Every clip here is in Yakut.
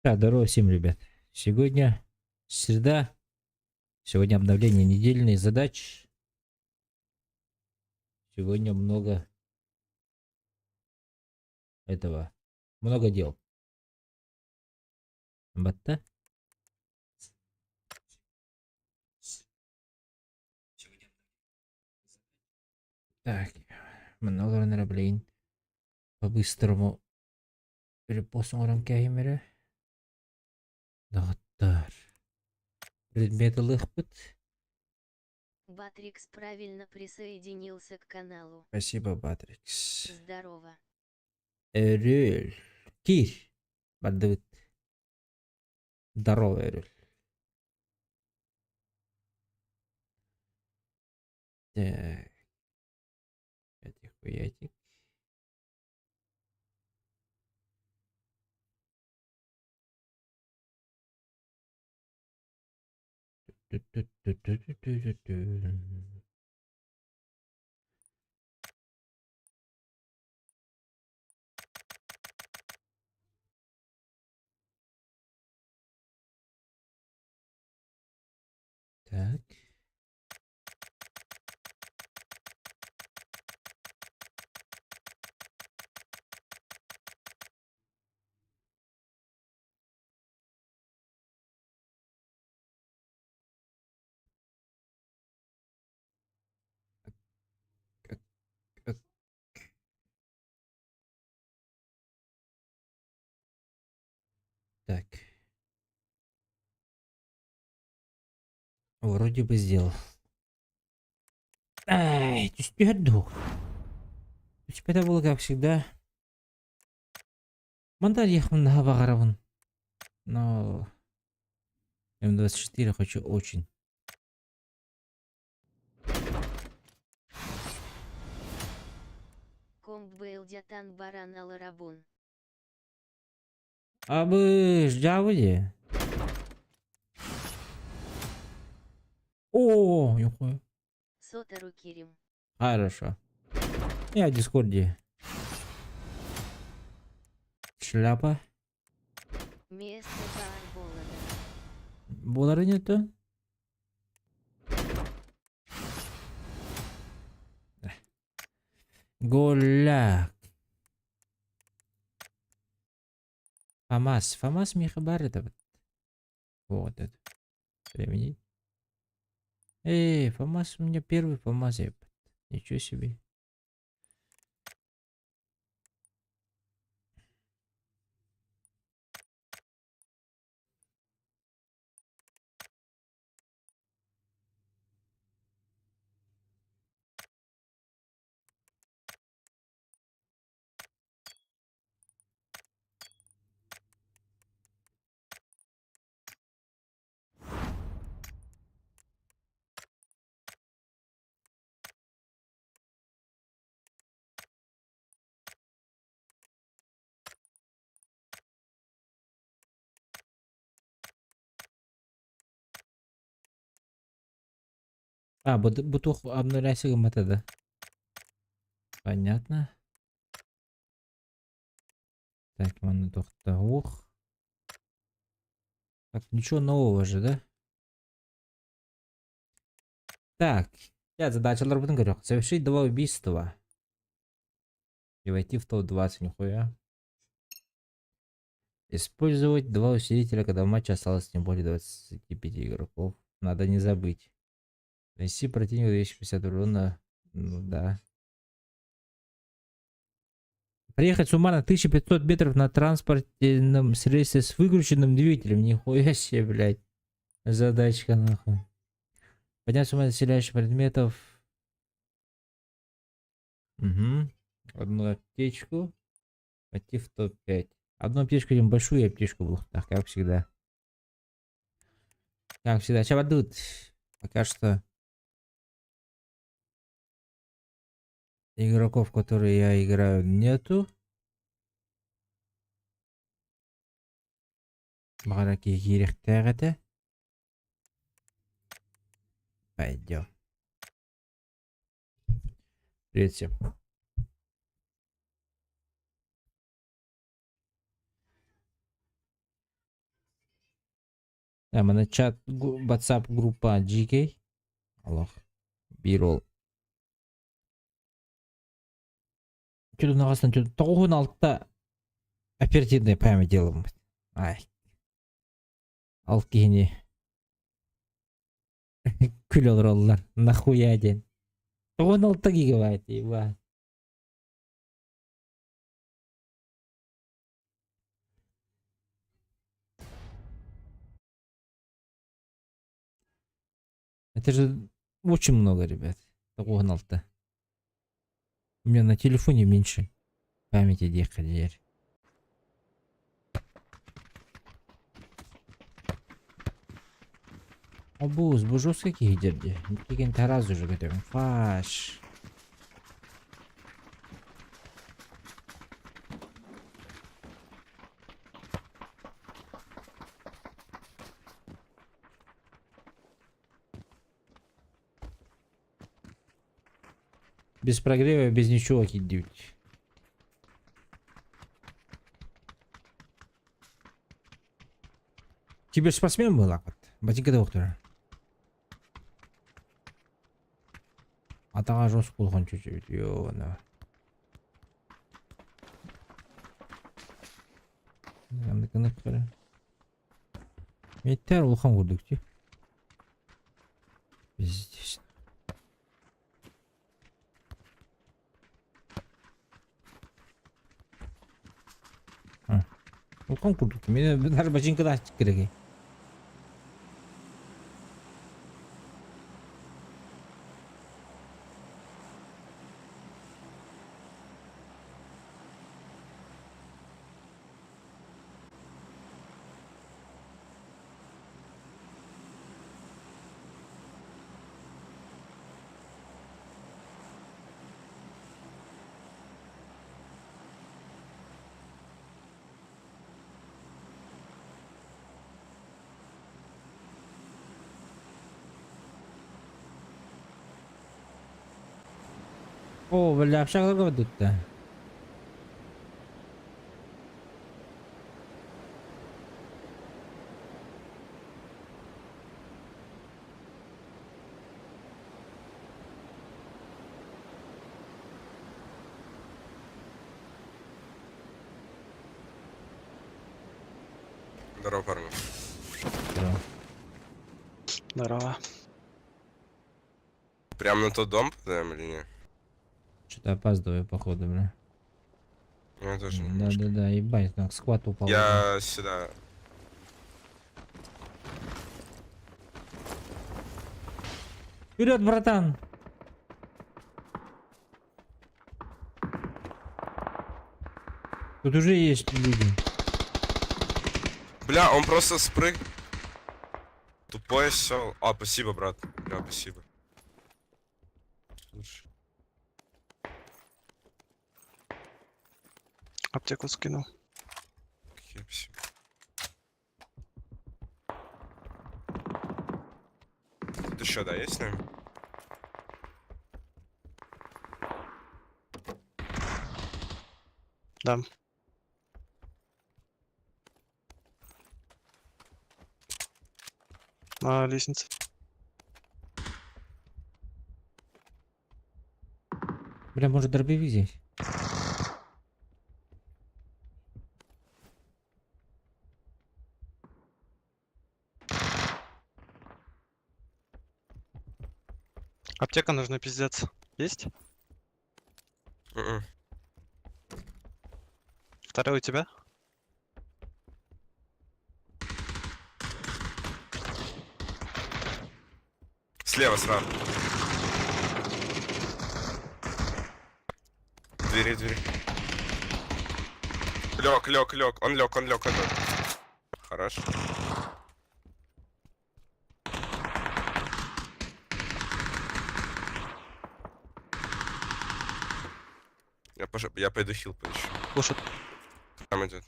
Да, здорово всем, ребят. Сегодня среда. Сегодня обновление недельных задач. Сегодня много этого. Много дел. Батта. Так, много блин. По-быстрому перепост оҥорон кээһим эрэ. Доҕоттоор, предмет ылыахпыт. Батрикс правильно присоединился к каналу. Спасибо, Батрикс. Здорово. Өрүөл. Киир. Бардыбыт. Здорово, Өрүөл. Так. Этик-хуятик. Так. Так. Вроде бы сделал. Ай, түспүһэр дуу. Түспэтэ буолла, как всегда. Мантан ехмын наһаа баҕарабын. Но М24 хочу очень. Комб баран аларабун. Абыш, дьаабы дии. О, нихуя. Сотору Кирим. Хорошо. Я в Дискорде. Шляпа. Место бар Буолары нету? Голяк. Фамас. Фамас миэхэ баар это Вот это. Применить. Эй, Фамас у меня первый Фамас. Ничего себе. А, бутух обнуляйся гыммата да. Понятно. Так, манна тохтоох. Так, ничего нового же, да? Так, я задачаларбытын көрүөх. Совершить два убийства. И войти в топ-20, нихуя. Использовать два усилителя, когда в матче осталось не более 25 игроков. Надо не забыть. Нанести противнику 250 урона. Ну да. Приехать суммарно 1500 метров на транспортном средстве с выключенным двигателем. Нихуя себе, блядь. Задачка, нахуй. Поднять суммарно населяющих предметов. Угу. Одну аптечку. Пойти в топ-5. Одну аптечку, идем большую аптечку был. Так, как всегда. Как всегда. Сейчас падут. Пока что игроков, которые я играю, нету. Баҕар киириэхтээх этэ. Пойдем. Привет всем. Манна чат WhatsApp группа GK. Аллах. Бирол. Чудо тоҕус оперативная память делаем. Ай. Ал киһини күлэ олороллор. Нахуя диэн. 96 гигабайт, ебать. Это же очень много, ребят. 96. У меня на телефоне меньше памяти диэххэ. Обуз, бу жесткий киһи дии. Тараз уже готовим. Фаш. Без прогрева, без ничего кидать. Киберспортсмен был, вот. Ботинка доктора. Атаҕа жестко улахан чуть-чуть. Ё, Меттер улахан курдук дии. Пиздец. Улахан курдук. Мен даже ботинкада керек. О, бля, общага тут-то. Здорово, парни. Здорово. Здорово. Прям на тот дом попадаем или нет? Что-то опаздываю, походу, бля. Я тоже немножко. Да-да-да, ебать, так, сквад упал. Я сюда. Вперед, братан! Тут уже есть люди. Бля, он просто спрыг. Тупой осел. А, спасибо, брат. Бля, спасибо. Лучше. Аптеку скинул. Окей, спасибо. Тут еще, да, есть с нами? Да. На лестнице. Бля, может, дробовик здесь? Аптека нужна, пиздец. Есть? Мгм. Второй у тебя? Слева сразу. Двери, двери. Лег, лег, лег. Он лег, он лег, он лег. Хорош. Я пойду хил поищу. Слушай, Там идет.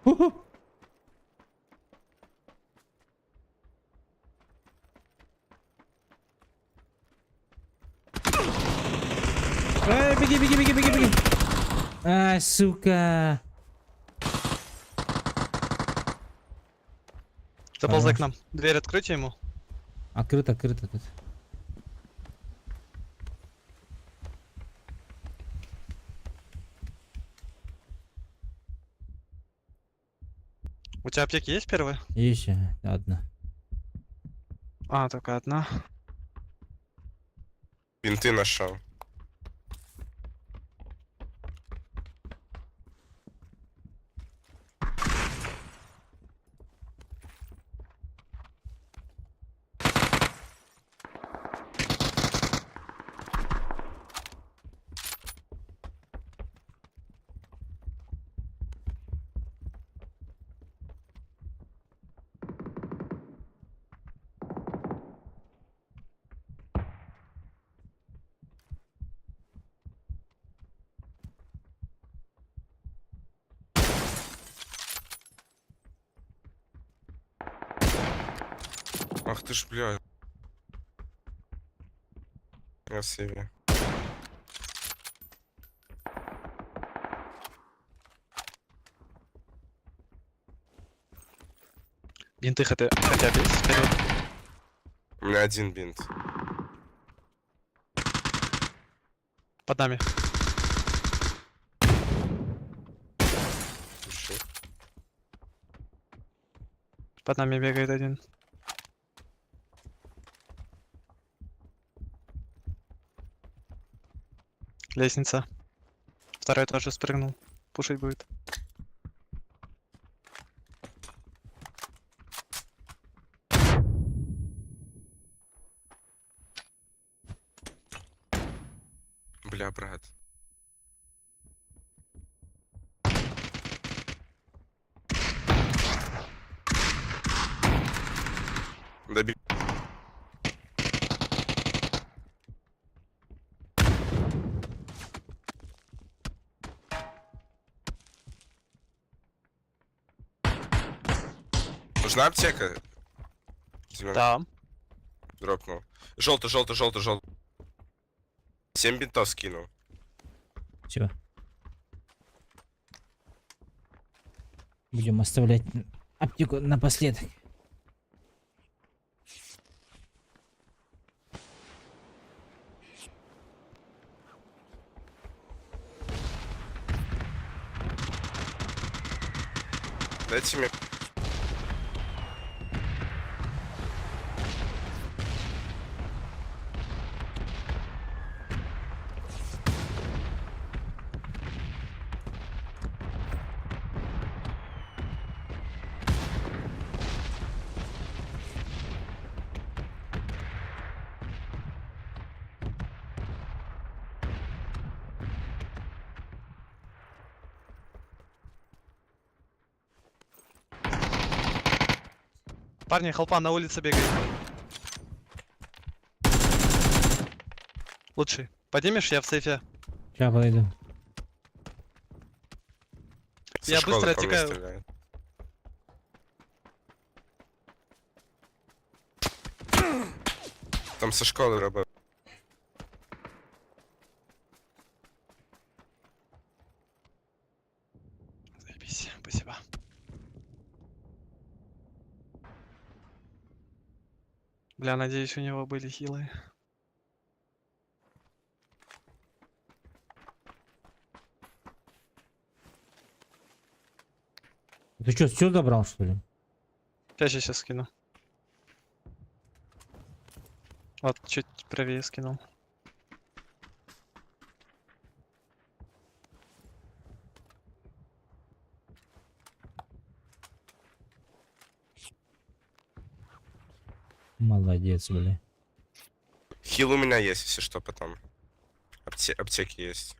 Ху-ху. Эй, беги, беги, беги, беги, беги. А, сука. заползай Хорош. к нам. Дверь откройте ему. Открыто, открыто тут. У тебя аптеки есть первые? Еще одна. А, только одна. Бинты нашел. Ах ты ж, бля. Я в сейве. Бинты хотя бы есть вперед. У меня один бинт. Под нами. Слушай. Под нами бегает один. Лестница. Второй тоже спрыгнул. Пушить будет. Бля, брат. Доби. Нужна аптека? Зелёный Да. дропнул. Желтый, желтый, желтый, желтый. 7 бинтов скинул. Все. Будем оставлять аптеку напоследок. Дайте мне. Парни, хелпа на улице бегает. Лучший. Поднимешь? Я в сейфе. Сейчас подойду. Со Я школы быстро по мне оттекаю. стреляют. Там со школи робив. Заебись, спасибо. Бля, надеюсь, у него были хилы. Ты что, все забрал, что ли? Сейчас, сейчас, сейчас скину. Вот, чуть правее скинул. Молодец, бля. Хил у меня есть, если что, потом. Аптеки есть.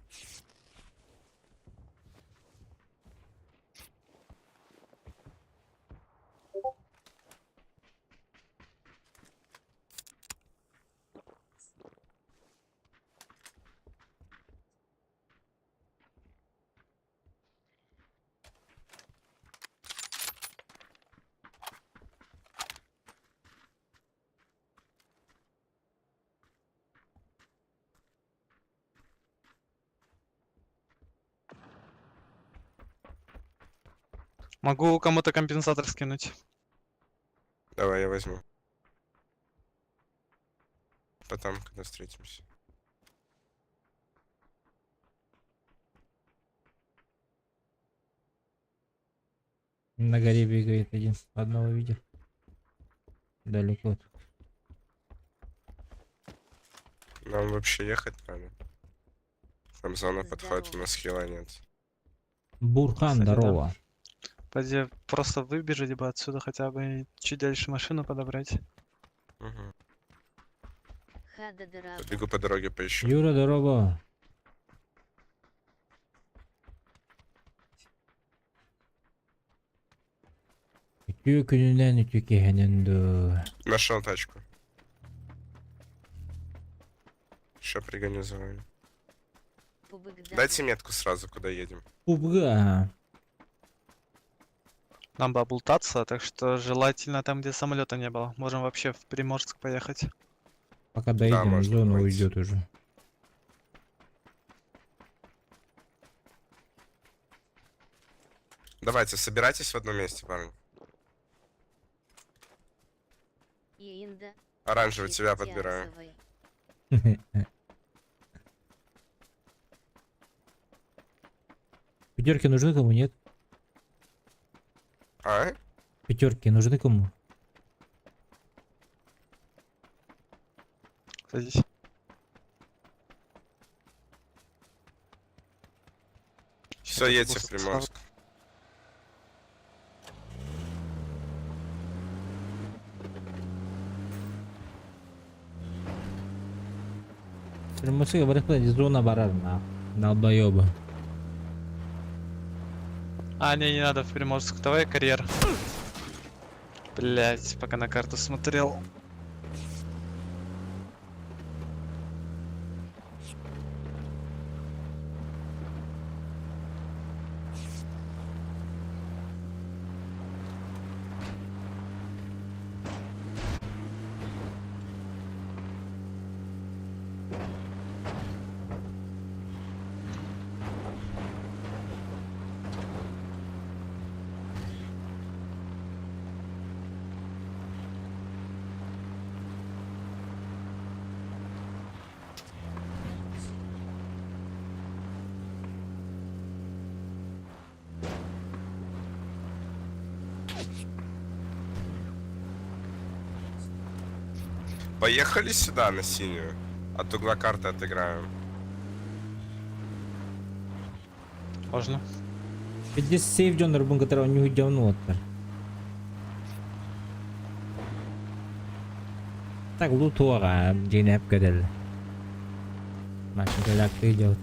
Могу кому-то компенсатор скинуть. Давай, я возьму. Потом, когда встретимся. На горе бегает один. Одного видел. Далеко. Нам вообще ехать надо. Там зона подходит, у Здорово. нас хила нет. Бурхан, Кстати, да. здорово. Пойди, просто выбежать бы отсюда хотя бы и чуть дальше машину подобрать. Угу. Хада дораба. Побегу по дороге поищу. Юра, здорово. Үтүө күнүнэн үтүө киэһэнэн дуу. Нашел тачку. Еще пригоню за вами. Пубыгда. Дайте метку сразу, куда едем. Пубга. Нам бы облутаться, так что желательно там, где самолета не было. Можем вообще в Приморск поехать. Пока доедем, можно зона давайте. уйдет уже. Давайте, собирайтесь в одном месте, парни. Иинда. Оранжевый, тебя подбираю. Тиарсовой. Пятерки нужны кому, нет? А? Пятерки нужны кому? Садись. Все, едьте в Приморск. Приморск говорит, зона барар на. Долбоебы. А, не, не надо в Приморск. Давай карьер. Блять, пока на карту смотрел. Поехали сюда, на синюю. От угла карты отыграем. Можно. Здесь сейф дьоннор которого не уйдем Так, лутуара, динеп кедел. Машинка так идет.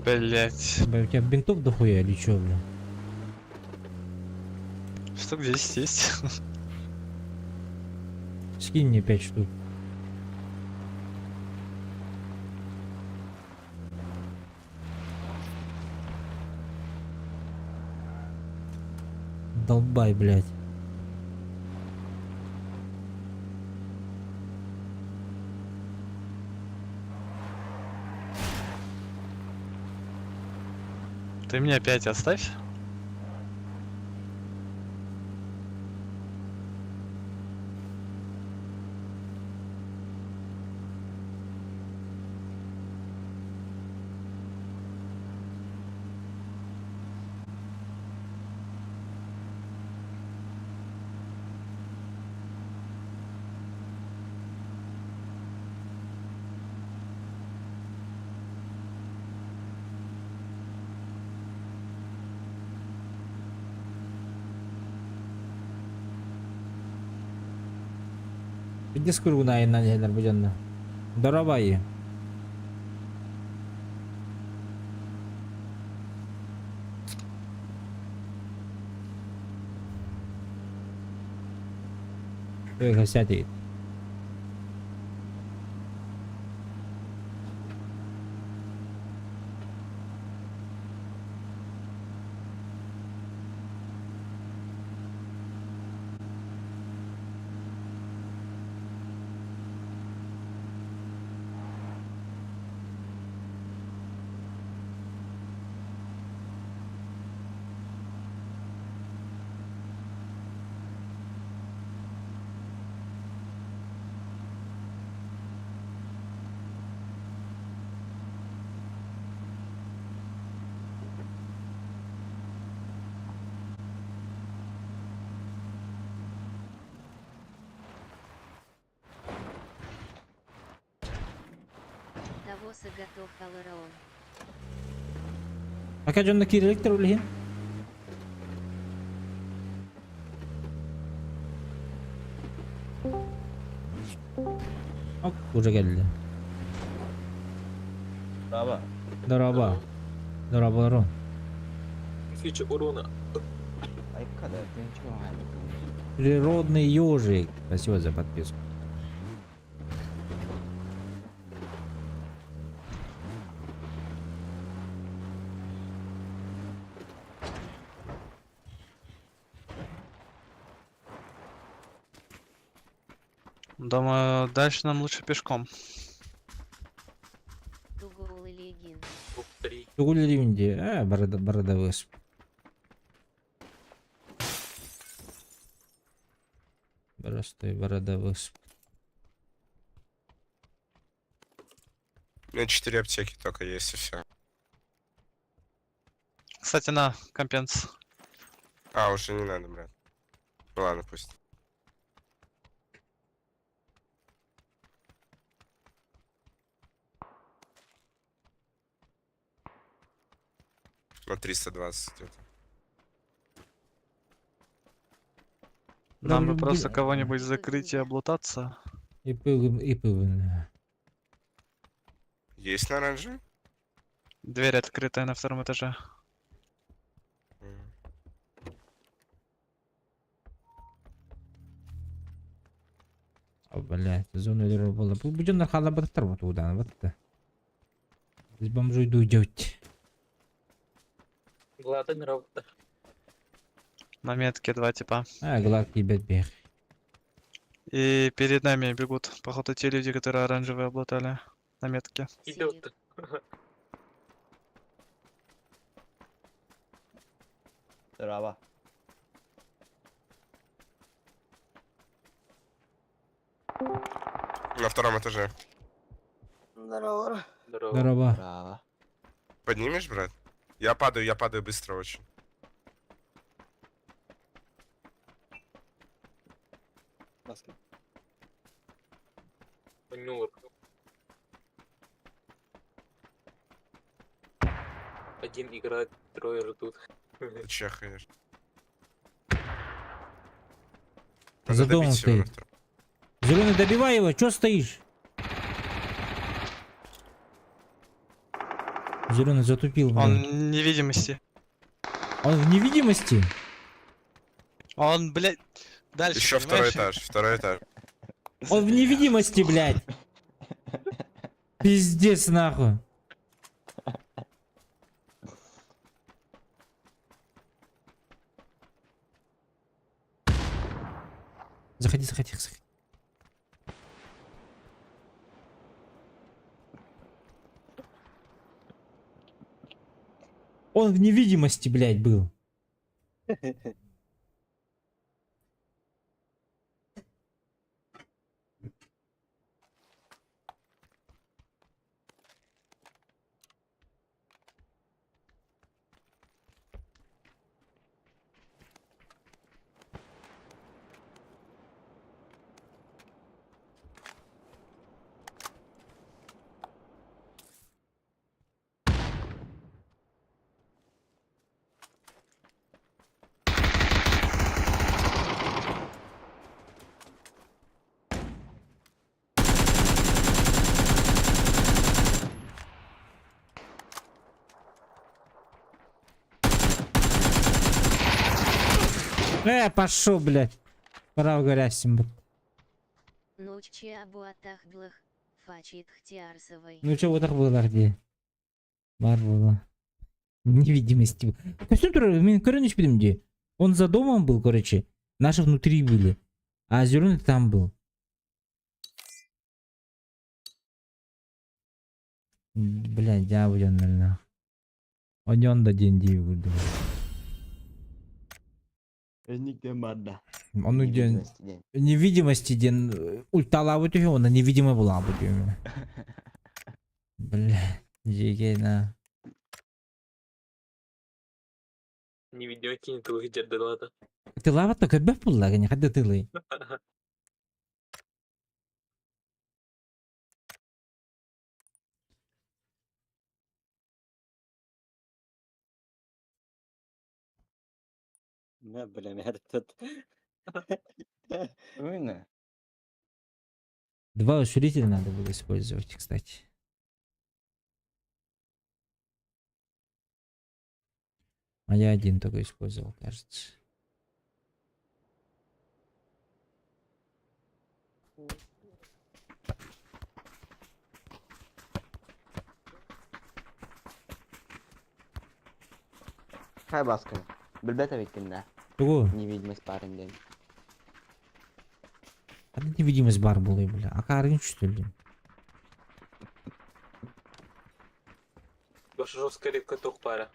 Блять. Бля, у тебя бинтов дохуя или чё, бля? Штук 10 есть. Скинь мне 5 штук. Goodbye, блядь. Ты мне опять оставь. Биирдэ скургун айаннаан иһэллэр бу дьонно. Дорообо Кэпсээтигит. Того готов алараон. Пока дьонно киирэликтэр ол иһин. Ок, уже кэллэ. Браво. Дорообо. Дорооболорун. Тысяча урона. Природный ежик. Спасибо за подписку. Думаю, дальше нам лучше пешком. Тугул или Три. Тугуллириун дии. Ээ, барада барадабыс. Простой барадабыс. У меня 4 аптеки только есть и все. Кстати, на, компенс. А, уже не надо, брат. Ну ладно, пусть. На 320 где-то. Нам бы Да, просто бля. кого-нибудь закрыть и облутаться. И пылым, и пылым. Есть на оранже? Дверь открытая на втором этаже. М. О, блядь, зону өлөрөр буолла. Бу бу дьоннор хаалларбатахтар бу туудаан батта. Biz бомжуйду идёт. Глатын работа. На метке два типа. А, гладкий бэт бэх. И перед нами бегут, походу, те люди, которые оранжевые облутали. На метке. Идет. Здорово. На втором этаже. Здорово. Здорово. Браво. Поднимешь, брат? Я падаю быстро очень. Нюр. Один играет, трое ждут. Ты чехаешь. За Надо домом добить его на стоит. втором. Зеленый, добивай его, чё стоишь? Зеленый затупил, блин. Он в невидимости. Он в невидимости? Он, блядь, дальше, Еще второй понимаешь? этаж, второй этаж. Он в невидимости, блядь. Пиздец, нахуй. Заходи, заходи, заходи. Он в невидимости, блядь, был. Пошел, блядь. Пора говорящим. Ночче абуатахдлах, фачит хтиарсовой. Ну что, вот так было где? Бар было. Невидимости. Костюм мен көрүнүш билим ди. Он за домом был, короче. Наши внутри были. А зеленый там был. Блядь, я будем, наверное. Он да день дии Эникте барда. Он день Невидимости день. невидимости ден ульталабы түһү, она невидимый була бу дүйүм. Бля, жеге на. Невидимый кинет тылы дердылады. Тылаба то көрбөп булла гене, хадда тылы. На, бля, этот. Уйна. Два усилителя надо было использовать, кстати. А я один только использовал, кажется. Хай баскын. Билбет эбиккин да. Тугу? Невидимость баарын диэн. Ханна невидимость бар буолуой, бля. Акаарыгын что ли? Башжовская рыбка пара.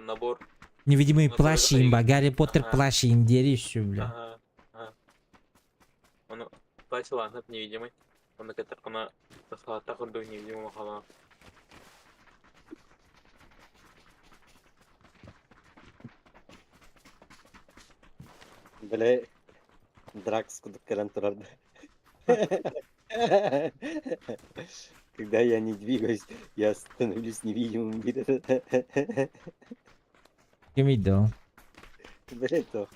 Набор. Невидимые Ну, плащи тоже имба, Гарри Поттер Ага. плащи им дери еще, бля. Ага. Ага. Он платила, она невидимый. Он на она тахурду невидимого хала. Бля, Дракс кудук кэлэн турар. Когда я не двигаюсь, я становлюсь невидимым. Ким да? Бля, то,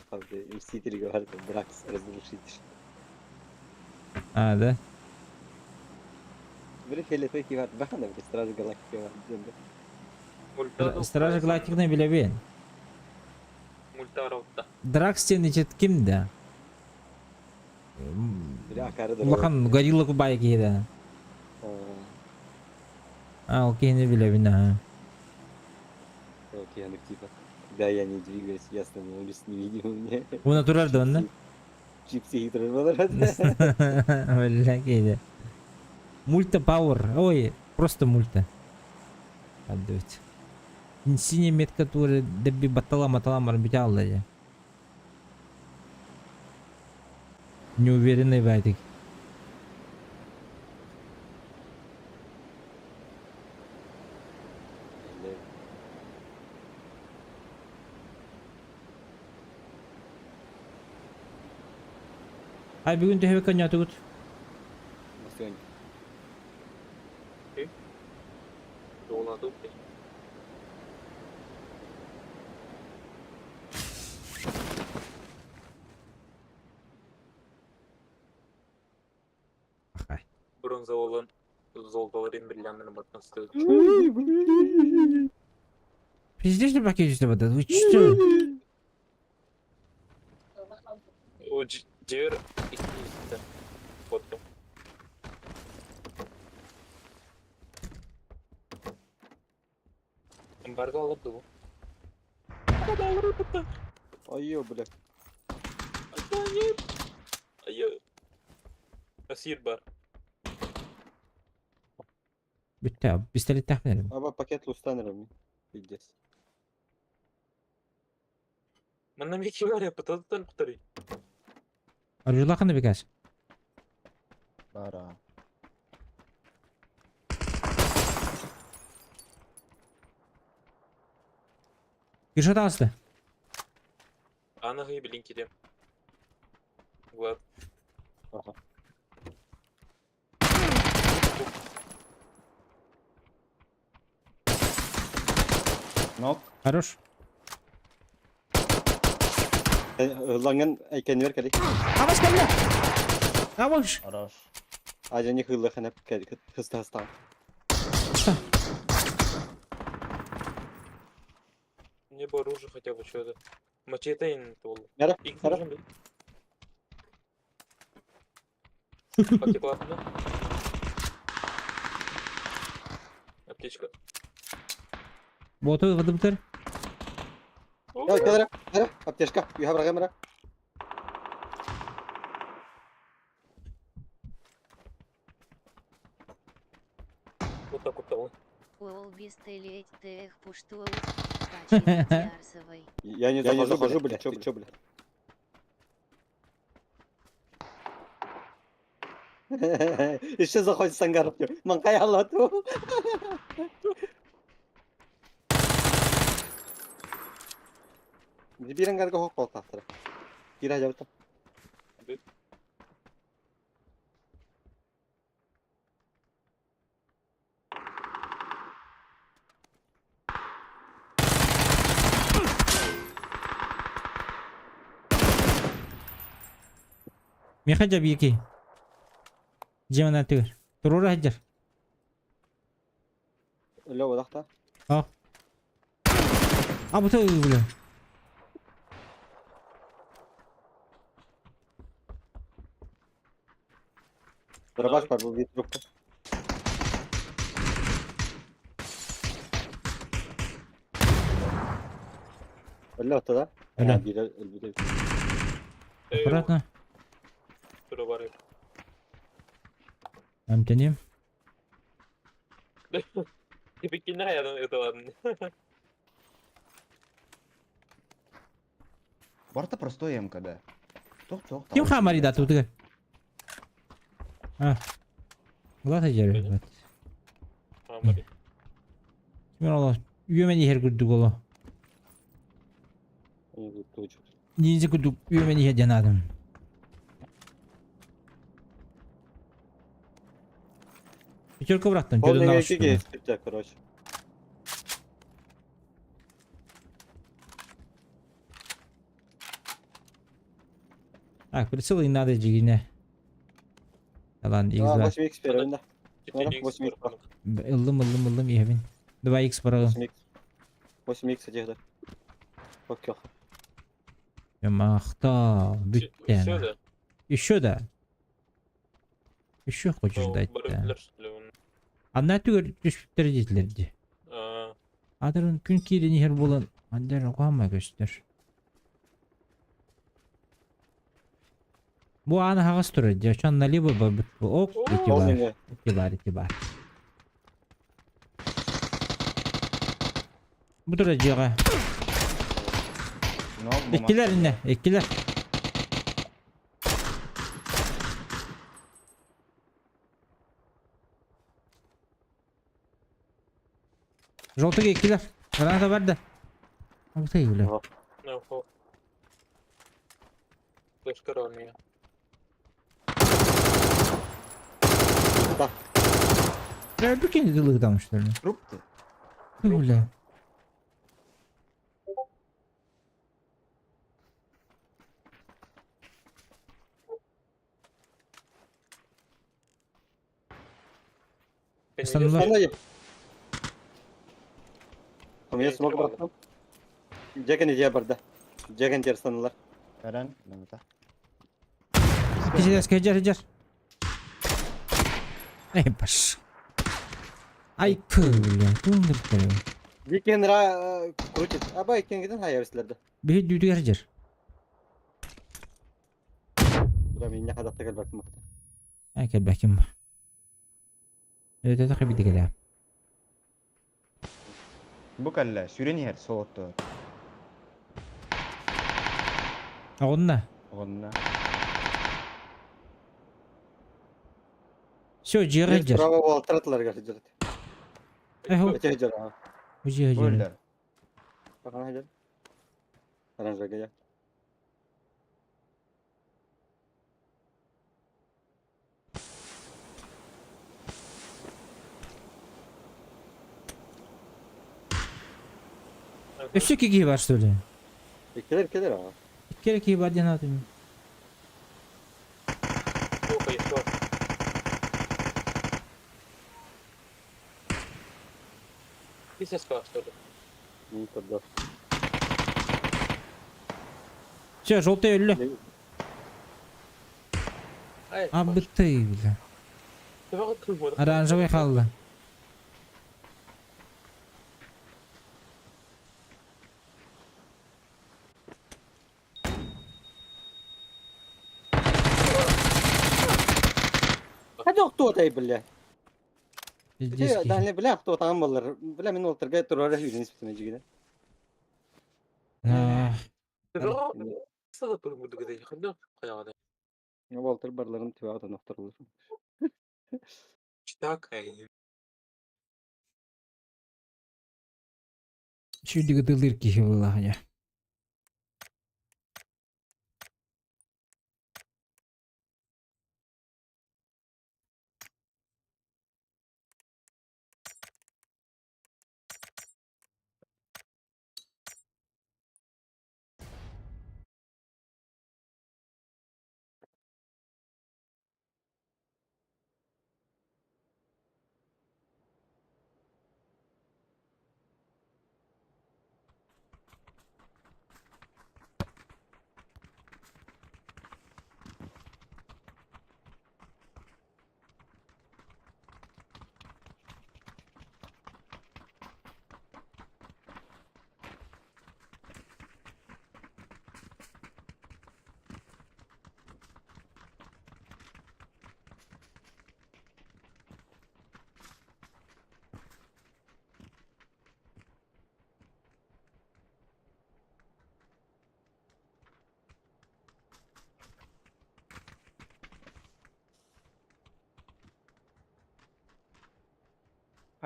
Мстители говорят, Дракс разрушитель. А, да? Бля, фиолетовый бар, бахана, бля, Стражи Галактики бар. Стражи Галактикны билебин. Мультаровта. Дракс тен ким да? Бля, акары Улахан горилла кубай киһи А, окей, не билебин, ага. Окей, ну типа, когда я не двигаюсь, я становлюсь невидимым. Уна турар да онна? Чипсы хитрый болар. Бля, киһи. Мульта Пауэр. Ой, просто мульта. Отдавать. Синяя метка туры дебби батала матала марбиталла я. Неуверенный ватик. Ай бүгүн төһөбө коньятугут. Долладу. Ахай. Бронза olan золотоларын бриллиантын баттан стоит. Пиздец ты пакет что Вы что? О, Дер и Фотка. Эмбарго алып Ой, бля. Айы. Асир бар. Бүттэ, пистолеттаах мин. Аба пакет лустан эрэ Пиздец. Манна мики бар я пыталдан кутарый. Оружила ханна бикас? Бара. Кирша таҕыста. Анаһый билин кирем. Влад. Ага. Нок. Хорош. Ыллаңын әйкәннәр кәли. Абаш кәллә! Абаш! Хорош. Ажа не хылла ханап кәли. Хыста хыста. Мне бы оружие хотя бы что-то. Мачете ин тол. Нара, Икс нара. нужен, блин. Потекла, да? Аптечка. Боту вадымтыр. Я кәләр, кәләр, аптечка. Юха бара гамара. Вот так вот того. Уол бистелеть тех пуштул. Фачит Тиарсовой. Я не захожу, блядь, чё, блядь, чё, блядь. Еще заходит сангаров. Манкай алату. Бирен гарга хок болтақтыр. Кира жабыта. Меха жабики. Жемана түгер. Турура хаджар. Лёва дақта. А бу бля. Дробаш бар бұл бит трубка. Лёва да? Өлө. Бир Аккуратно. Тура бар. Амтенем. Типикинне хаyadan ыталарын. Барта простой МКД. Тох-тох. Ким хамари да тутыгар? А. Влад хаджар. Хамари. Мен ола үйөмен ихер күрдүк оло. Нинзи күрдүк үйөмен ихер жанадым. Пятерка бырактым. Полный Жодон екі скрипте, короче. Так, прицел и надо жигине. Алан А, X2. 8x первында. 8x. Ыллым ыллым ыллым иһэбин. 2x барагым. 8x. 8x дегді. Окей. Махта Все бүттен. да. Еще да. Еще хочешь дать да. Барып что ли он. Анна түгөр түшүптөр дейтилерди. А, Адырын күн киирен иһэр буолан андер куамма көстөр. Бу аны хагас турар дии. Чон налибо бар бу ок ити бар. Полный Ити бар, ити бар. Бу турар дьиэҕэ. Нок. Иккилер инне, иккилер. Желтый иккилер. Граната бар да. Абытай бля. ну, хо. Флешка армия. Да. Бля, прикинь, дылых там что ли. Труп ты. Фу, Бля. Остановила. Андай. У меня смог братан. Жеген идея барда. Жеген терсанлар. Каран. Намата. Кече кече кече. Эй, паш. Ай, пу, бля. Туңдыр бля. Бикен ра крутит. Аба икен гиден хайа бислерде. Бихи дүйдүгер жер. Бля, меня хадахта кэлбэккин бахта. Ай кэлбэккин. Өтөтө хабиды кэлэ. Бу кэллэ, сүүрэн иһэр солотто. Оҕунна. Оҕунна. Все, дьиэҕэ Биир дьэр. справа уолаттар атыларыгар сылдьар. Эхо, Эти сылдьар, аа. бу дьиэҕэ Бу дьэр. өллөр. Бакана сылдьар. Оранжевый я. Өссө киһи бар что ли? Иккилэр иккилэр аа. Икки киһи бар диэн аатым. Плохо, еще. Ты сказал, что ли? Ну, тогда. Все, желтый өллө. Ай, Абыты, бля. Оранжевый хаалла. Hadi кто тай, бля. Пиздец. Дальне, бля, кто там был? Бля, мен олтырга турара жүрген спитіне жігіді. Олтыр барларын түбі атан оқтырылыр. Чүдігі дылыр кихи была, я.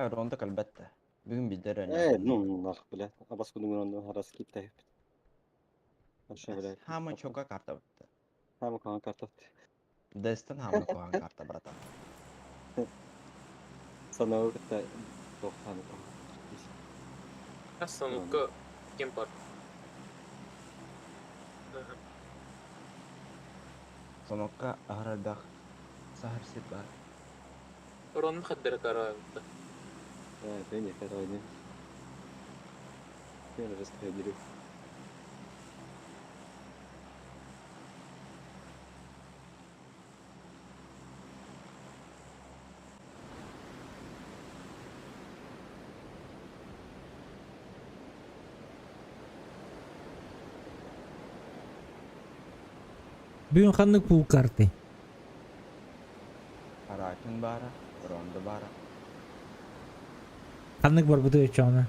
Хай ронда кэлбэттэ. Бүгүн билдер Э, ну, нах, бля. Абас күнүн онно харас кип тайып. Хорошо, бля. Хама чока карта битте. Хама каан карта. Дестен хама кухан карта, братан. Санау кытта тоқтаны. Остановка геймпад. Сонокка ахар сахар сир бар. Рон хаддер кара. Э, фени, фени. Фени расходили. Бүгүн ханнык пул карты. Харакин бара, ронда бара. Ханнык бар буту өчөна.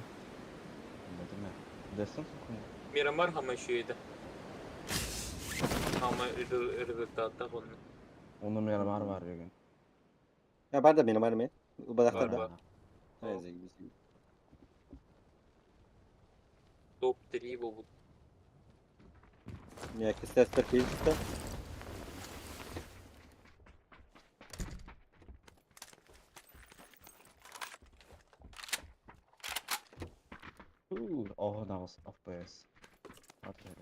Бэтиме. Дестен сукуна. Мирамар хама еще Хама результата он. Оны Мирамар бар бүгүн. Я бар да менің бар ме? Убадақтар Бар, да. бар. Ай, заебись. Топ-3 был. Я кистестер кейсті. Оho нагыс FPS. Артыры.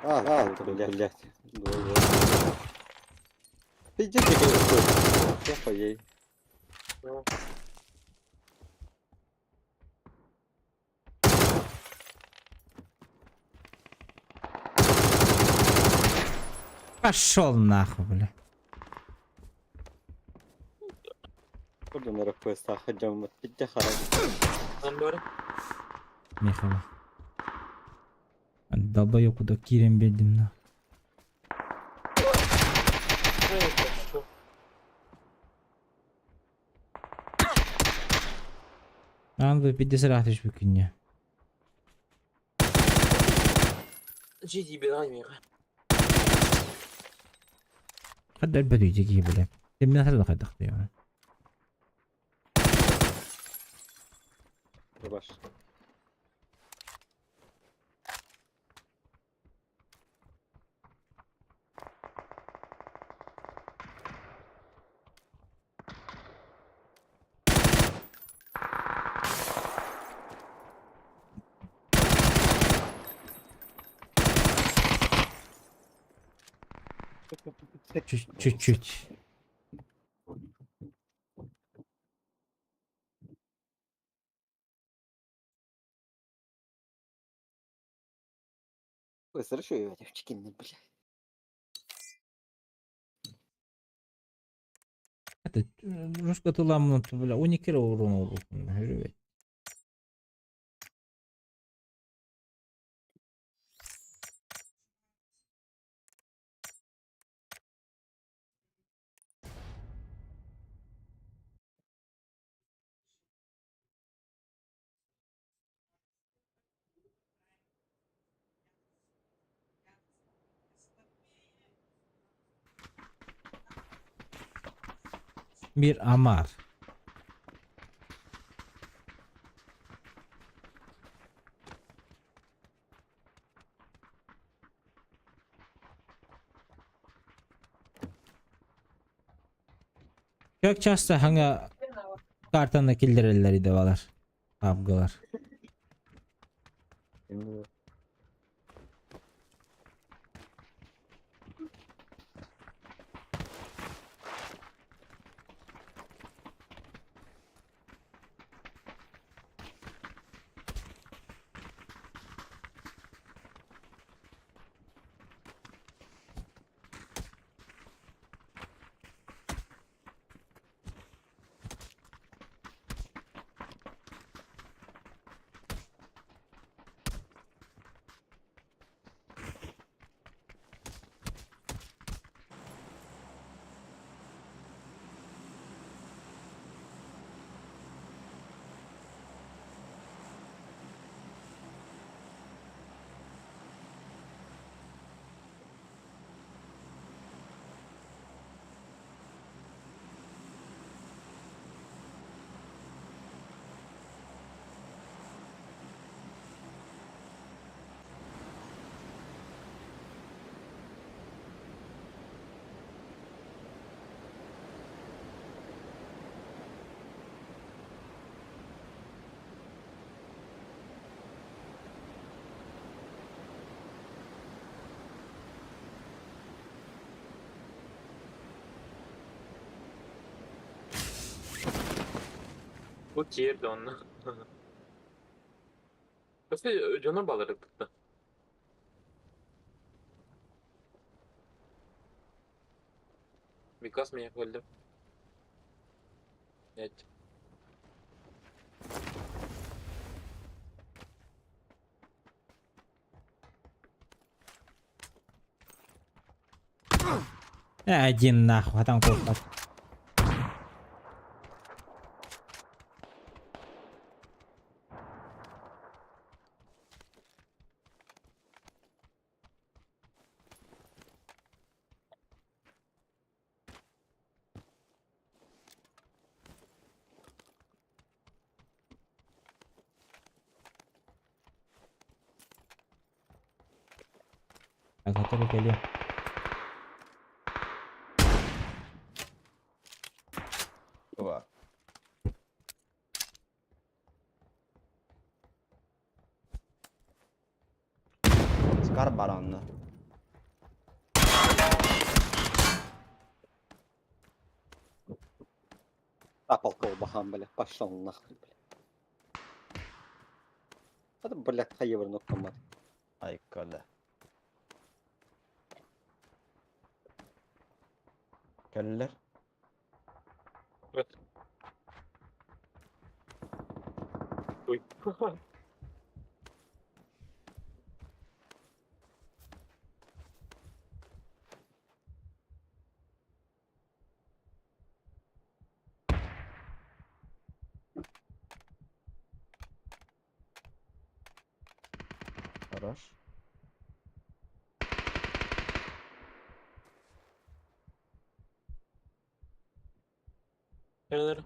А, а, блядь, блядь. Пиздец, я поей. Ну. Пошел нахуй, бля. Курдун FPS хаджам, пиздец харак. Амбар. Михаил. Долбоёб куда киирэн биэрдим на. Аан бу пиздец ыраах түспүккүн дии. Хадда өлбөт үйдэ киһи бile. Кимнээх да хайдах диэҕэ. Рубаш. Чуть-чуть. Ой, хорошо, я в чекин, бля. Это жестко тыламын, бля, уникер урон oldu. Bir amar. Как часто хаңа картаны киллереллер иде балар. Абгалар. Bu киирdi онно. Өссө дьоно балырыппыт. Because меня öldüm. Evet. Один нахуй, а там копат. Так, готовы кэлиэ. Два. Скар баранна. А полкол бахан, бля, пошел нахуй, бля. Это, бля, хаевр ноккомат. Ай, коля. Кэллэр. Ой. Хорош. Кэлэр.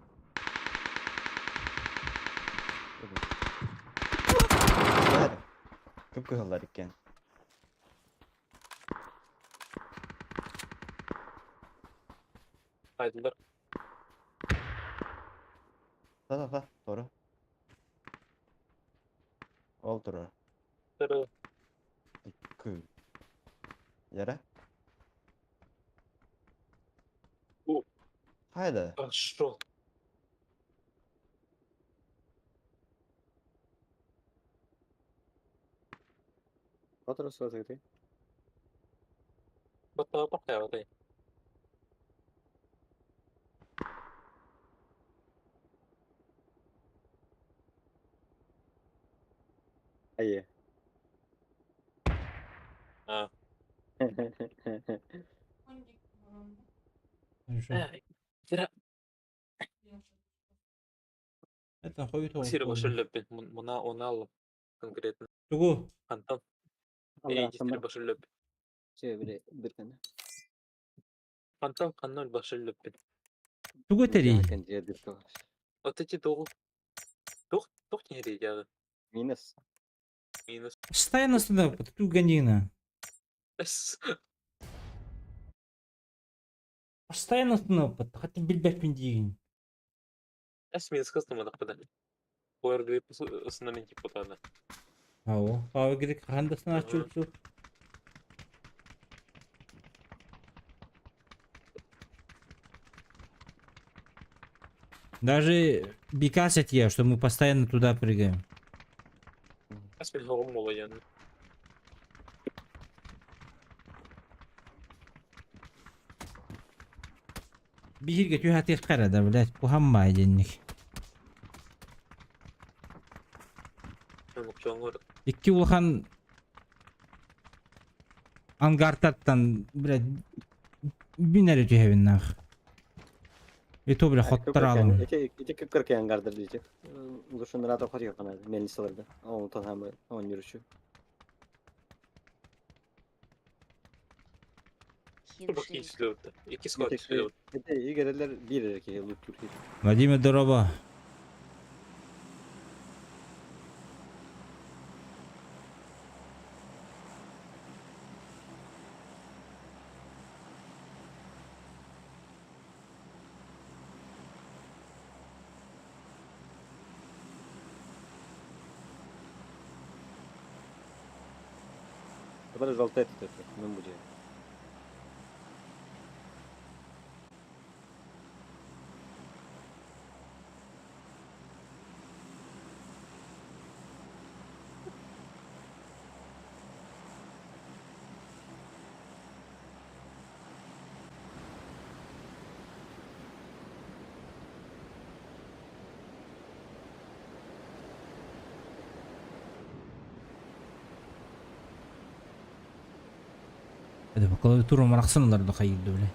Кып-кыһыллар иккиэн. Хайдылар. Та-та-та, тура. Ол турар. Тыры. Кы. Яра? У. Хайда? Пошел. Батыр ты. Бата бата. Айе. А. Хорошо. Зря. Это хуй то. Сир башыллөппүн. Муна онал конкретно. Тугу. Антон. Алла Эй, башыллөп. биркәне. Антон каннол башыллөппүн. Тугу тери. Вот эти тогу. Тух, тух не дияды. Минус. Минус. Постоянно сюда, ту ганина. Эс. Постоянно сюда, хотя билбэппин диигин. Эс минус кыстым адакпыда. Power Grip ысынан типа Ау, Power Grip хандасына Ага. чулчу. Даже бикасят я, что мы постоянно туда прыгаем. Эс мин хоғым бола яны. Биһирге түһәтиэх да, блядь, кухаммай денник. Чоңор. Икки улахан ангартаттан, блядь, бинәре түһәбин нах. И то, бля, хоттар алым. Эти эти кыркы ангардыр дейчи. Лушун рата хотик кана мельницаларда. Он тон он yürüyüşü. Бак Хинши. ислеутта. Ики склад ислеутта. Эти игерелер бир эрки лук Türkiye. Владимир Дороба. Табар жалта этет. Мен бу же. Это по клавиатуру марахсаналар да хайды, бля.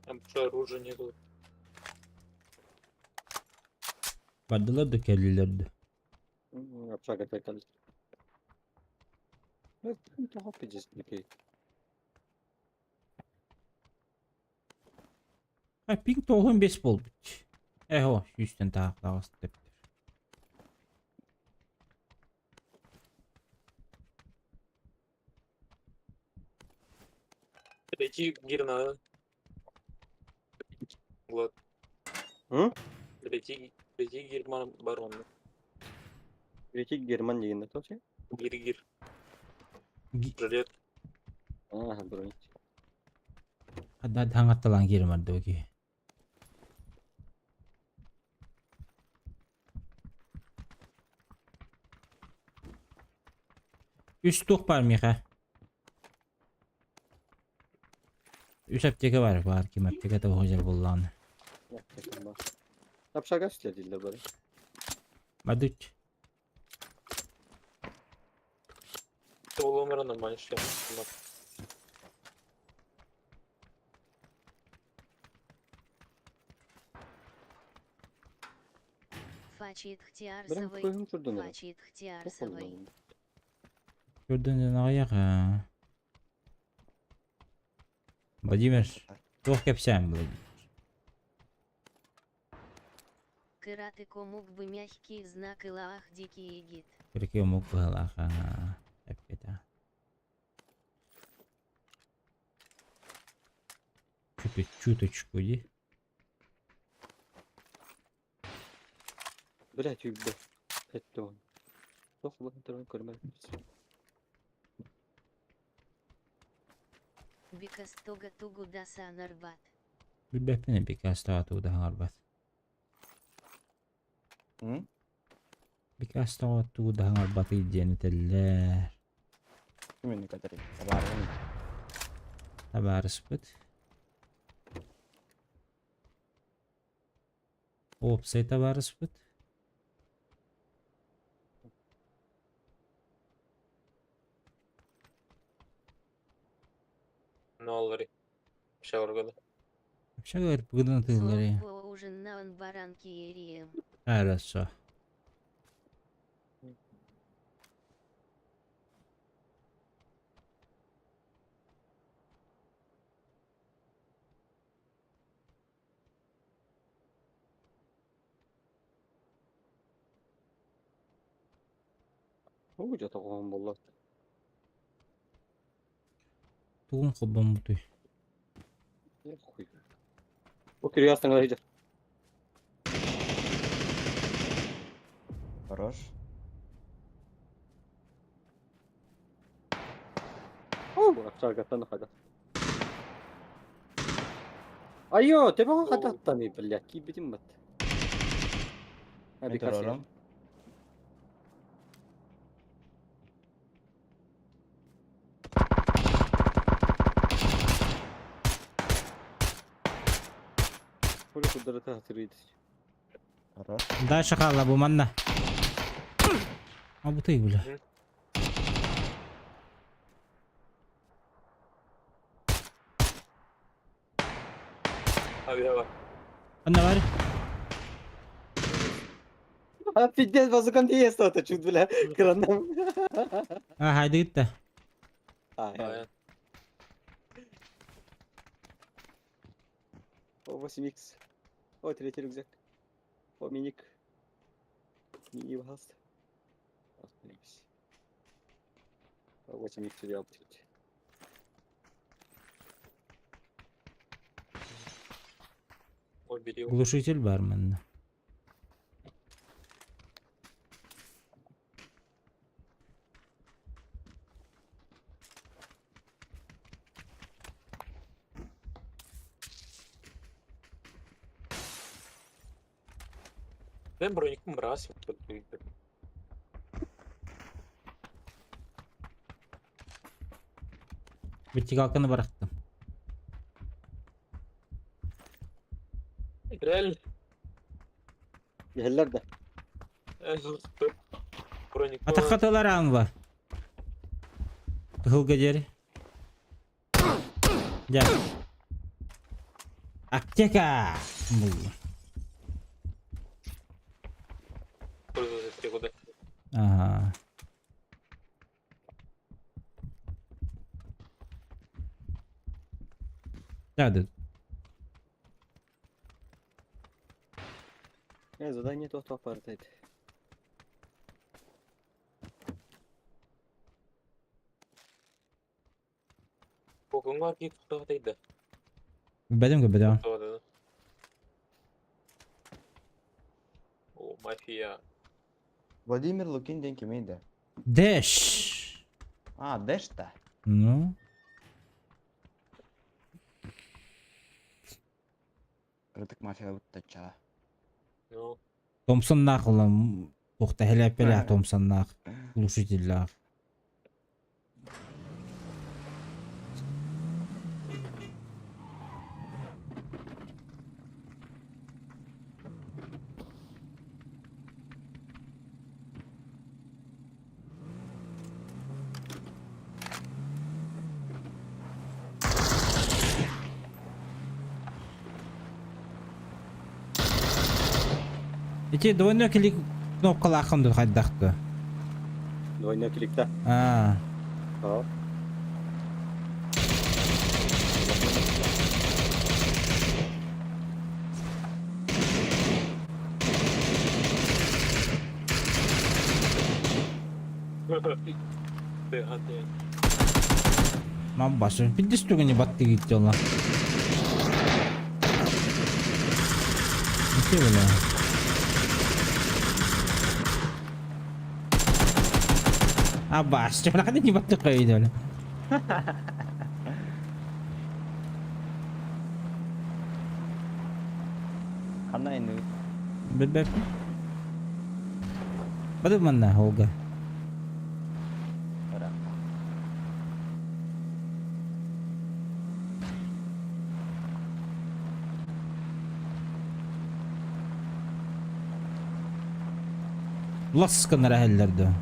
Там что оружия нету. Бардылар да келлилерди. Общага текал. Это хоппи здесь. А пинг тоғын бес бол бит. Эхо, үстен тағы тағыс деп. Третий гир надо. Влад. М? Третий герман барон. Третий Герман дегенде тоже. Гир гир. Ги- Жилет. Ага, бронь. Хаҥатталаан киирэн барда бу киһи. Үс туох баар миэхэ? Үс аптека баар, баар ким аптеката уһуйар буоллаҕына. Аптекам бар. Общага сүтэрдиллэр бары. Бадыч. Улумера нормально шлем. Фачит Бирин Хтиарсовой. көһүм турдун эрэ. Фачит Туох Хтиарсовой. буолла? Көрдөн аҕыйах аа. Владимир, туох кэпсээн Владимир? Кыраты комук бы мягкий знак илаах дикий егит. Кыракый омук быһалаах аа. Эппитэ. Чуточку ди. Блять, үйбэ. Эттон. Туох буолан туран көрмө. Бикастога тугу даса нарбат. Билбэппин Бикастаҕа тугу да хаҥарбат. М? Бикастаҕа тугу да хаҥарбатый диэн этэллэр. Ким катары? Табаарым. Табаарыспыт. Уопсай табаарыспыт. Ноллари. Общага Общага гынан тыллары. Слово ужин баранки ерием. Хорошо. Уу дьэ тоҕоон буолла. Тугун холбоммутуй? Э, хуй. Бу кириястан ыйдыр. Хорош. Уу общагаттан хада. Айо, тебе хататтан блядь, кийбитим бат. Мен турарым. Хули кудары хатырыйды. Хорош. Дальше хаалла бу манна. А бу тый бля. Авиа бар. Анна бар. А пиздец, базукан есть это чуть, бля, кранам. А хайдыгытта. А, А, О, 8х. О, третий рюкзак. О, миник. Мини пожалуйста. Остановись. О, 8х сюда оптить. Ой, бери. Глушитель бар манна. Мен броником раз. Вертикалканы барахтым. Реально. Геллер да. Броник. Атахаталар аан бар. Кыһылга диэри. Дьэ. Аптека! Булла. Пользоваться три года. Ага. Да, да. Э, задание то аппарат. Покуңга кийип тохтоот Бэдим бэдим. Да. О, мафия. Владимир Лукин диэн кимий да? Дэш. А, Дэш-та. Ну. Кыратык мафиялабыт таччаа. Ну, Томпсоннаах ылан туохта хэлээппэлээх Томпсоннаах глушителлээх. Ити двойной клик кнопкалааххын дуу хайдах дуу? Двойной клик-то. Аа. Аа. Мам башы. Биддис түгэни батты гиттела. Ити бля. А баш, чепла не батты кайды. Ханна иннибит? Билбэппин. Бады манна Холга. Ыраахха. Лас гыннара иһэллэр дуо?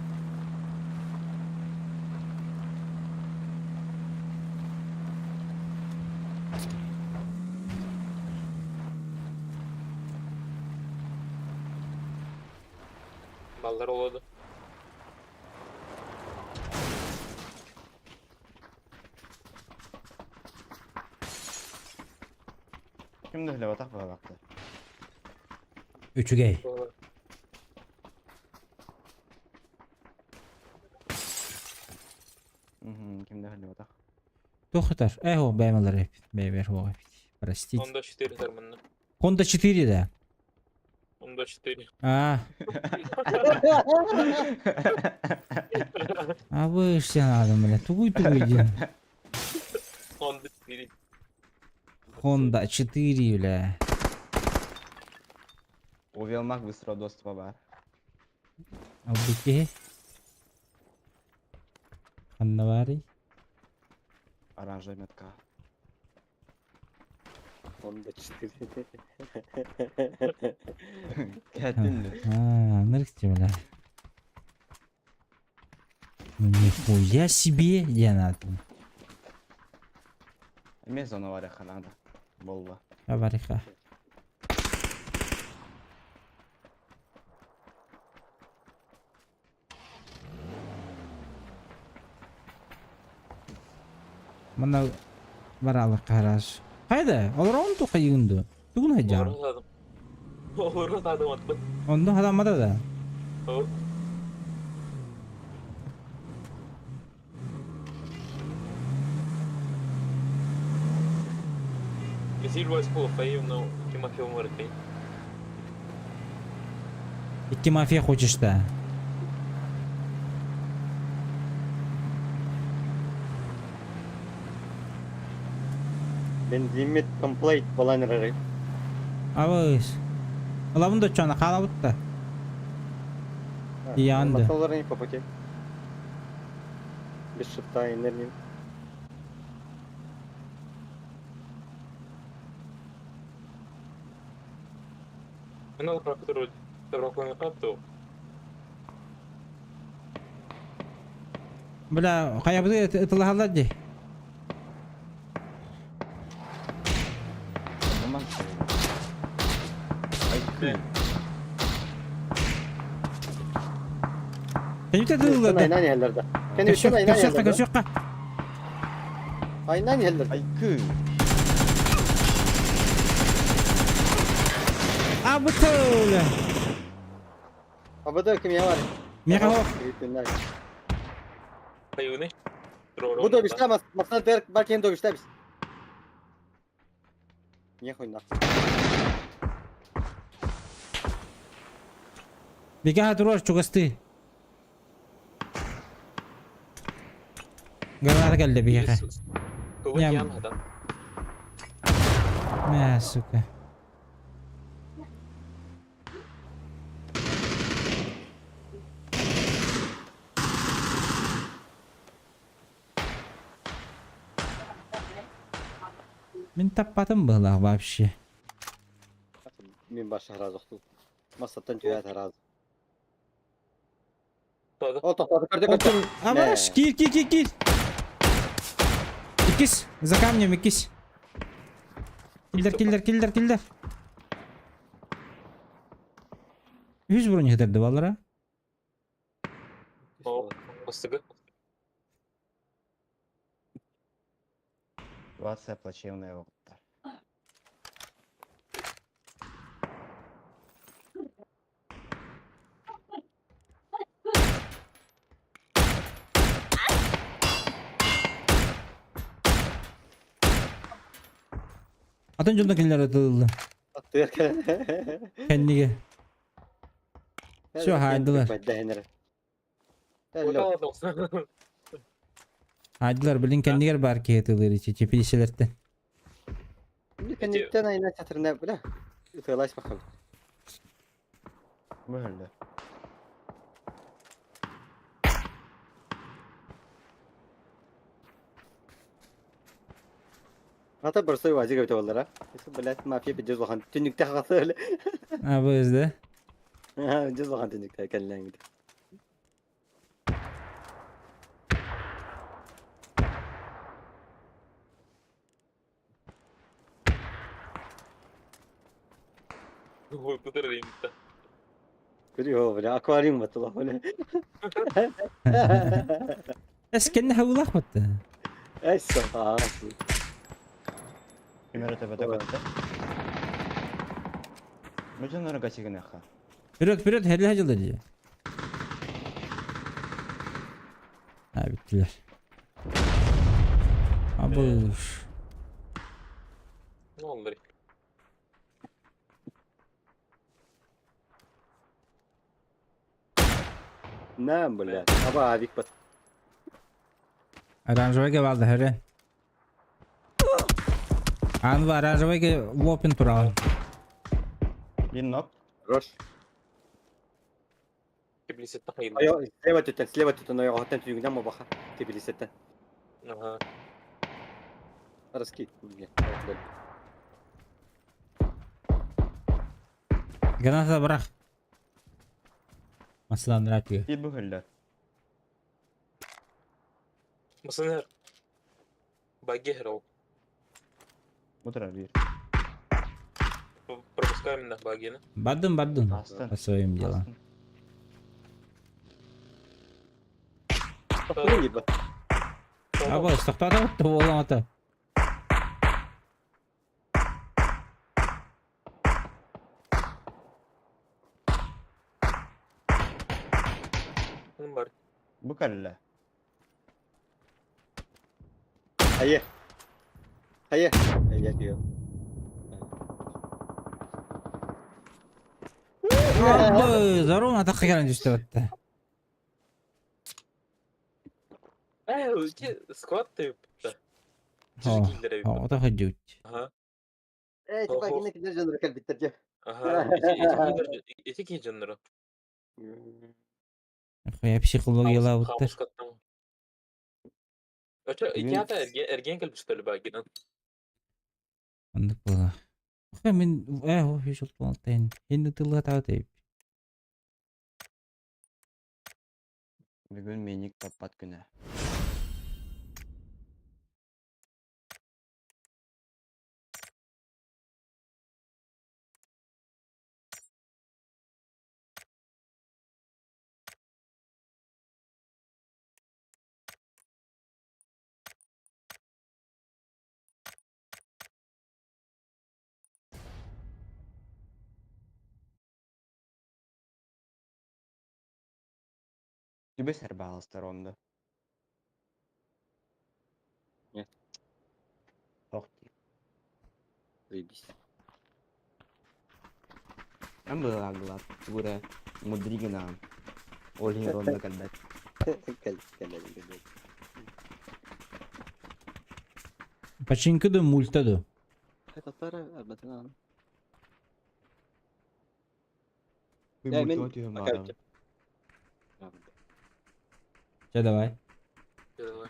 Баллар олоду. Ким да билбэтэх быһалаахтар. Үчүгэй. Ким да билбэтэх. Туох ытар? Э, о, бэйэм ылар эбит. Бэйэбэр суох эбит. Простите. Honda 4 ытар манна. Honda 4 да? Honda 4. А. А вы ж надо, бля. Тугуй-тугуй диэн. Honda 4. Honda 4, бля. Увелмак быстрого доступа баар. Албыт киһи. Ханна баарый? Оранжевая метка. Honda 4. Кэттин да. А, нырк бля. Ну нихуя себе, диэн аатын. Эмиэ зона барыахха наада. Буолла. Абариха. Манна бараалык гараж. Хайда, олорон ту хайыгын Тугун хайдьаан? Олору садым. Олору садым аттым. Онно халаммата да? О. Василий Васьков, но Тимофей Моркой. Икки мафия хочешь да? Мен лимит комплейт балан эрэр. Абыс. Ылабын да чана хаалабыт да. Иянды. Масалары не по пути. Без шифта энергии. Надо прокурор карту. Бля, хайабыты ытылаһаллар дии. Кенүтэ тыллар да. Айнан иһэллэр да. Кенүттэн айнан Көрсүөххэ, иһэллэр да. көрсүөххэ. Айнан иһэллэр. Айкы. Абытыл. Абыда ким я бар? Миэхэ оһох. Хайыны. Бу добишта масна дер баркен добишта бис. Не хуй нахуй. Бега туруор чугастыы. Граната кэллэ биһиэхэ. Тугу Ням. ян хадан. Мэ, сука. Мин таппатым быһылаах вообще. Мин баша сразу охту. Массаттан түһээт сразу. Тоду. О, тоқтады, көрді, көрді. Отур. Абаш, киир, киир, киир, киир. Иккис, за камнем иккис. Киллер, киллер, киллер, киллер. Үс бронь хитэрди баллара. О, бастыгы. Ситуация плачевная оҕуттар. Атын дьонно кинилэр ытылла. Аттыгар Кэннигэ. Всё, хаайдылар. Хаайдылар, билин кэннигэр баар киһи ытылыр ичи чепилищелэртэн. Кэнниттэн айна чатырына бля. Ытылас бахабыт. Быһыллар. Ата простой вазик өтө боллара. Блять, мафия пиздец улахан түннүкте хагасы эле. А бу да? Пиздец улахан түннүкте кэллээн. Көрү бля, аквариум батыла бля. Эс кэннэ хабылах батта. Эс саа. Кимер өтө көттө. Мүжін гасигын яха. Вперед, вперед, хәллә жылды ди. Ha bittiler. Абыш. Ne oldu? Нам, бля. Аба авик бат. Оранжевый балды хәрен. Анва оранжевый лопин туралы. Бин нок. Рош. Айо, слева түтен, слева түтен, айо, хаттан түгүнен мо баха. Тибилисеттен. Ага. Раски. Граната бырах. Масынан ракы. Bir быһыллар. Мısınır. Баги херол. Бутыра бир. Пропускаем на багины. Бардым, бардым. Астын. По своим делам. Тоқтың ебі. Аба, тоқтады бітті болам ата. Бар. Бу кэллэ. Хайе. Хайе. Хайе диyor. Абы, здорово, атаққа келен түсті бітті. Склад ты. О, О, ходить. Ага. Э, типа кине кине жанры кэлбиттер же. Ага. Эти ки жанры. Хуя психологияла бітті. Өчө ики ата эрген келип что ли багинен. Андык була. Хуя мен, о, үш жыл болтайын. Енді тылға тағы Бүгүн меник таппат күнэ. Түбэ сэрбаалыстар онда. Не. Ох дии. Заебись. Эн быһылагылар тугура мудригина. Ол иһин ронда кэлбэт. Кэл, кэл, кэл. Починка да мульта да. Татара, абатына. Бу Я мен- мультуга түһүм баарым. Все, давай. Давай.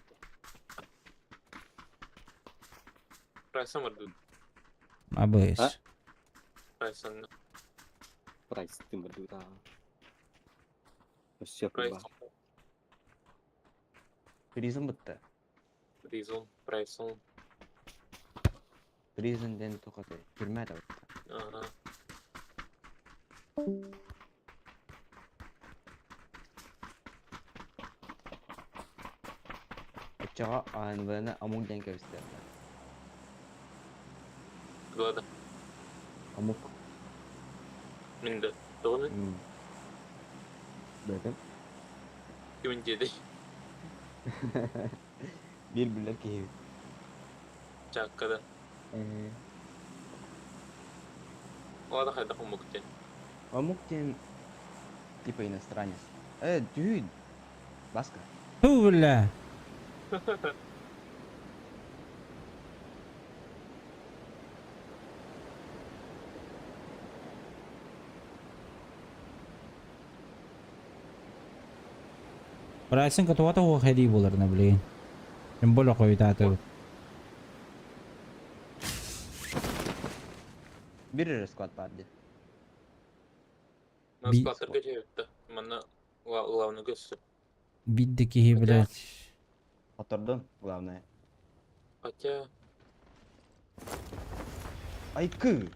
Прайсом ордут. АБС. А? Прайсон. Прайс ты мордута. Все, Прайсон. Призм бытта. Призон. Прайсон. Призм ден тохоты. Түрмә да бытта. Ага. Оччоҕо АНВ-ны омук диэн кэбистиэхтэрэ. Глада. Омук. Минде. Тоҕуну Бөтен. кимин диэдэй. Биир билэр киһибит. Чааккада. Лада хайдах омук диэн. Омук диэн типа иностранец. Дүйн. Баска. Фу, бля. Прайсын катуата хуа хэри буларна, блин. Тем более хуйтаты. Биир эрэ склад баар дии. Нас складтарга түһүптэ. Манна главный көссө. Бидди киһи, блядь. Отордун, главное. Хотя Айкы!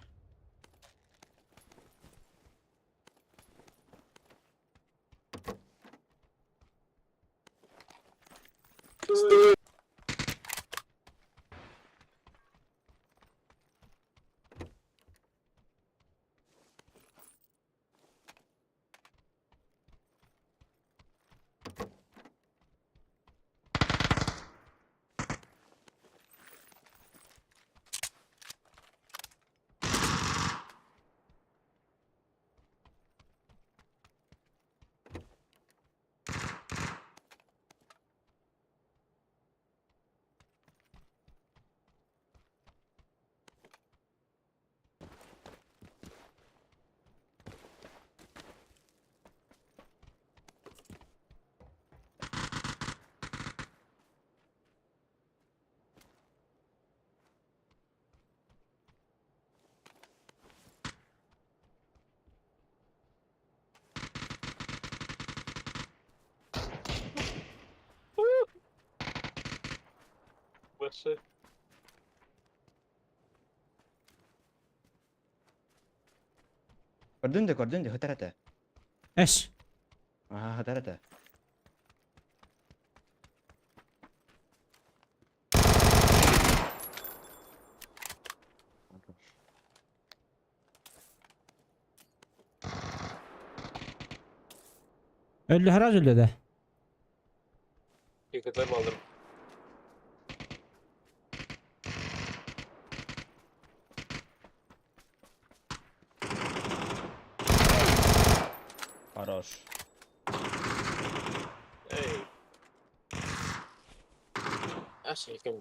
Стой! Ваши. Көрдүн да көрдүн да хытар этэ. Эш. Аха хытар этэ. Өллө хараз өллө да. Екатай балдыр. Хорош. Эй. Аш екен.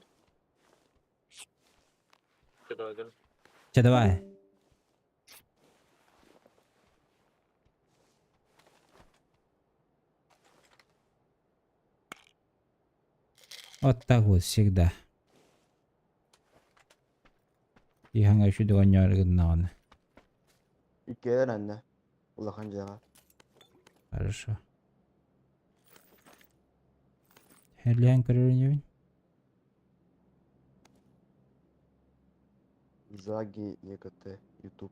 Че, давай. Вот так вот всегда. Иһаҥа үчүгэй гыннаҕына. Иккиэн анна. Улахан дьаҕа. Хорошо. Херлиэн көрөрүнүбүн. Заги ЕКТ Ютуб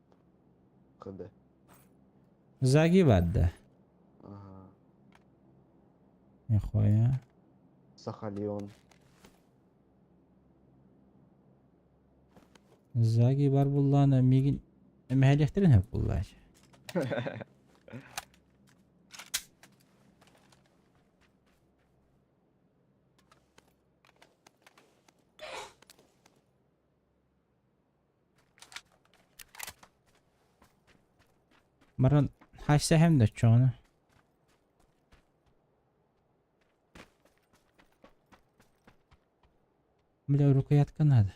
ХД. Заги бадда. Ага. Нихуя. Сахалион. Заги бар буллаана мигин эмэһэлиэхтэрин хөп буллаач. Баран хайса да чону. Бля, рукоятка надо.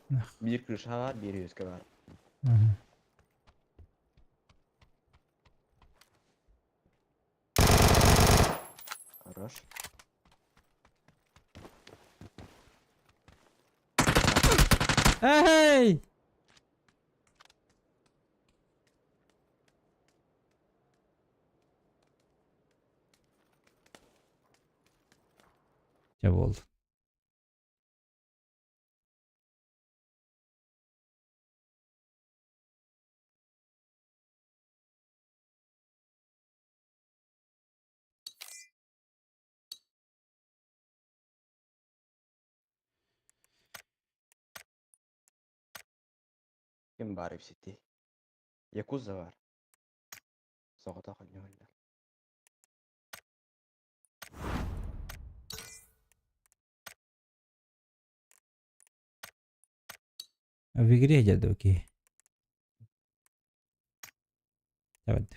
Биир крыша баар, биир үөскэ баар. Хорош. Эй! Дьэ буолла. Ким баар сити? Якуза баар. Соҕотох оонньууллар. В игре дядя, окей. Давай.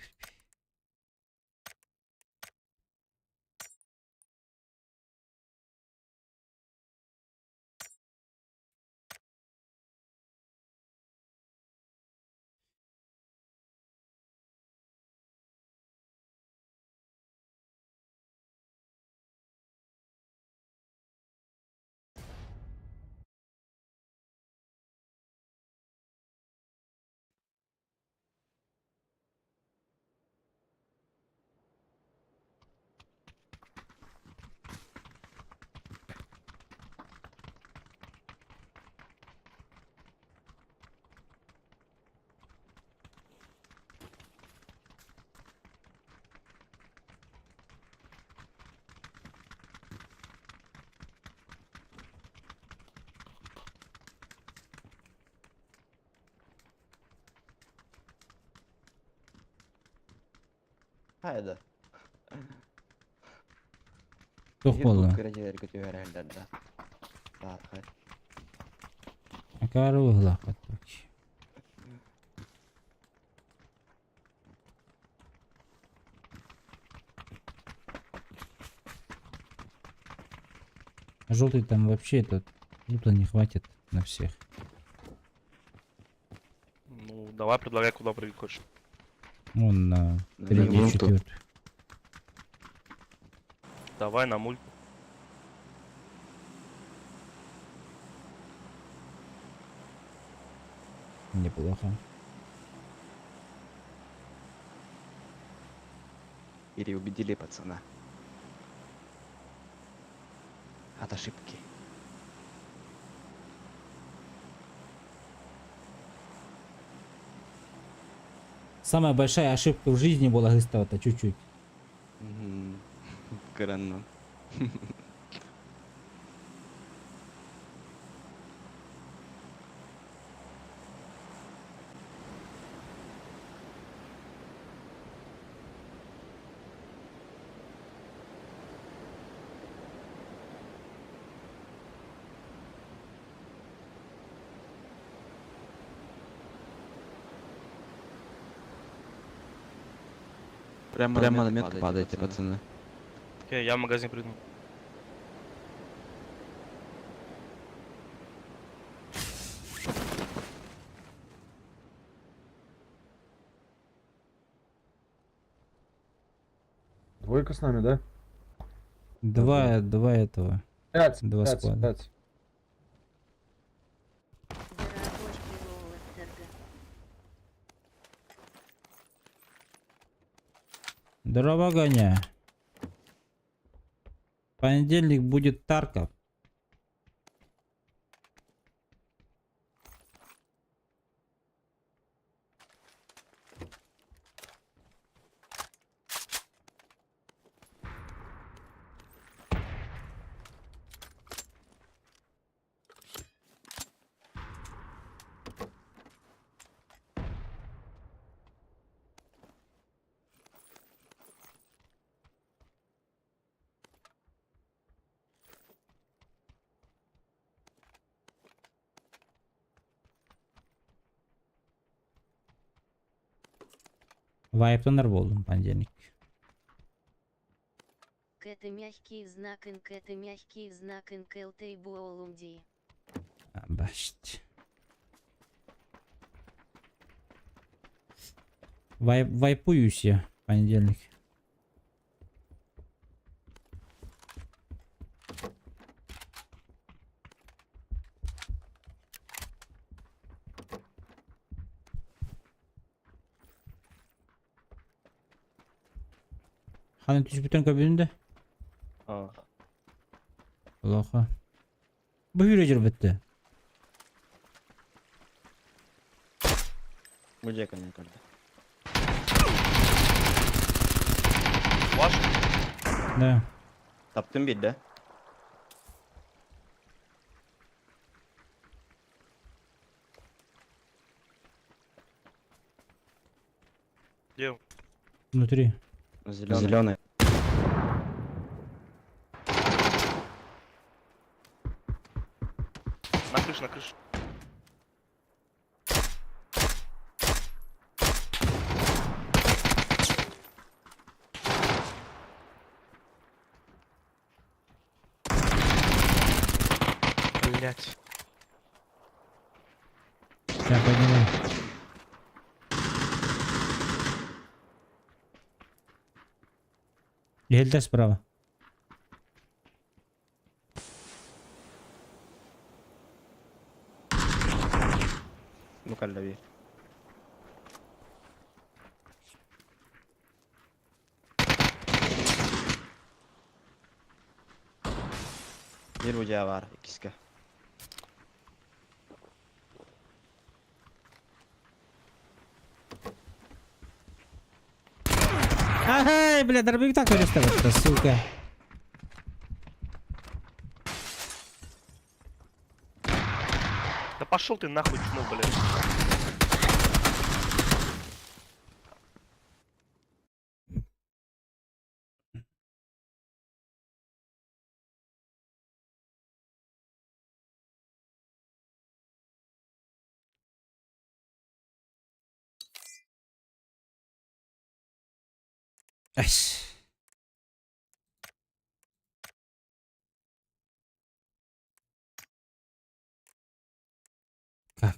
Хайда. Туох буолла? Кыра түһэрэллэр да. Таархай. Акаары быһыылаахпыт. Желтый там вообще этот лута не хватит на всех. Ну, давай предлагай, куда прыгать хочешь. Вон на На третий, мульту. четвертый. Давай на мульт. Неплохо. Или убедили пацана. От ошибки. Самая большая ошибка в жизни была Гыстава-то чуть-чуть. Мгм. Кыранно. Прямо, Прямо на метку падайте, пацаны. Окей, я в магазин приду. Двойка с нами, да? Два, два этого. Пять, Два пять, склада. пять. Дорогочки Роллертерга. Здорово, Ганя. Понедельник будет Тарков. Вайптанар болдум понедельник. Кэты мягкий знак инк это мягкий знак инк ЛТ и буолумди. Башт. Вайпуюсь я в понедельник. Ханна түспүтүн көбүндө. А. Плохо. Бу жүрө бүтті. Бу дьиэ кэннэ көрдө. Ваш? Да. Таптым биирдэ. Где он? Внутри. Зеленый. Зеленый. На крыше, на крыше. Блять. Сейчас подниму. Гельда справа. Бу кэллэ биир. Биир бу дьиэ баар, иккискэ. Ага, бля, дробовик так арестовать, сука. Да пошел ты нахуй, чмо, блядь. Ась. Как?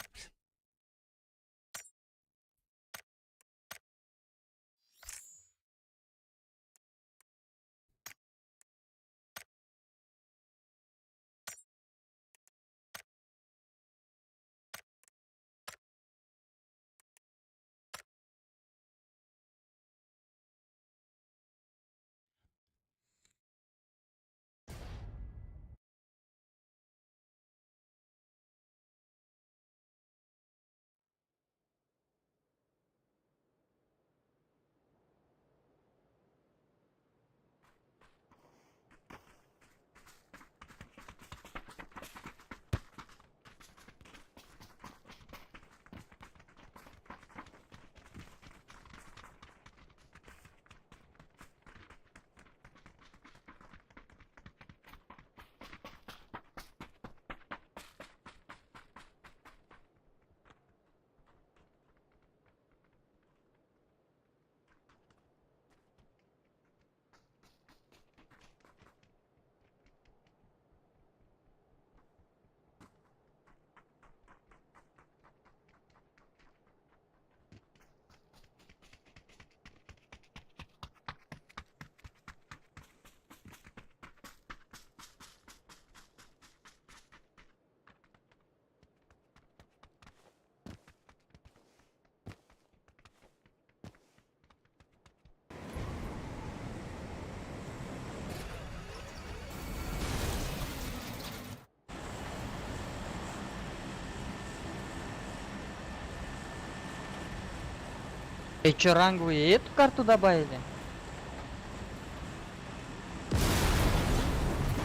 И чё, ранговые и эту карту добавили?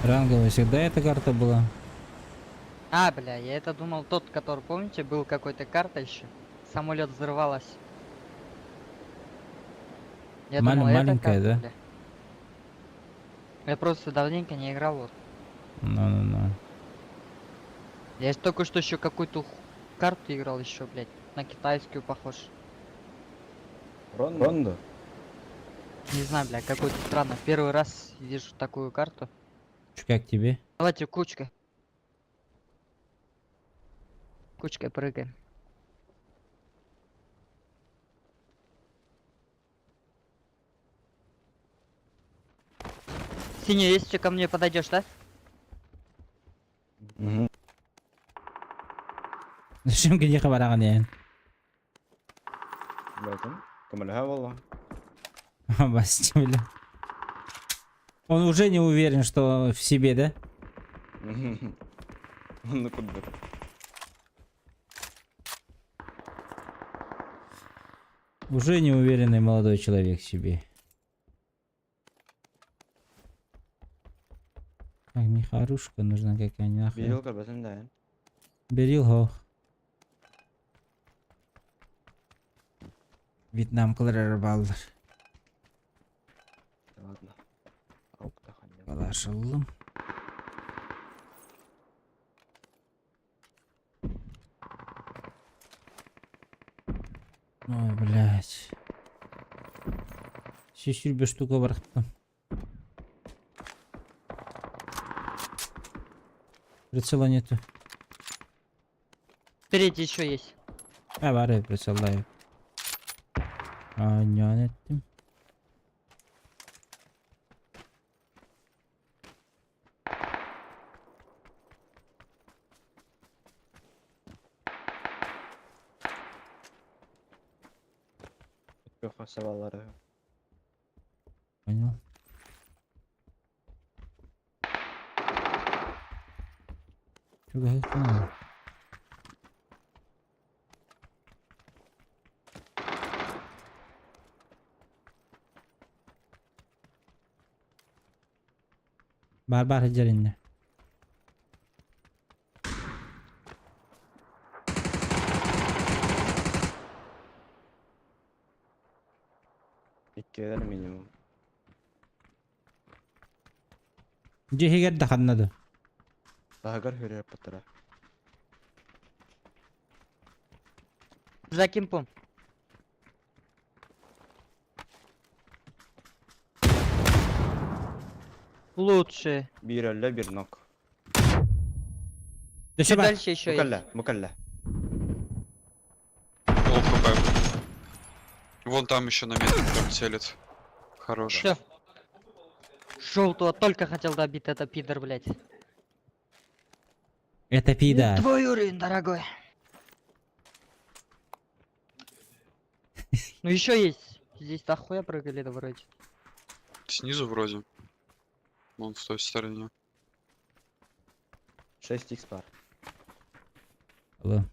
Ранговая всегда эта карта была. А, бля, я это думал тот, который, помните, был какой-то карта еще. Самолет взрывалась. Я думал, эта Маленькая, карта, да? бля. Я просто давненько не играл вот. Ну-ну-ну. Я только что еще какую-то карту играл еще, блядь. На китайскую похож. Рондо? Рондо. Не знаю, бля, какой-то странно. Первый раз вижу такую карту. Чё, как тебе? Давайте кучкой. Кучкой прыгаем. Синий, если ко мне подойдешь, да? Угу. Зачем где хабараган ян? Байтын. Көмөлөһө буолла. Басти, бля. Он уже не уверен, что в себе, да? Ну курдук. Уже неуверенный молодой человек в себе. Так, михарушка нужна какая-нибудь. Нахуй. Берил көрбөтүм да. Берил хох. Вьетнам баллар. Ладно. Аук та ханья. Балашылым. Ой, блядь. Сүйсүрбе штука бар. Прицела нету. Третий еще есть. А, бар прицелдаю. А, не еттим. Yok сабалары. Понял. Чего понял? Бар бар жеринде. Иккилер минимум. Жехигер да ханнады. Тагар хүрер патара. За кемпом. Лучше. Бир өллө, бир нок. Чуть дальше еще есть. Букалла, букалла. Пол хп. Вон там еще на метке прям целит. Хорош. Все. Желтого только хотел добить, это пидор, блядь. Это пидор. Твой уровень, дорогой. Ну еще есть. Здесь хуя прыгали, да вроде. Снизу вроде. Вон в той стороне. 6 х пар. Алло.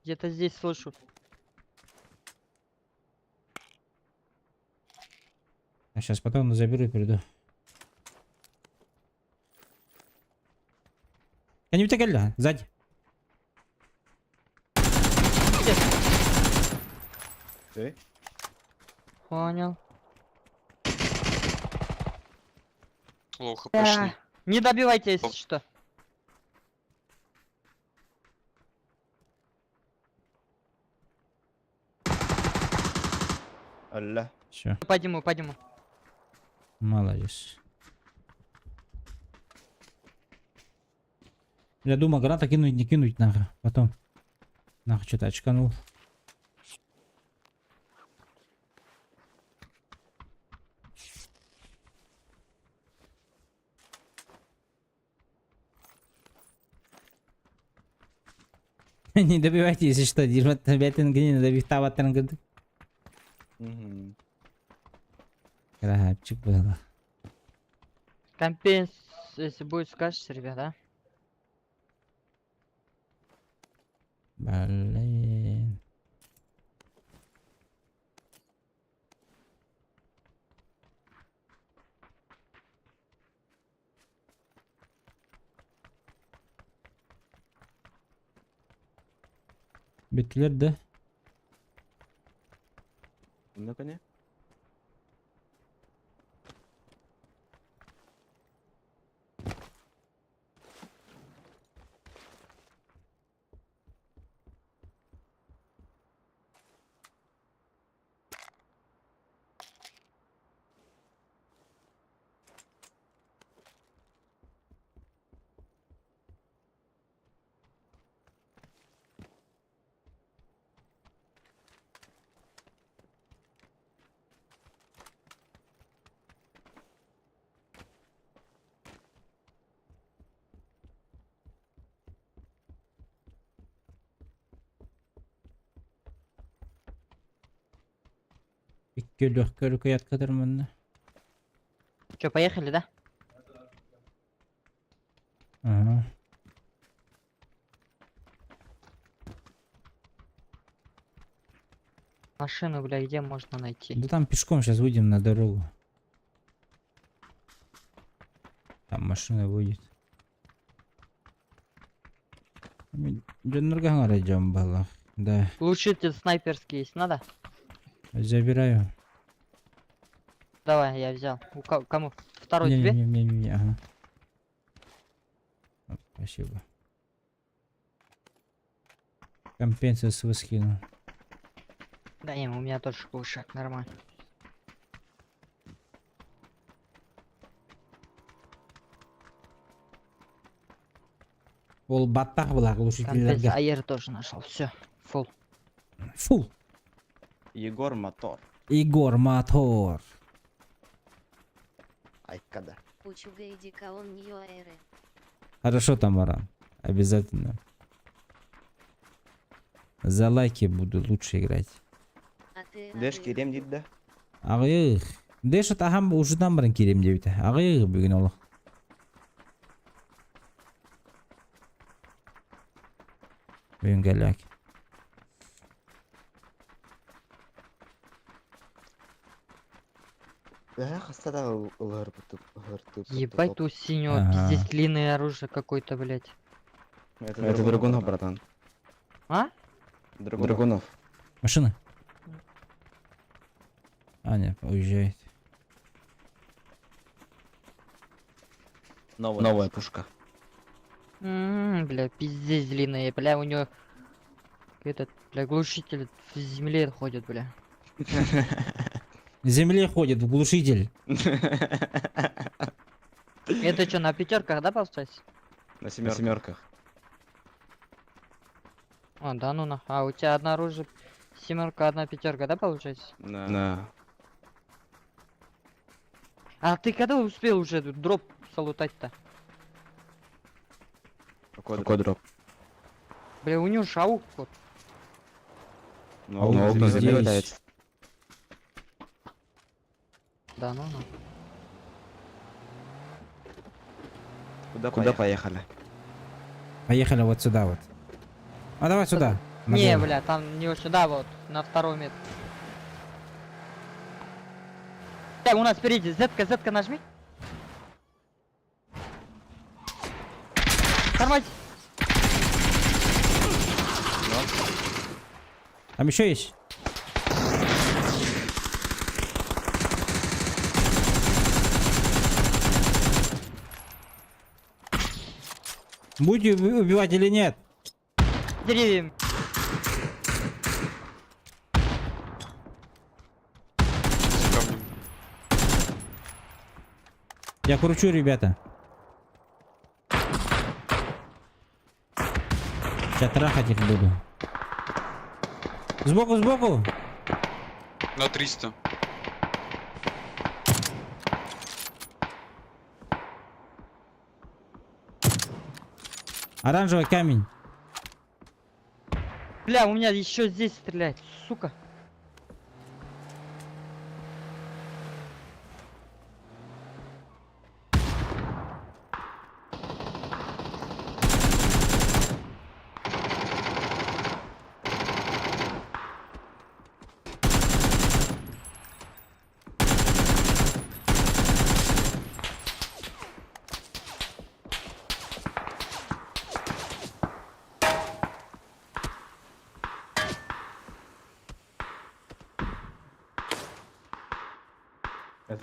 Где-то здесь слышу. А сейчас потом заберу и приду. Они у сзади. Ты? Понял. Лоу хпшный. Не добивайте, если что. Алла. Все, Подниму, подниму. молодец. Я думал, граната кинуть, не кинуть нахуй. Потом. Нахуй что-то очканул. Не добивайте, если что. Угу. Красавчик было. Компенс, если будет, скажете, ребята. Блин. Битлер да? Ну-ка не. Легкая рукоятка нормально. Че, поехали, да? Ага. Машину, бля, где можно найти? Да там пешком сейчас выйдем на дорогу. Там машина выйдет. Дьоннорго Да. Глушитель снайперский есть, надо? Забираю. Давай, я взял. У кому? Второй не, тебе? Не, не, не, не, ага. Спасибо. Компенсацию скину. Да не, у меня тоже глушак, нормально. Ол баттах была Компенс глушительлерге. АЕР тоже нашел. Все, фул. Фул. Егор Мотор. Егор Мотор. Айкада. Хорошо, Тамара. Обязательно. За лайки буду лучше играть. Дэш кириэм диир да? Аҕыйах. Дэш атахам ужудан баран киириэм диэбитэ. Аҕыйах бүгүн ол. Бүгүн кэллэк. Э, хаста да Ебать, у синего Ага. пиздец длинное оружие какое-то, блядь. Это Драгунов, братан. А? Драгунов. Машина. А, нет, уезжает. Новая пушка. Бля, пиздец длинное, бля, у него этот, бля, глушитель в земле ходит, бля. В земле ходит, в глушитель. Это что, на пятерках, да, получается? На семерках. А, да ну нах. А, у тебя одна оружие, семерка, одна пятерка, да, получается? Да. А ты когда успел уже тут дроп залутать-то? Какой дроп? Бля, у него шаук вот. Ну, Аук аук на земле здесь. валяется. Да ну нах. Куда поехали? Поехали вот сюда вот. А давай сюда. На Не, гору. бля, там не вот сюда вот, на второй метр. Так, у нас впереди, зетка, зетка нажми. Тормозь. Там еще есть? Будете убивать или нет? Деревьями. За камнем. Я кручу, ребята. Сейчас трахать их буду. Сбоку, сбоку! На 300. Оранжевый камень. Бля, у меня еще здесь стреляет, сука.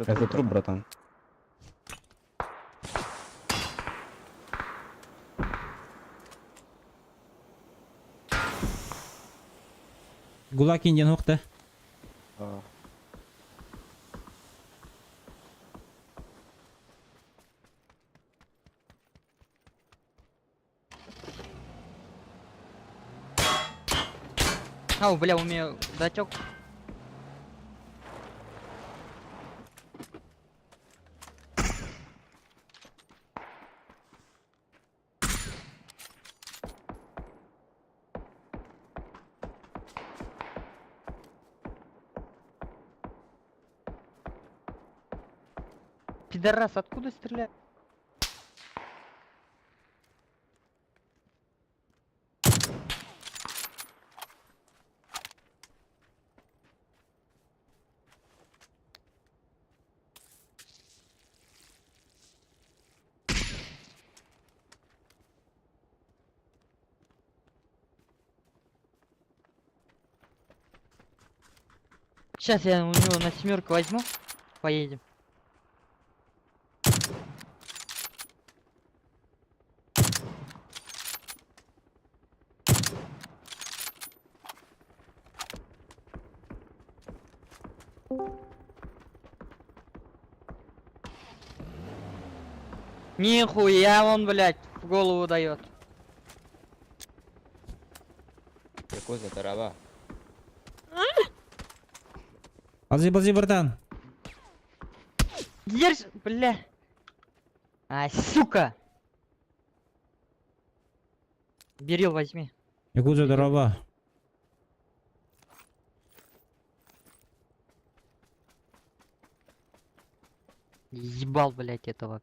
Это труп, братан. Гулак индиан да? А. Ау, бля, у меня дотек. Пидорас, откуда стреляет? Сейчас я у него на семерку возьму. Поедем. Нихуя он, блядь, в голову дает. Якуза, тарава. Ползи, ползи, братан. Держ, бля. А, сука! Берил возьми. Якудза, здорово. Ебал, блядь, этого.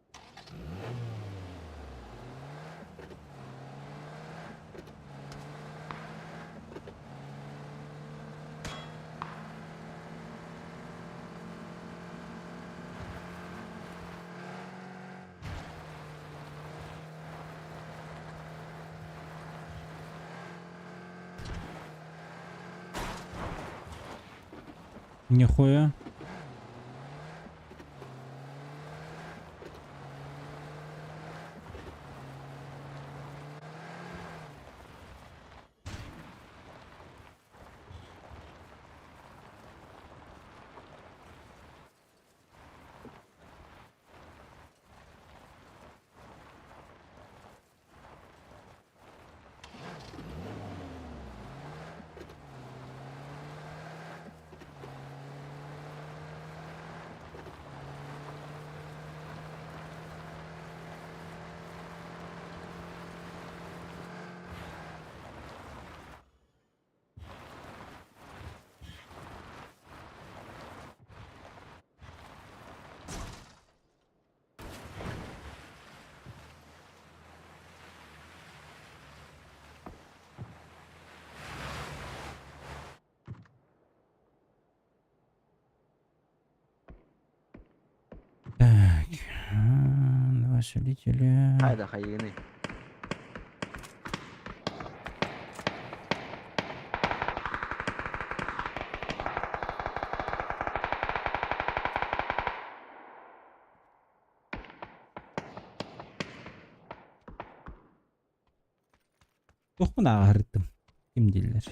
Нихуя. Так, два целителя. Хайда, хайыны. Тухмын ағырттым. Ким дейлер?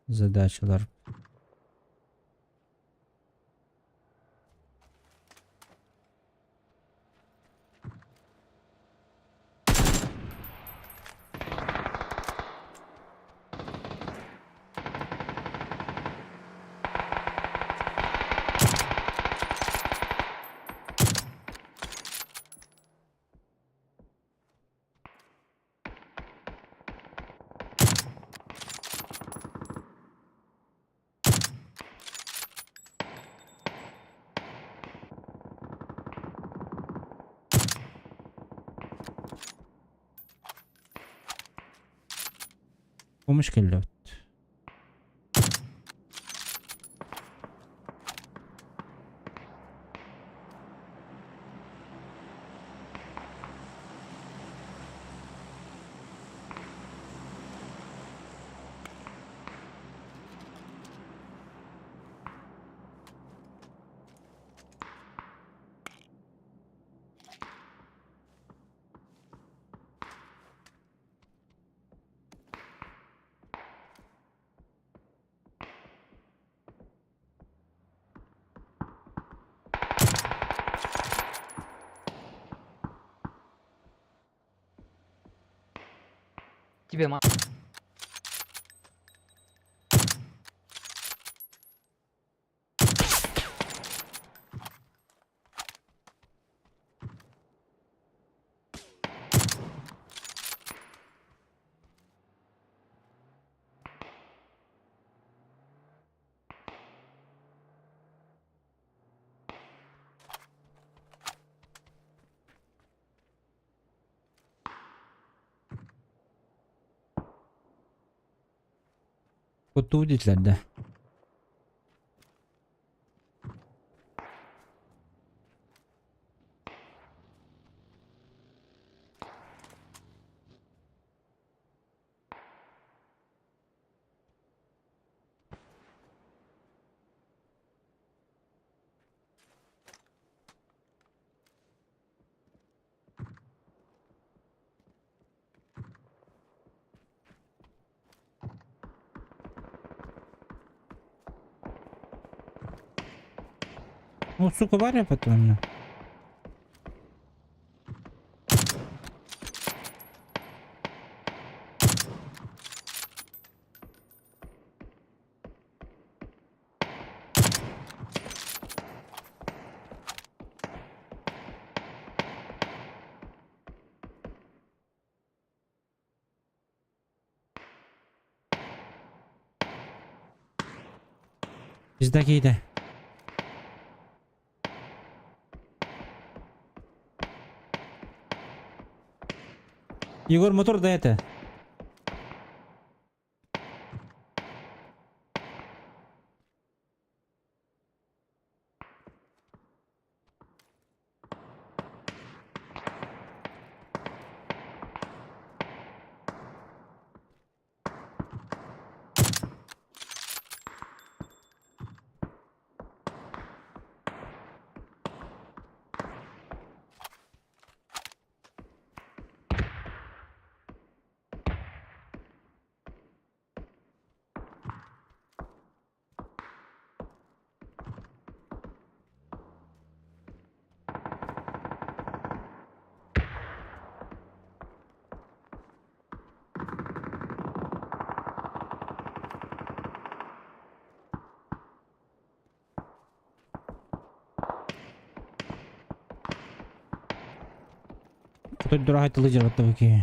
Задачалар. Помощь келлет. Тебе, ма. Куттуу дитлэр да. Ну, сука, Варя потом. Пизда кейде. Егор, мотор да это. Тут дорога лыжер вот такие.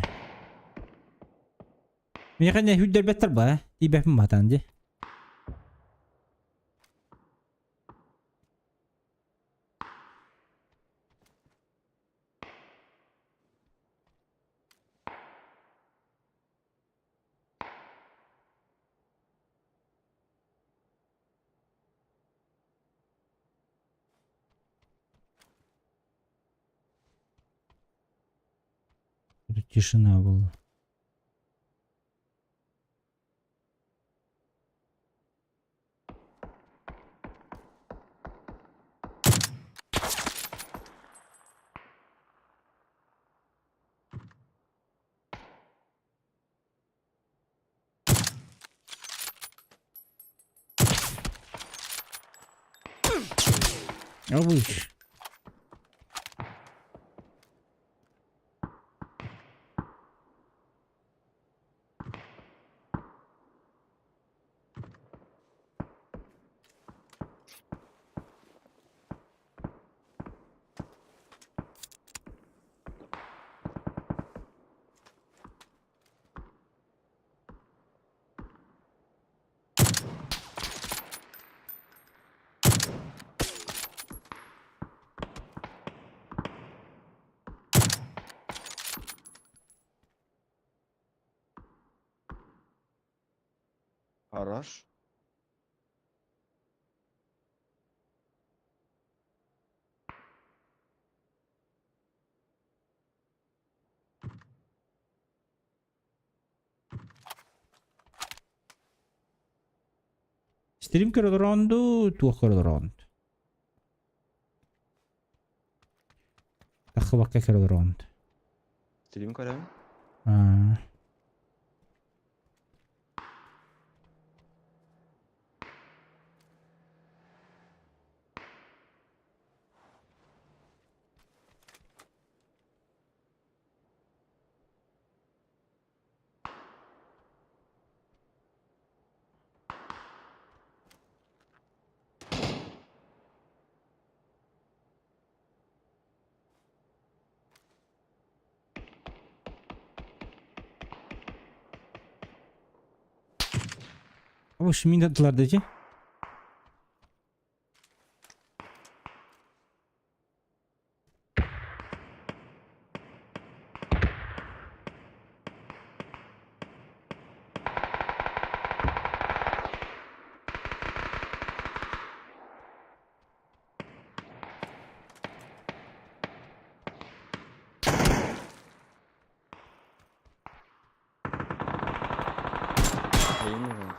Мне конечно хүддер ба, тибэпин батан ди. Тут тишина была. А вы ж. Хорош. Стрим көрдөрөнду, туох көрдөрөнд. Тахыбакка көрдөрөнд. Стрим көрөм. Аа. Ош минатлар дечи. Хайын.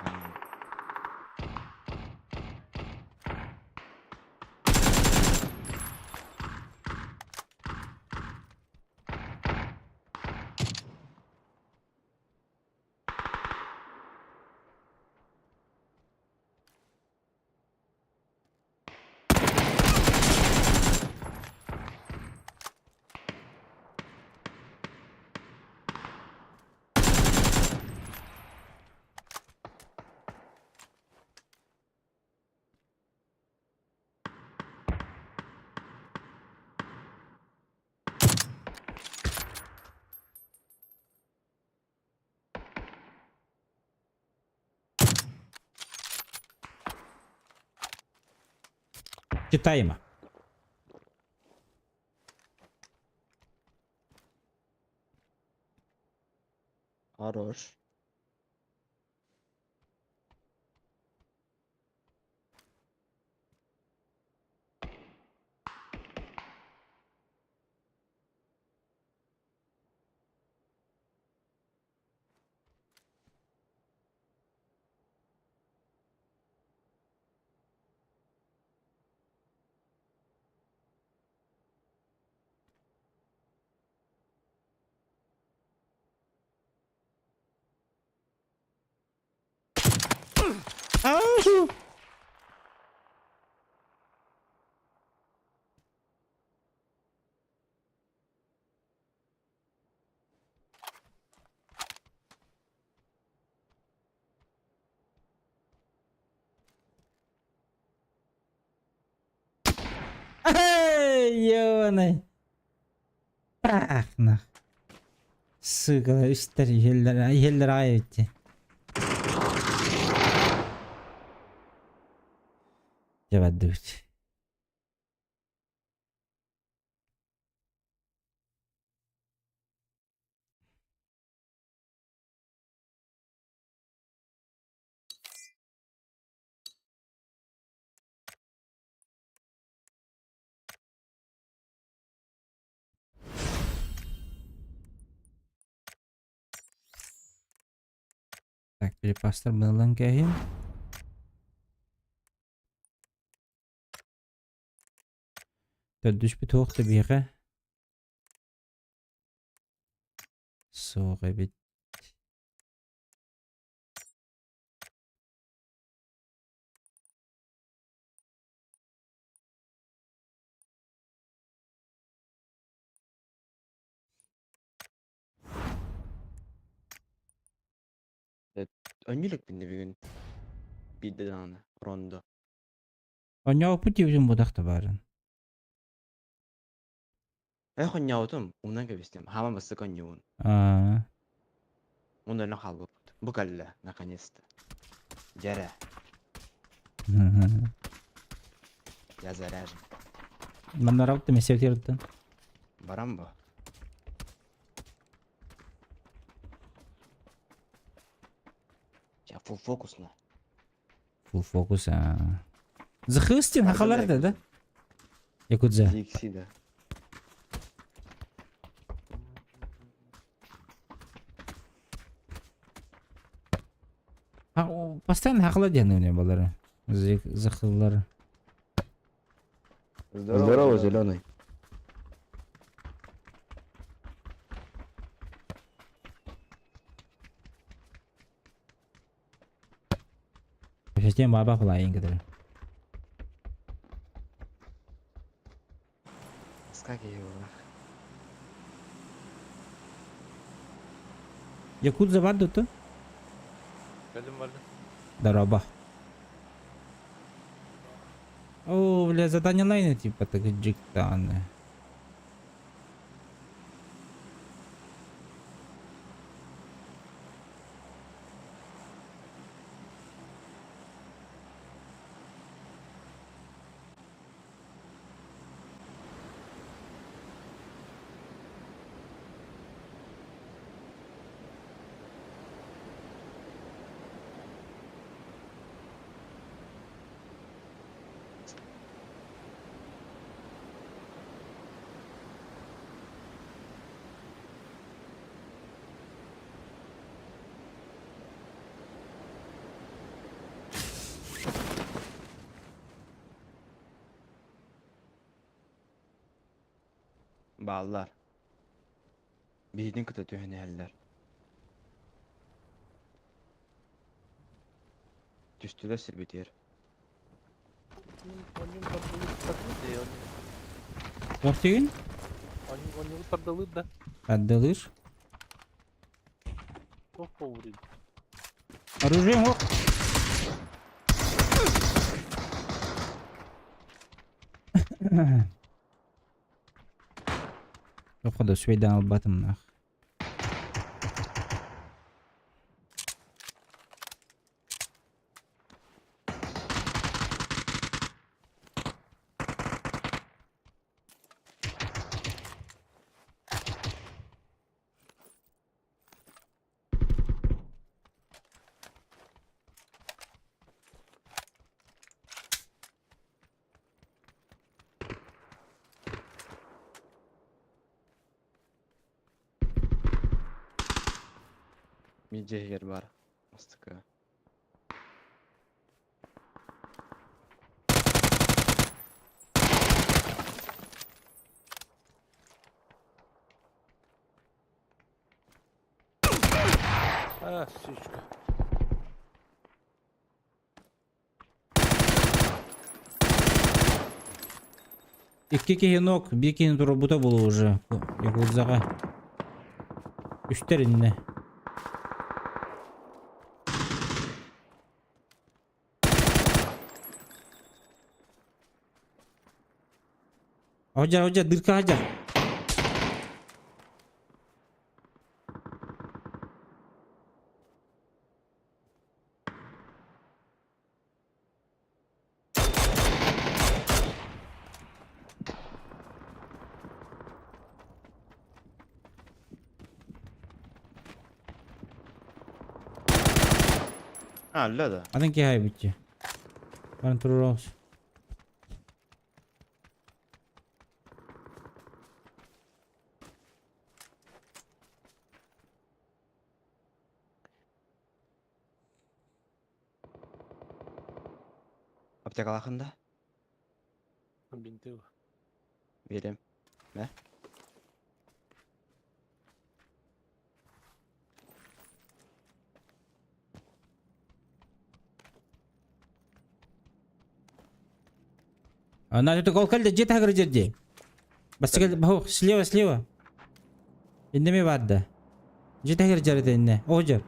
Читаемо. Хорош. Ау! Эй, ёбаный. Ах, нах. Сука, үстэр иһэллэр иһэллэр аҕай эбит. Дьэ бардыбыт. Так, перепастар быналан кэһин. Төрдүспүт туох да биэхэ. Суох эбит. Өнньүлүк бүгүн. Биирдэ даҕаны рондо. Онньооппут диэбитим будах да баарын. Эх онньоотум, умнан кэбистим. Хаама бастык онньуун. Аа. Онно хаалбыппыт. Бу кэллэ, наконец-то. Дьэрэ, я заряжен. Манна рабыт мессиэктиртэн. Баран бу. Я фул фокус на. Full focus аа. Зыхыстин хахалар да, да? Якудза. Зикси, да. Постоянно хахала диэн у балары. Зыхыллар. Здорово, зеленый. Система баба флайинг кадыр. Как его? Якудза бар дута? Кэлим барды. Дороба. О, бля, задание лайны типа так джиктаны. Бааллар. Биһигини кытта түһэн иһэллэр. Түстүлэр сирбитигэр. Ортигин? Отдалыш. Оружие мог. Походу, свейдан албатым нах. Миджегер бар. Астыка. А, сучка. Икки киһи нок, биир киһини туруорбута буолуо уже. Якудзаҕа. Үстэр иннэ. Ходьар, ходьар, дырка ходьар. А, да. Атын киһи айбытчы. Баран туруорабыз. Аптекалаахында? Берем. Мә. Она тут ол кэллэ дьиэ таһыгар дьэрдии. Бастакы баһуох слева слева. Иннеме баарда. Дьиэ таһыгар дьарыта инне. О дьар.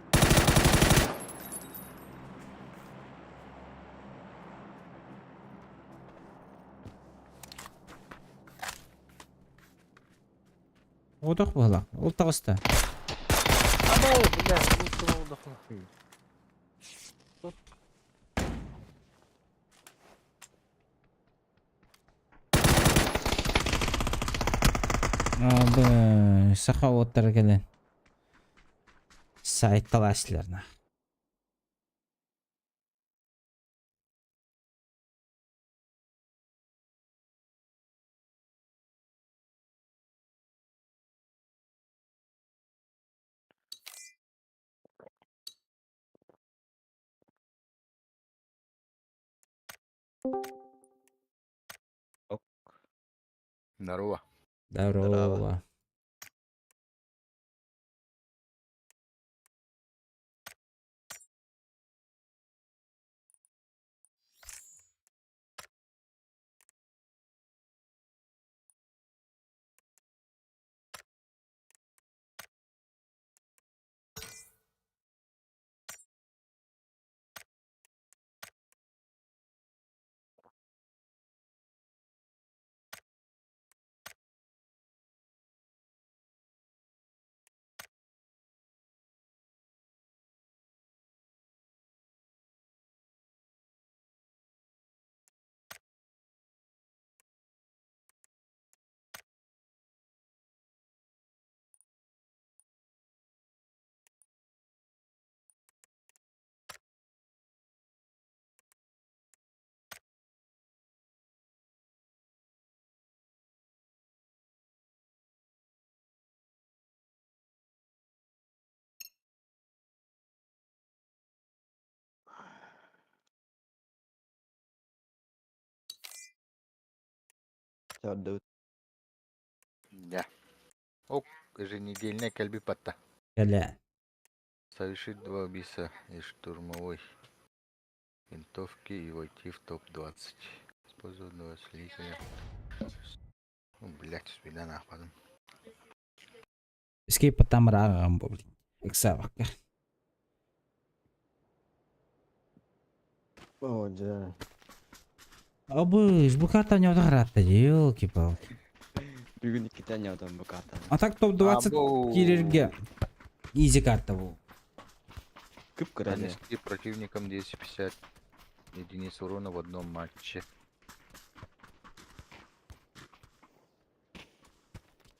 Оҕотох быһылаах. Ол таҕыста. Абау, бля, лучше Абы саха уоттара кэлэн сайталааччылар нах. Ок. Здорово. Здорово. Чардыбыт. Да. Ок, еженедельная кэлбит батта. Кэлэ. Совершить два убийства из штурмовой винтовки и войти в топ-20. Использовать два усилителя. Ну, блядь, спина нахуй. Escape тамара бу блин. Ыксаабакка. О, да. Абыш, бу карта не отыгратты, елки-палки. Бүгүн иккитэ ньоотон бу картаны. А так топ-20 Абоу. киирэргэ изи карта бу. Кып-кыра дии. Нанести противникам 250 единиц урона в одном матче.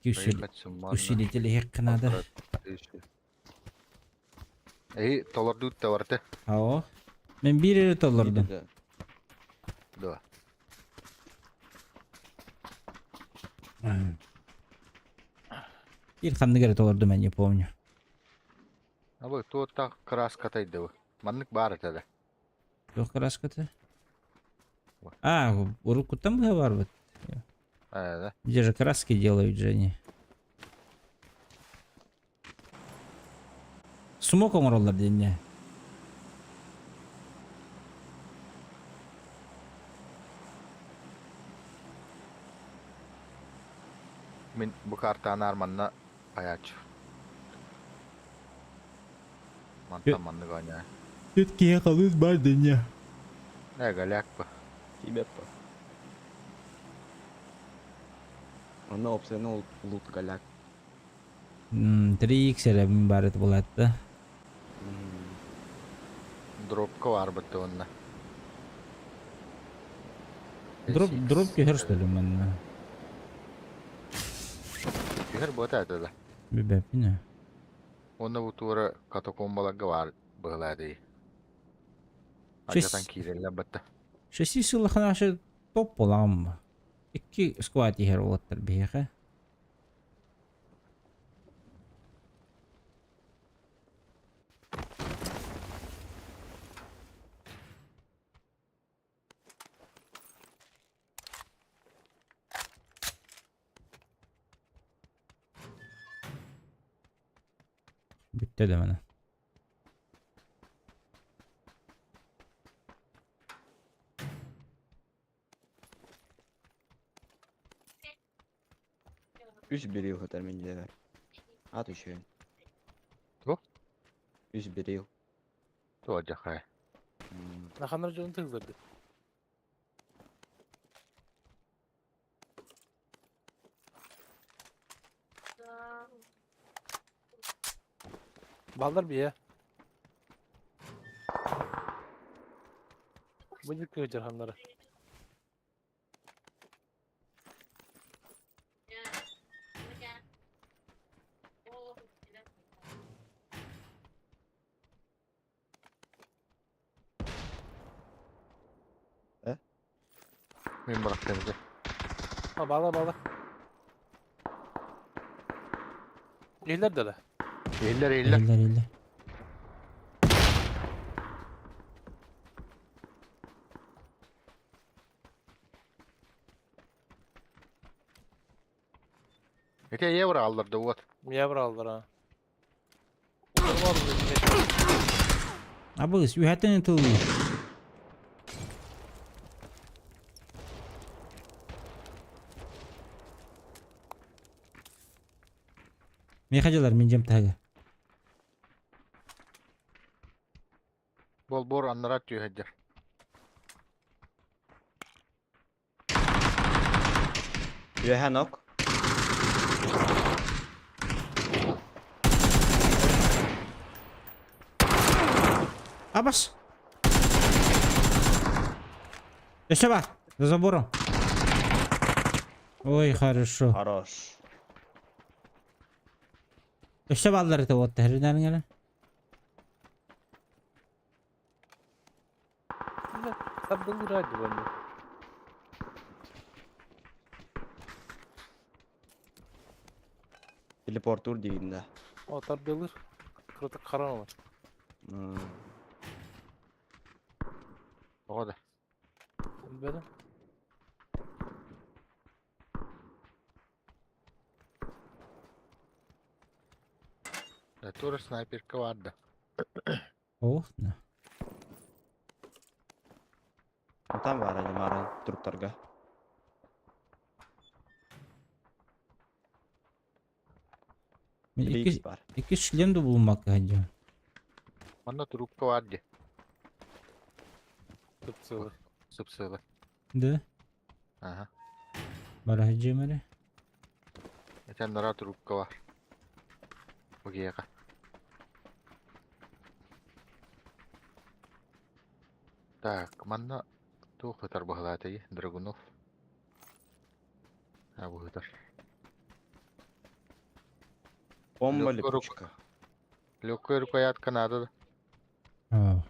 Проехать суммарно Усилители иһиэххэ надо. 1500. Эй, толордут товарты. Ао. Мен биир эрэ толордум. Да. Да. Биир ханнык эрэ толордум, я не помню. А вы то так краска тайдыбы. Маннык бар это да. Туох краската? А, уруккуттан быһа барбыт. А, да. Где же краски делают, Женя? Смок оҥороллор диэннэ. Мин бу картаны арманна аяч. Мантан маннык оня. Түт киһи халыс бар диэннэ. Э, голяк бы. Тебе по. Онно опционал лут голяк. 3x эрэ мин баар этэ буолаатта. Дропка бар бытты онна. Дроп, SX. дроп түһэр что ли манна? Түһэр буота это да. Билбэппин. Онна бу туора катакомбаларга бар быһылаа дии. Шесть. Ажатан киирэллэр батта. Шести сыллахана топ буолаҕым. Икки сквад иһэр уолаттар биһиэхэ. Бүттэ да мана. Үс берил хатар мен дьиэбэр. Ат үчүгэй. Туох? Үс берил. Туох дьахай. Наханар дьон тылларды. Балдар бие. Бу дикки жарханнары. Мин бырахтым дьэ. Ha bağla bağla. İyiler de la. Иһиллэр иһиллэр. Иһиллэр иһиллэр. Ити евро алларды вот. Евро аллар ha. Var mı? Абыс, үһэтин тыллыы. Миэхэ дьылар мин дьиэм таһыгар. Болбор аннара түһэддэр. Үөһэ нок. Абас! Өссө бар! За забором. Ой, хорошо. Хорош. Өссө бааллар этэ уотта хэринээн эрэ. Сабдыл ради вони. Телепортур диигин да. О тардылыр. Кырата каран олар. Тоҕо да. Bilmedim. Тура снайперка бар да. Ох, на. Там бар ани марын труптарга. Мен Рикс Икки, бар. икки шлем да булмакка хадья. Манна трубка бар ди. Сып-сылы. Сып-сылы. Да? Ага. Бара хадья мэре. Это нара трубка бар. Бугега. Так, манна туох ытар баһылаатый Драгунов. А бу ытар. Бомба Легкая рука. липучка. Легкая рукоятка надо. да. А.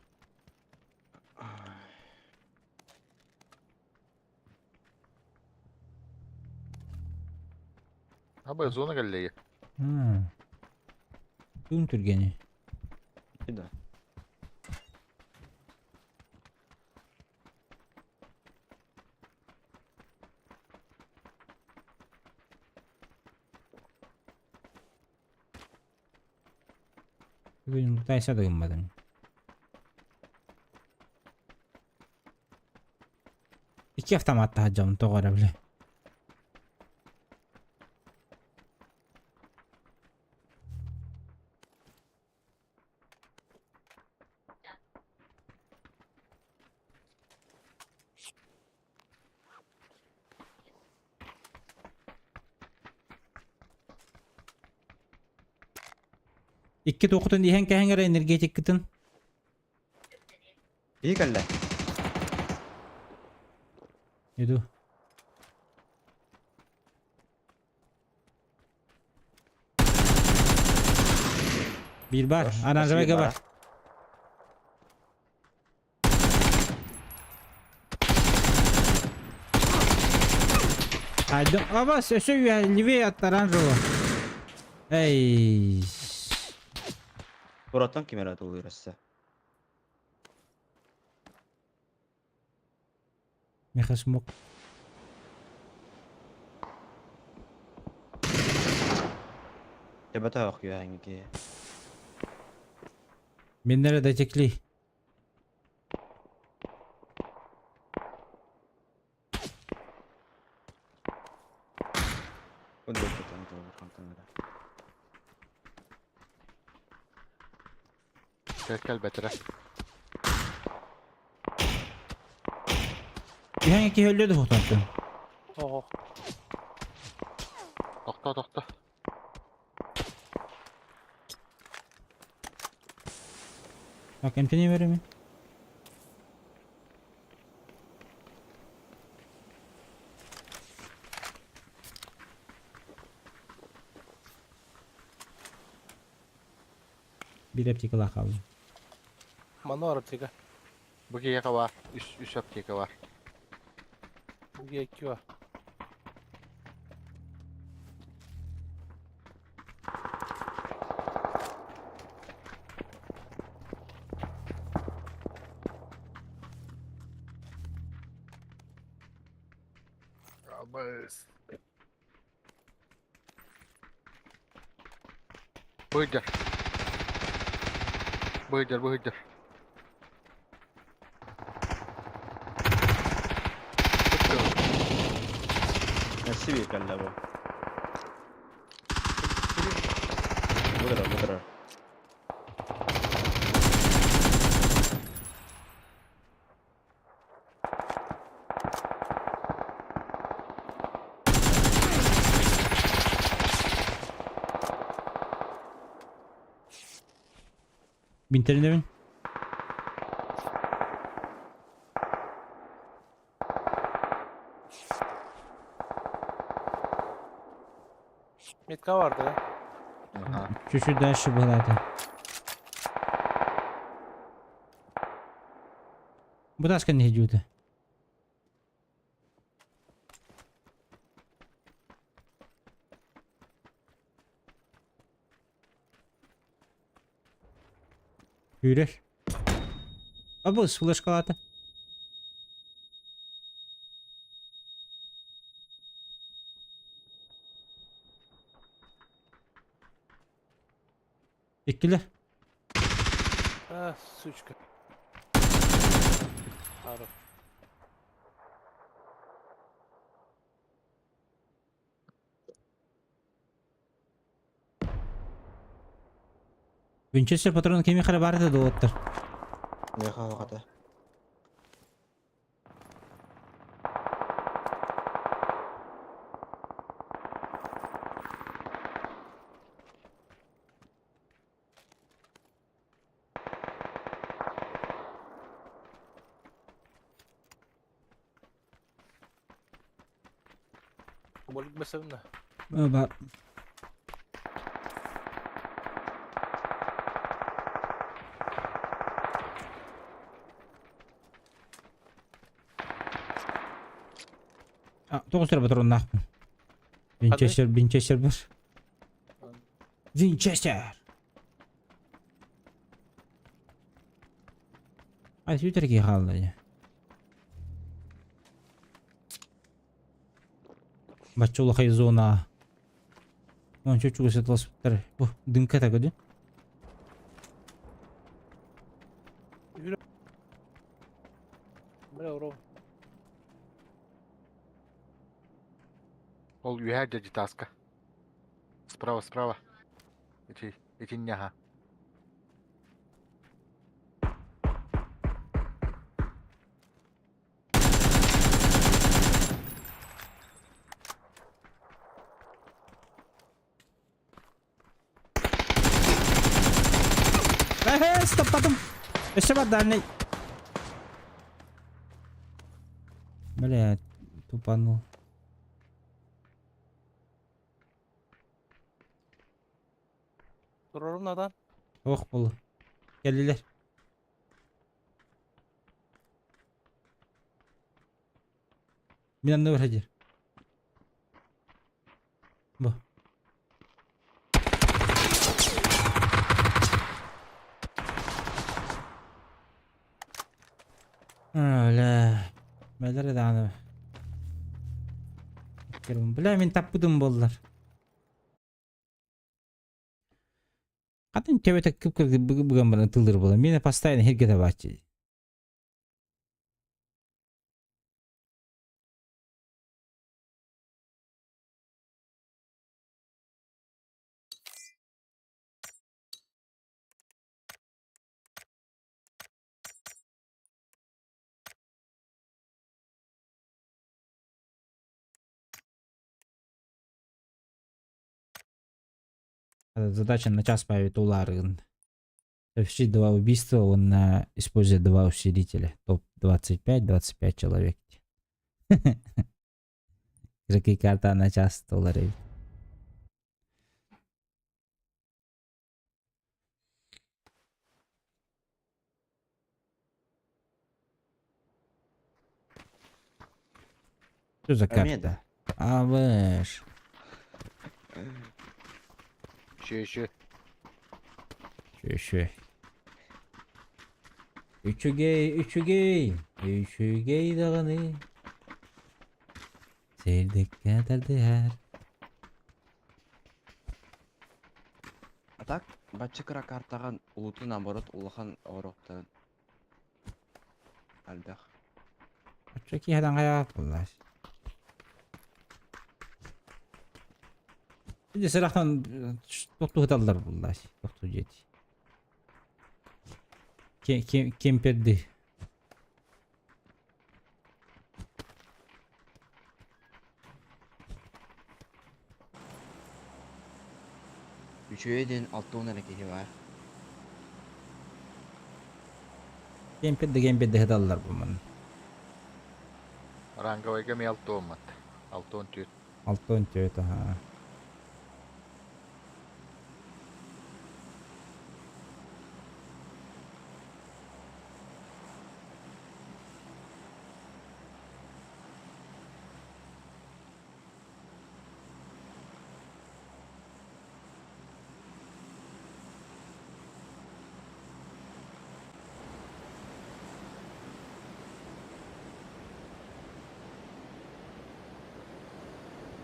Аба зона галлея. Күн түргені. Да. Бүгін лутайса да гыммадым. Икки автомат тахаджам тоғара біле. Икки тоқытын дихен кәһәңгәрә энергетик кытын. Бии кэллэ. Иду. Bir бар, Хорош, оранжевый спасибо, бар. Айдым, аба, все, левее от оранжевого. Эй. Тураттан кимера тулуйрасса. Меха смок. Тебата ох юханги. Менлere датекли. Кел кел бетре. Юханги ки хөллөдү хотонтун. Ого. Тохто тохто. Bak MT'ni vereyim. Bir аптека kaldı. Манна бар аптека. Бугега бар. Үс үс аптека бар. Буге iki бар. Абыс. Быдыр. Быдыр, быдыр. Насиби кэллэ бу. Быдыра, быдыра. Binterin bin. Metka vardı ya. Ага. Чуть-чуть дальше было это. Будь ласка, не йдете. Yürür. Абы флешкалата. Иккилэр. А, сучка. Хорош. Винчестер патрон кими хара баар этэ доҕоттор. Миэхэ оҕото. Болик бэсэбинэ. Баар. Тоҕус эрэ патроннаахпын. Винчестер, Винчестер бар. Винчестер! Ай, сүүтэр киһи хаалла дьэ. Бачча улахай зона. Ончу чугас сыталаспыттар. Бу дымка та көдү. Бля, урон. Ол үөһээ дьэ таска. Справа, справа. Ити, итиннэ аха. Ээ, стоптатым. Өссө бар дальний. Бля, тупанул. Турарым надан. Ох был. Кэллилэр. Мин анны бар Бу. Бля. Бэлэр даҕаны. Бля, мин таппытым буоллар. Хатын төбөтө кып-кыр быган баран тыллыр буолар. Миэнэ постоянно хиргэтэ бааччы. Задача на час поставит уларын. Совершить два убийства, он использует два усилителя. Топ-25, 25 человек. Какие карта на час долларов. Что за карта? А, вэш. Еще, еще. Еще. Үчүгэй, үчүгэй, үчүгэй даҕаны. Сирдиккэ тардыһар. А так, бачча кыра картаҕа улуту наоборот улахан оҕороктарын. Альбэх. Оччо киһи хайаат буллар. Ити сырахтан тохту буллар. Тохту жети. Кемперди. Үчүгэй диэн 60 эрэ киһи баар. Кемперди кемперди хыталлар бу ман. Ранговойга ми алтуон мат. Алтуон түөт. 64 аха.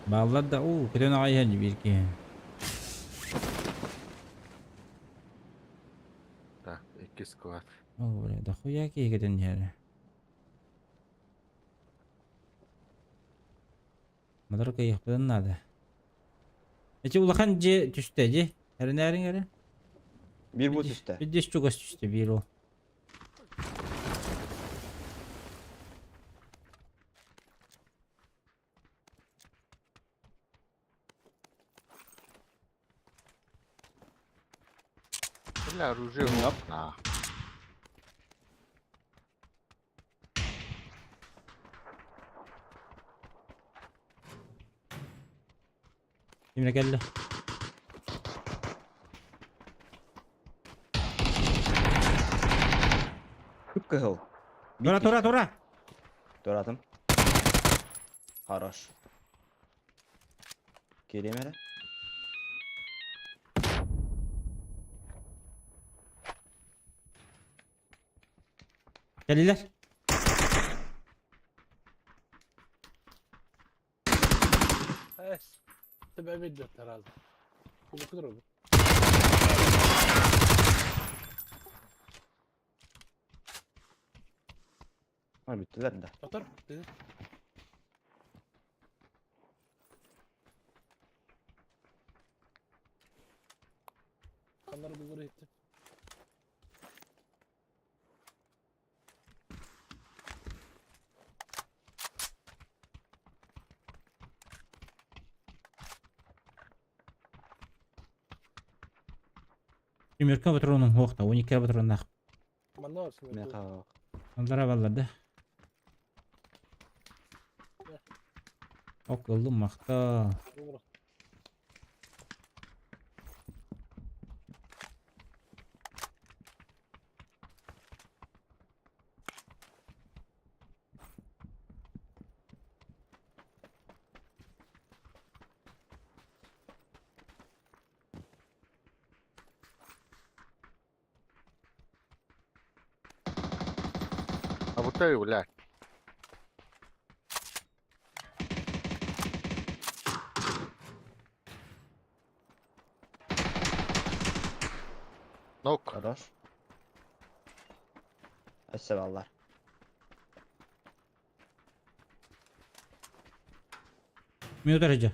Баллар да уу, көтөн аҕай иһэн биир киһи. склад. О, бля, да хуя киһи иһэр. Мотор кыйыахпытын наада. Эчи улахан дьиэ түстэ дии. Эрэнээриҥ эрэ. Биир бу түстэ. Биирдэ чугас түстэ биир ол. Бля, оружие. Оп. На. Кимре кэллэ? Кып-кыһыл. Тура, тура, тура! Туратым. Хорош. Кириэм эрэ. Кэллилэр. Эс. Тебе видно разом. Кудро. Ha bittiler de. Atar. Dedi. Kanları bulgur etti. Түмүркэ патронун хуохта, 12 патроннаах. Манна var şimdi. Меха. Онлара баллар да. Ок, ыллым махта. Bulgur. А вот это, бля. Нок. Хорош. Өссө баллар. Минута рыжа.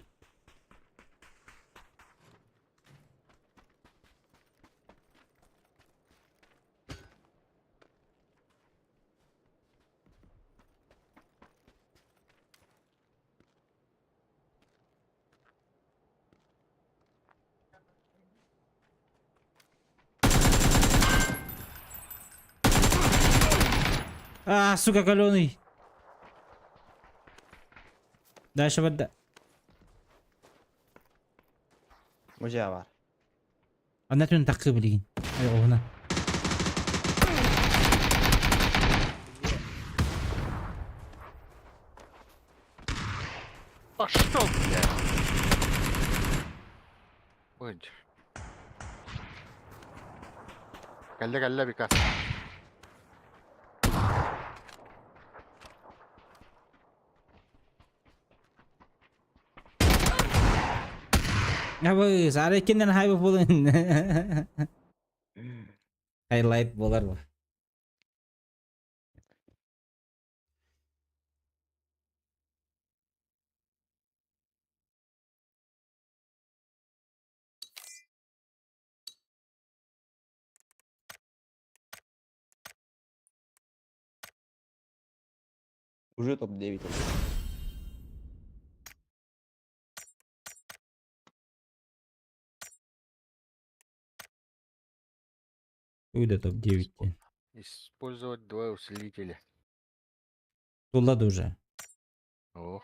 А, сука, каленый. Дальше вода. Мужа бар. Ана түн тақы билигин. Ай, оғына. Пошел, блядь. Ой. Кэллэ кэллэ Викас. Абы, сары кинен хайбы болын. Хайлайт болар бу. Уже топ-9. Уйда топ-9. Использовать два усилителя. Туллады уже. О.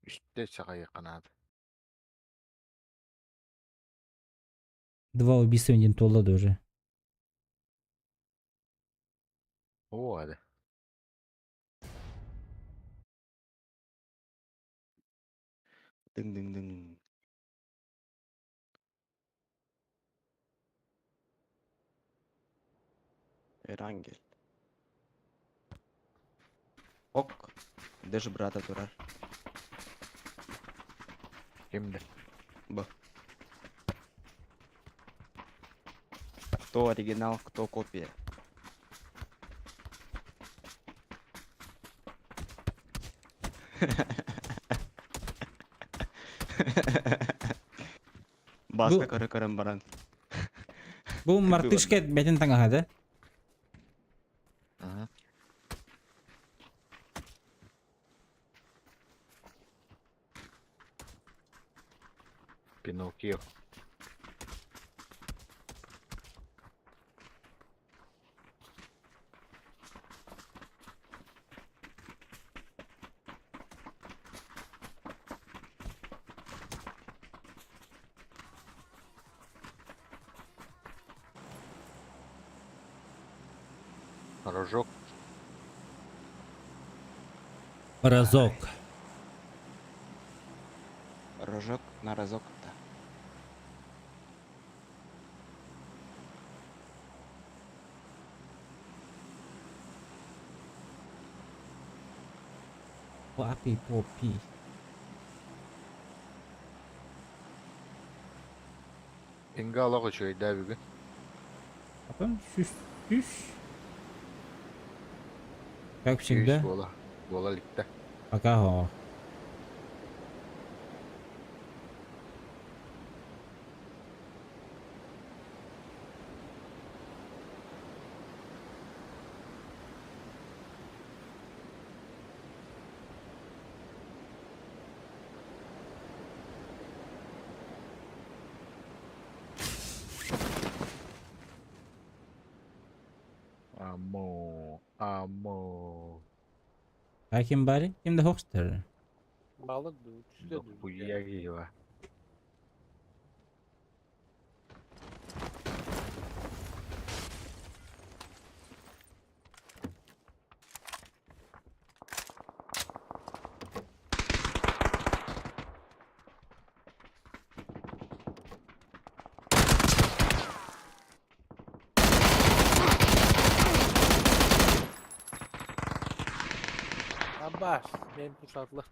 Үстэ саҕайы канат. Два убийства один туллады уже. О, да. Дың-дың-дың. Эрангель. Ок. Даже брата турар. Кимде? Б. Кто оригинал, кто копия. Баска Бу- көрө көрөн баран. Бу мартышка бэтин таҥаһа да? Ага. Пиноккио. Рожок. Разок. Рожок на разок, да. Папи попи. Инга олох үчүгэйдээ бүгүн. Потом сүс сүс. Как всегда. Сүүс буола. Буола иликтэ. Пока хо. Амо. Амо. А ким баарый? Ким да хокстер. Балык дуу, түстэ дуу. Дохуя Абаш, мен пушатлы.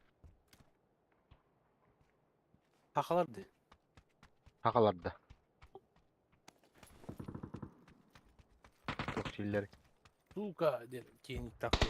Хахалар ди. Хахаларда. Тохтиллер. Сука, диэн киэник такты.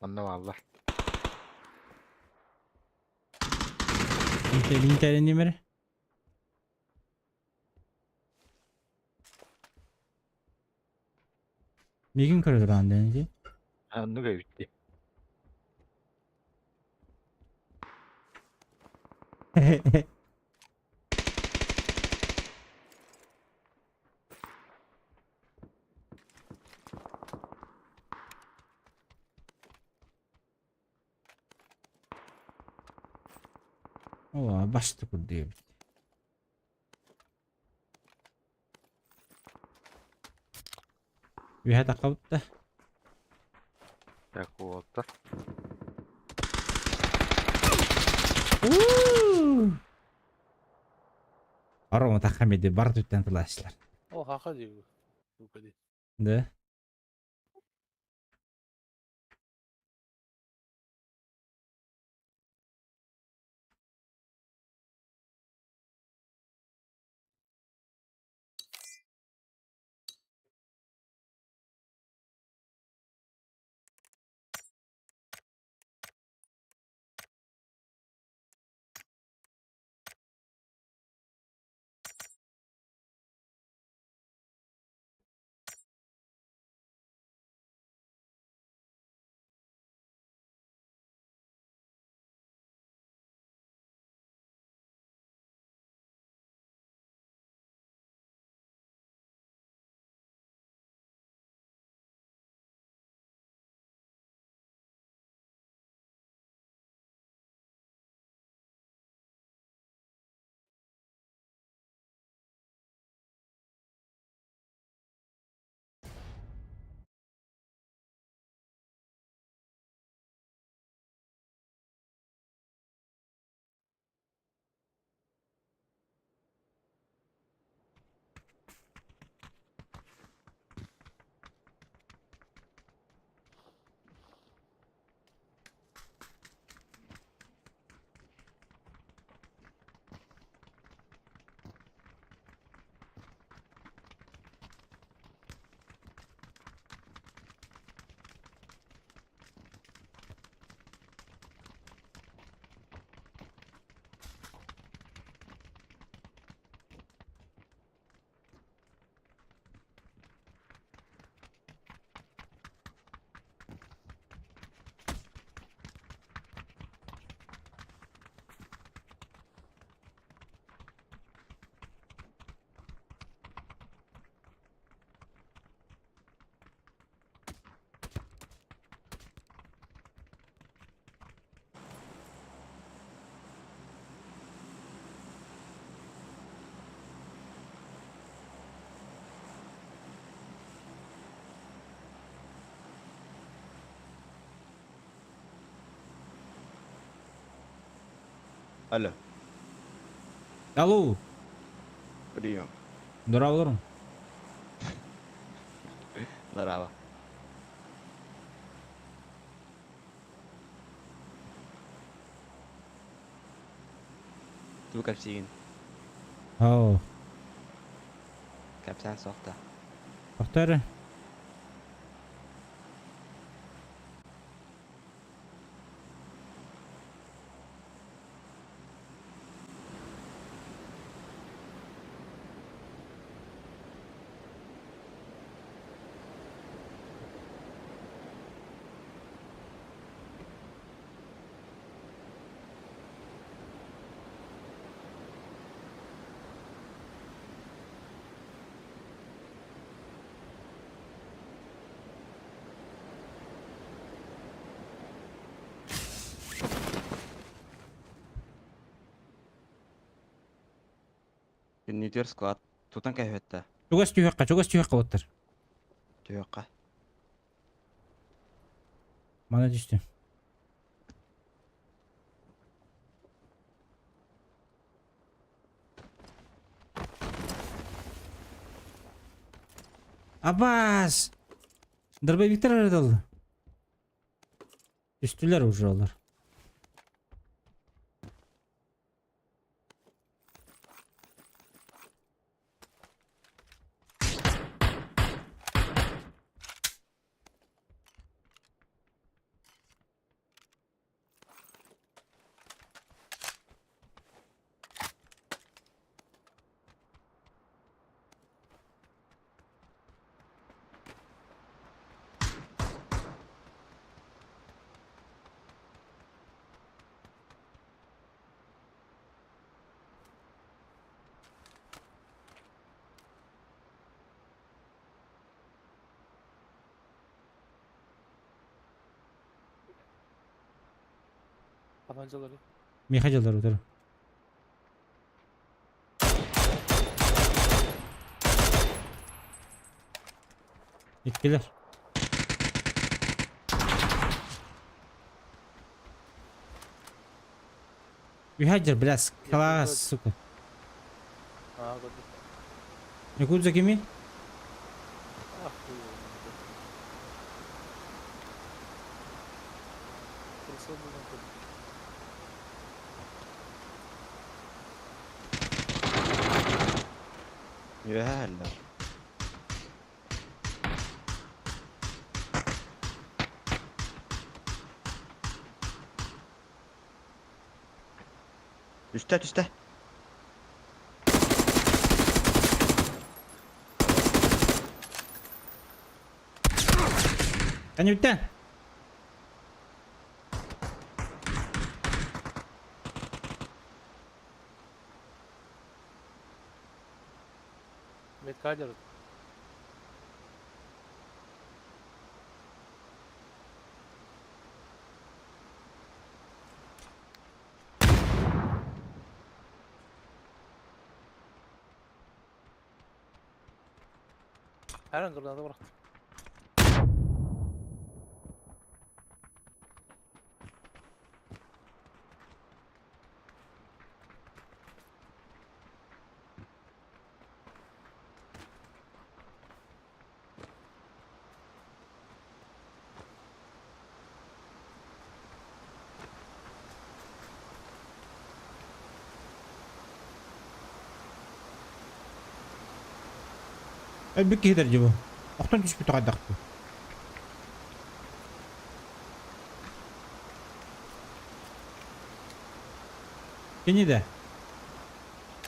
Манна бааллар. Интер немер. Мигин көрөр анден Анны көйүтти. ди. О, башты курдук. Үһэ тақабытта. Так вот. Оромо тахамеди бар түттен тылашлар. О, хаха ди. Сука ди. Да. Алло. Алло. Прием. Дорооболоруҥ. Здорово. Тугу кэпсиигин? Оо. Кэпсээн суох да. Тохтоо эрэ. Күннүтүөр склад. Тутан кэһүөттэ. Чугас түһүөххэ, чугас түһүөххэ буоттар. Түһүөххэ. Мана түстүм. Абаас! Дробовиктар эрэ Түстүлэр уже олор. Tabancaları. Миэхэ дьаллар утары. Иккилэр. Үһэ бля, скала, сука. Аа, көрдüm. Якудза кими? Ах ты. Прицел был на Үөһэ Түстэ, түстэ. Анюта! Медкадер. Her granada bıraktım. Өлбүт киһи дии бу. Охтон түспүт хайдахпы. Кини да.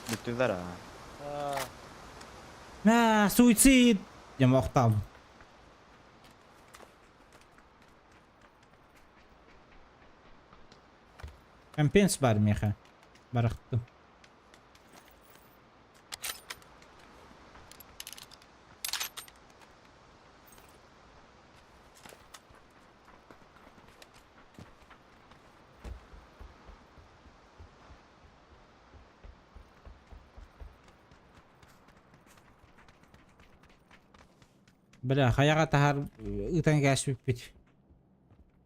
Бүттүлэр аа. Аа, На, суицид! Я охтаабын. Компенс бар миэхэ. Барахтым. Бля, хайаҕа таһар ыытан кээспиппит.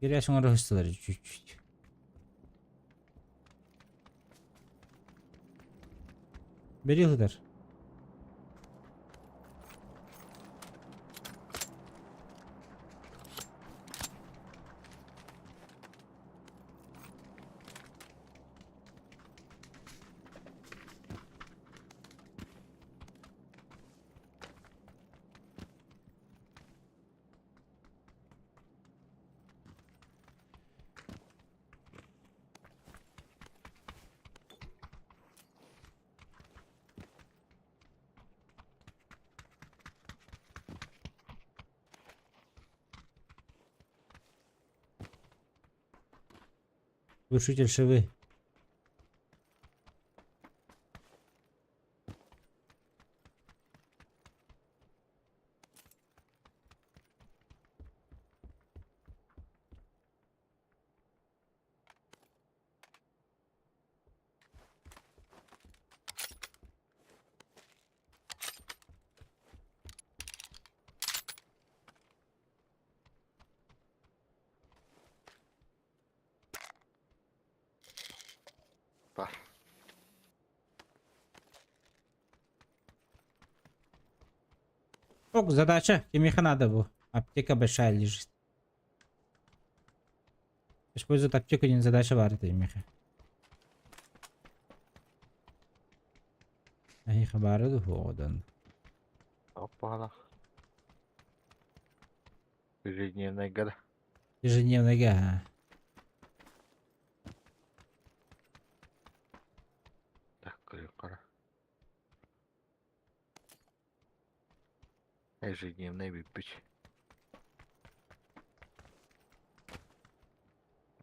Кириэс оҥоро сыстылар чуть-чуть. Бери сытар. Глушитель шивы. Бар. Ок, задача. Кимиэхэ надо бу? Аптека большая лежит. Использовать аптеку диэн задача баар этэ миэхэ. Эһиэхэ баара дуу оҕодон? Оппана. Ежедневныйга да. Ежедневныйга аа. Так, көрүөххэ. Ежедневный бүппүт.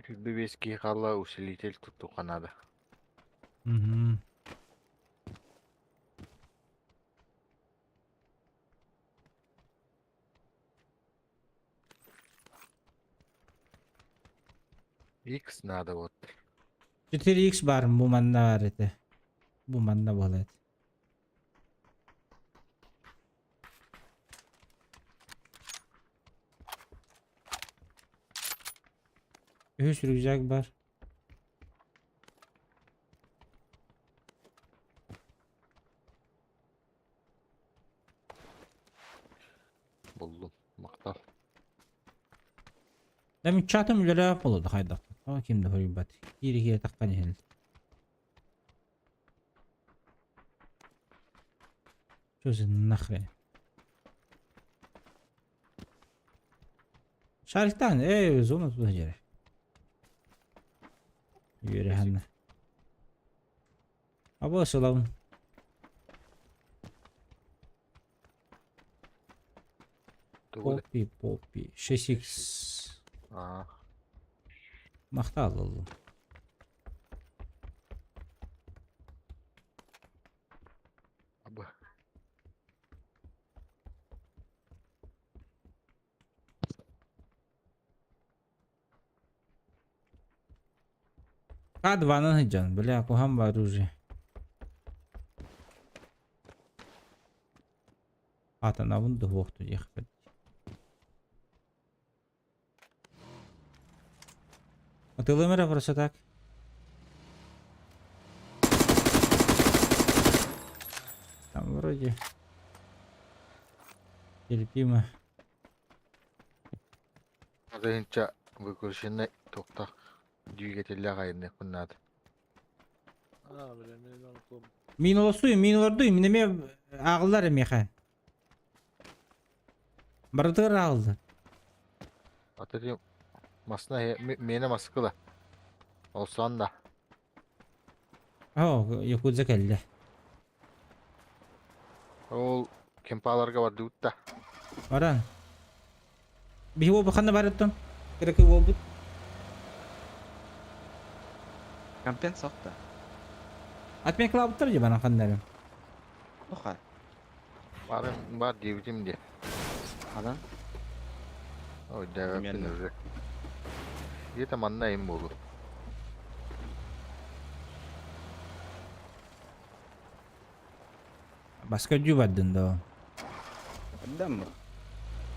Сүүрбэ киһи хаалла усилитель туттуохха наада. Мгм. X надо вот. 4x баар бу манна баар этэ. Бу манна буолар этэ. Үһүс рюкзак бар. Буллум. Махтал. Дам чатым үлэлээх буолуо хайдах. Тоҕо ким да хоруйбат. Киири-киири таххан иһэн. Что за нахрен? Шариктан, эй, зона туда дьэрэ. Үөрэхэннэ. Абы сылабын. Тугу да? Поппи, поппи. 6x. Аа. Махтал ыллым. Абы. К2-нан сылдьан, бля, куһаҕан баар уже. Аатанабын да суохтуу диэхпит. Атыылыам эрэ просто так. Там вроде терпимо. Тыһыынча выключенный туохтаах двигателлээх айанныахпын наада. А, бля, мин клуб. Мин олорсуй, мин олордуй, мин эмиэ ааҕыллар эмиэхэ. Барытыгар ааҕыллар. А ты масына миэнэ маскыла. Олсон да. Оо, Якудза кэллэ. Ол кемпаларга бардыбыт да. Баран. Биһи уолбут ханна барыттан? Кыракый уолбут. Компен сохта. Отмекалаабыттар дии баран ханна эрэ. Тоха. Барым бар диэбитим диэ. Ханан? Ой, дээбэппин Примерно. уже. Где-то манна им буолуо. Баска дүү бардын доо. Адам.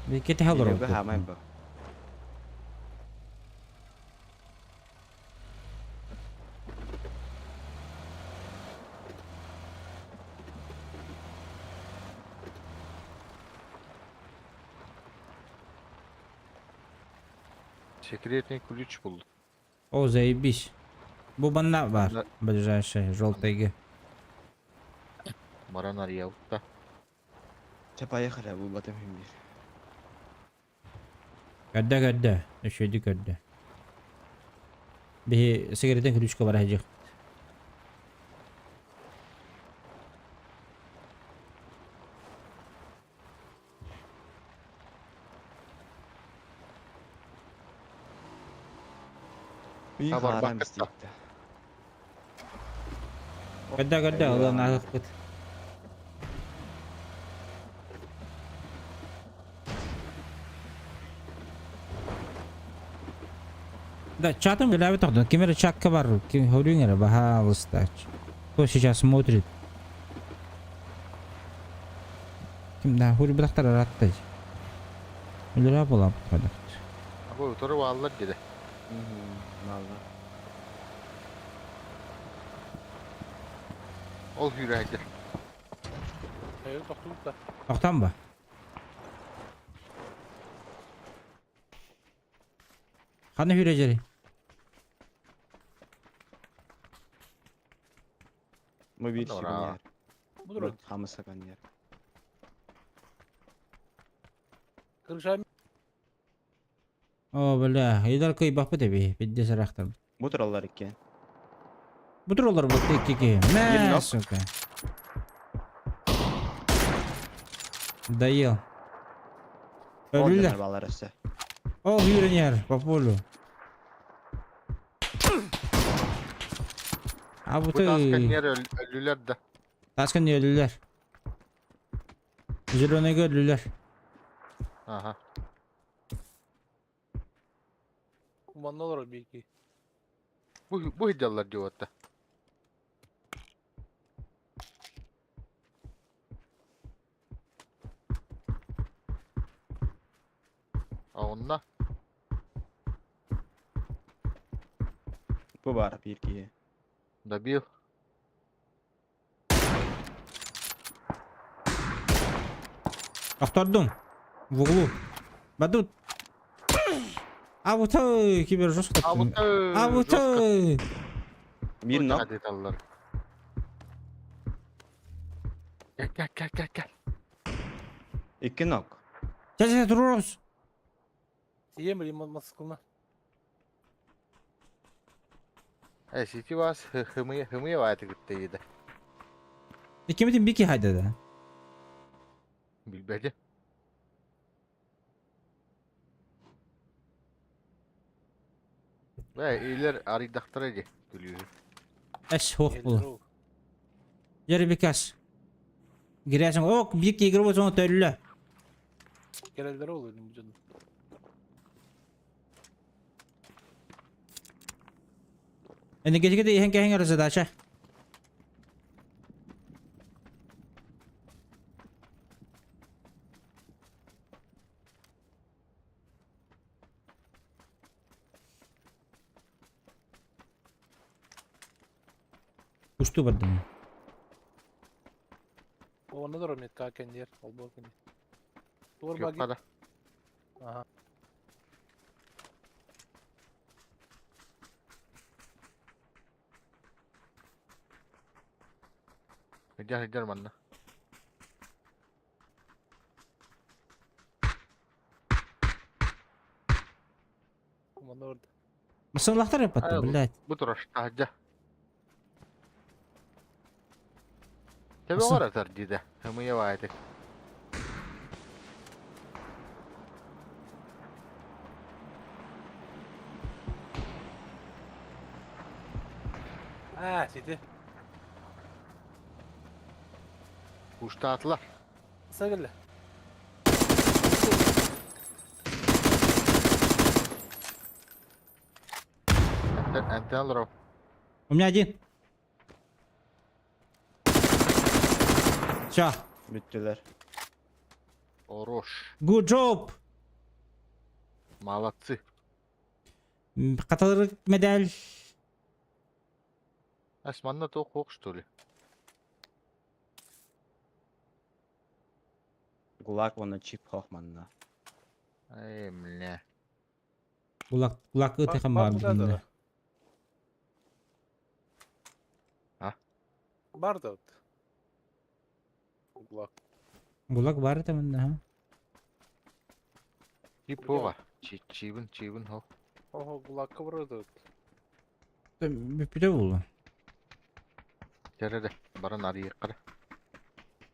Кэтэһэ Илүүгэ хаамай олоробут. бу. Секретный ключ был. О, заебись. Бу манна баар. Да. Ближайший, желтый. Баран арыйабыт. Чэ, поехали, булбатым иһин биир. Көрдө көрдө. Үчүгэйдик көрдө. Биһи сигаретин ключка бара сылдьыах. Мин А, хаарам барбакка. истиэхтэ. Көрдө көрдө ылан аһыппыт. Да, чатым билээбит тохдон. Ким эрэ чакка бар, ким хөрүҥ эрэ, баһаалыста. Кто сейчас смотрит? Ким да хури бырахтар араттай. Үлэрэ буолан хайдах. Бу утары бааллар диде. Мало. Ол хүрәйдер. Hayır, тохтуу да. Тохтон ба? Ханна хүрэ Мы биир Ура. сигнер. Бу Хамысаканер. Крыша О, бля, идар кый баппыт эби, бидде сарахтар. Бу тураллар икки. Бу тураллар бу икки Мә, нок. сука. Доел. Орденер Өлүлэр. балар өссө. О, хүренер, по полю. А бу Бу таска ты... нер өлүлэр да. Таскын өлүлэр. Зеленый өлүлэр. Ага. Манналар бейки. Бу бу хидаллар диотта. А онна Бу бар биир киһи. добил. Охтордум. В углу. Бадут. А вот кибер жестко. А вот А вот Биир нок. Деталлар. Кел кел кел кел кел. Икки нок. Сейчас я турус. Тием или маскална. Э, сити вас хымы хымы вайты гыттыйды. Кимитин бики хайда да. Билбеди. Вэ, илер арыйдахтара ди күлүү. Эс хох бул. Жери бикас. Гирәсең, ок, бик игры болсаң төллө. Керелдер ол бу жон. Энергетика иһэн кэһэҥ задача. Усту бардым. Оны да ромет кендер, ол бол кенде. Тур баги. Юккада. Ага. Хидяр хидяр манна. Манна орда. Мысыллахтар япатты, блядь. Бу тураш тахджа. Тебе оратар диде. Хымы вайты. А, сити. Уштатлар. Сагылла. Антен У меня один. Все. Бүттүлэр. Орош. Good job. Молодцы. Каталар медаль. Асманна то хок что ли? Гулаг оны чип хох манна. Эй, бля. Гулаг, гулаг ытыхан Бар бар бу да бүгүндэ. да. А? Бар да. Гулаг. Гулаг бар это мында, ха? Типова. Чибин, чибин хо. Ого, гулакка бар да. Бүпүтэ булу. Жерде баран арыйыккара.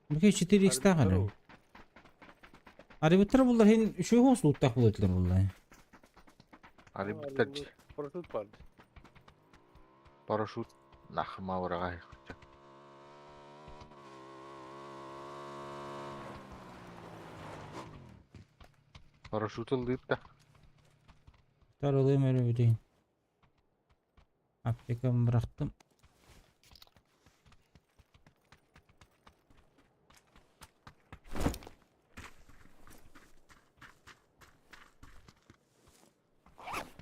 Бүке 4x тагын. Арыбыттар буллар хин үшөө хос луттах булытлар буллар. Арыбыттар Парашют бар. парашют нахма урага. Парашют ылдыпта. Тарылым өрө бүтейин. Аптекамы бырахтым.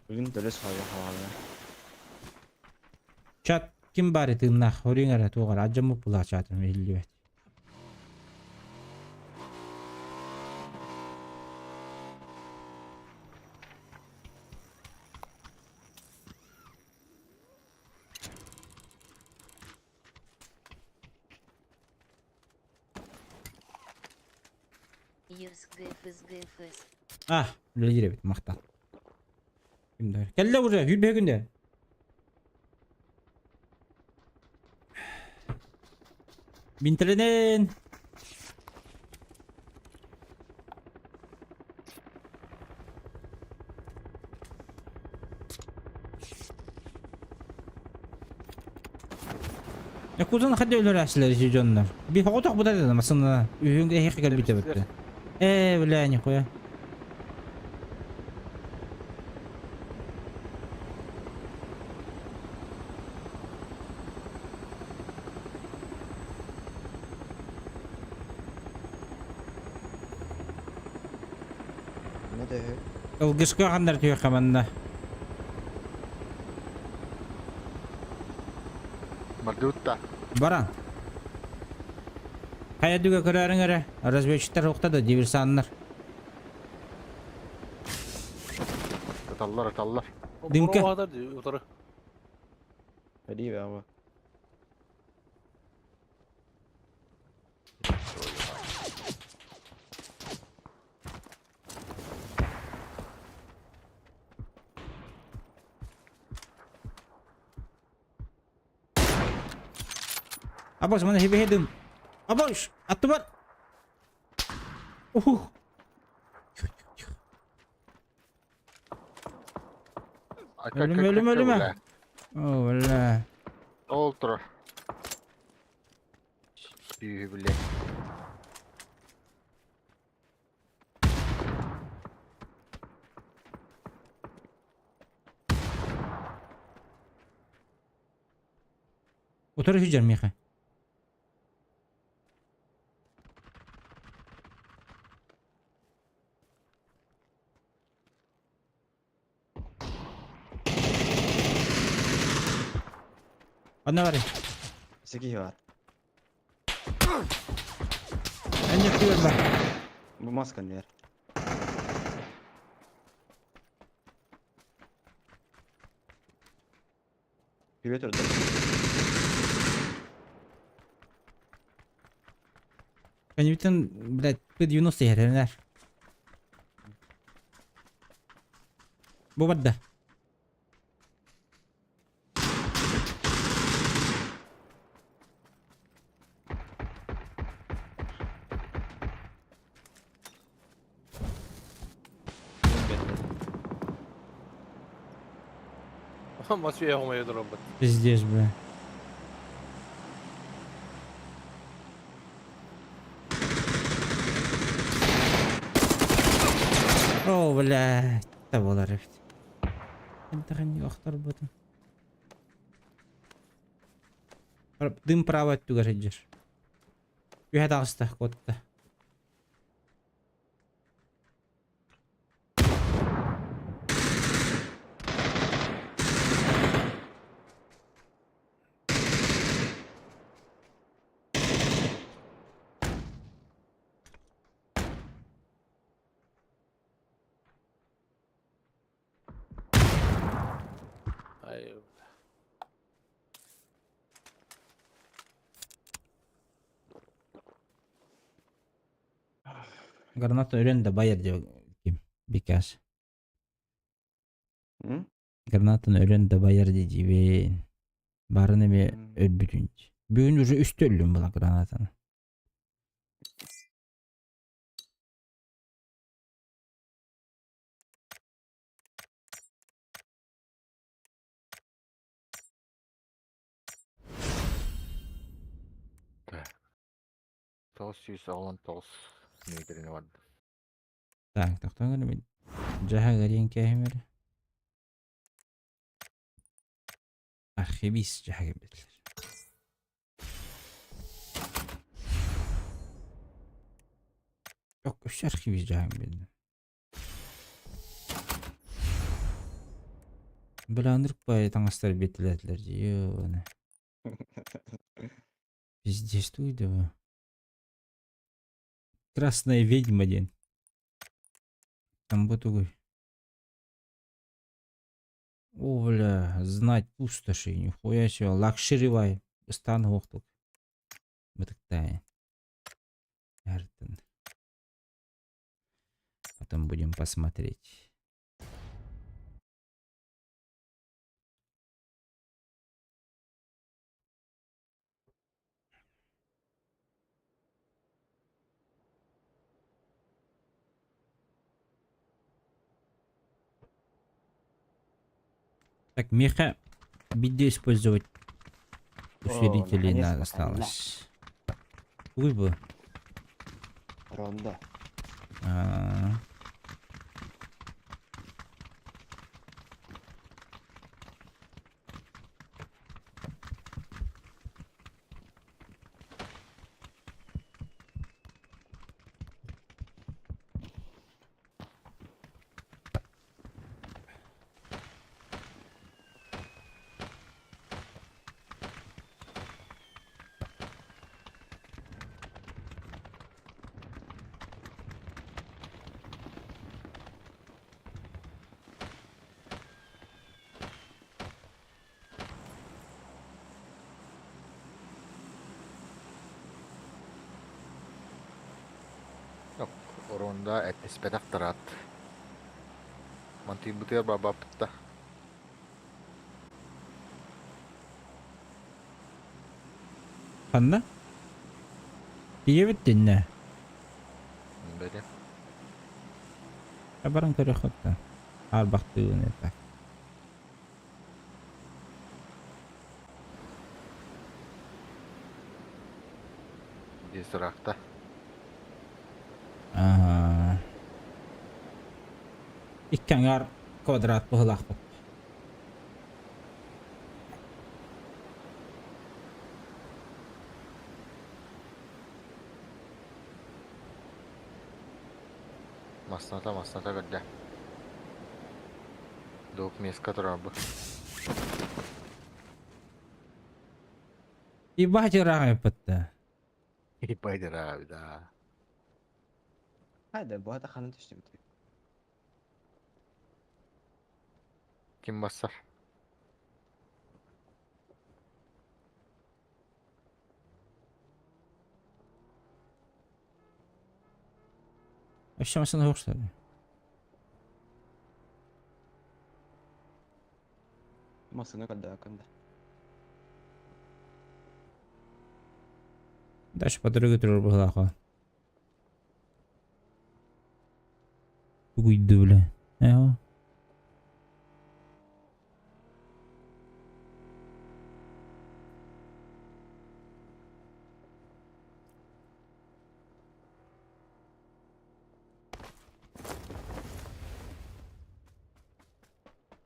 Бүгүн төлөс хава хавала. Чат ким бар тыыннах өрүң эрэ туоҕар адьаммыт булаа чатым иһиллибэт. Ерс ГФС ГФС. А, үлэлиир эбит махтал. Ким да Кэллэ уже, хүрбэ күндэ. Бинтэринэн. Якузан хадда өлөр әсилер дьоннор. Би хоҕотох бутар да масына үһүҥ эһиэхэ кэлбитэ битте. Э, бля, нихуя. Не төһө? Ылгышка ханнар түйе хаманна. Мардутта. Баран. Хайа дүгө көрөрүң эрэ. Разведчиктер да диверсаннар. Аталлар, аталлар. Дымка. Утары. Ходи баба. Абаш, мана хибе дым. Абаш, аттыбар. Ух. Тихо, тихо, тихо. Өлүмэ, өлүмэ, өлүмэ. О, бля. Олтур. Сүйі біле. Утары хүжер меха. Анна бар. Секи бар. Әнне күйер бар. Бу маска нер. Привет, Рудольф. Канибитен, блядь, П-90 еренер. Бу барда. Матвей робот. Пиздец, бля. О, блядь. Это было рефт. Это не охтар ботun. Дым право түгер хеджер. Үһә тағыста, котта. Ай, Граната өрөн да байар диye ким? Бикас. М? Гранатаны өрөн да байар дии Барын эме өлбүтүн. Бүгүн уже үстө өллүм була гранатаны. 919 метрini vardı. Так, тохтоон гына Жаха гариен кэһимер. Архивист жаха кэбитлер. Yok, үс архивист жаха кэбитлер. Биландырып бай таҥастар биэтилэтилэр дии. Пиздец, туй да. Красная ведьма диэн. Там бу тугуй. О, бля, знать пустоши, нихуя себе, лакшеривай. Ыстан оқтук. Бытыктай. Артын. Потом будем посмотреть. Так, меха беде использовать усилителей надо наконец-то, осталось. Тугуй бы. Рондо. А. Yok, oronda etnispetak tarat. Мантый бытыр бабапта. Ханна? Тиебит динне. Бәде. Баран көрө хотта. Арбактыгын это. Десракта. Ага. Иккәңар квадрат быһылаахпыт. Масната, масната когда. Двух мест, которые бы. Ебать ыраах пытта. Ебать, да. Хайда, бу хата ханан түштүбүт. Ким басар? Вообще машина yok что ли? Масына калда канда. Дальше по дороге турар быһылаах. Тугуйды бля. Эho.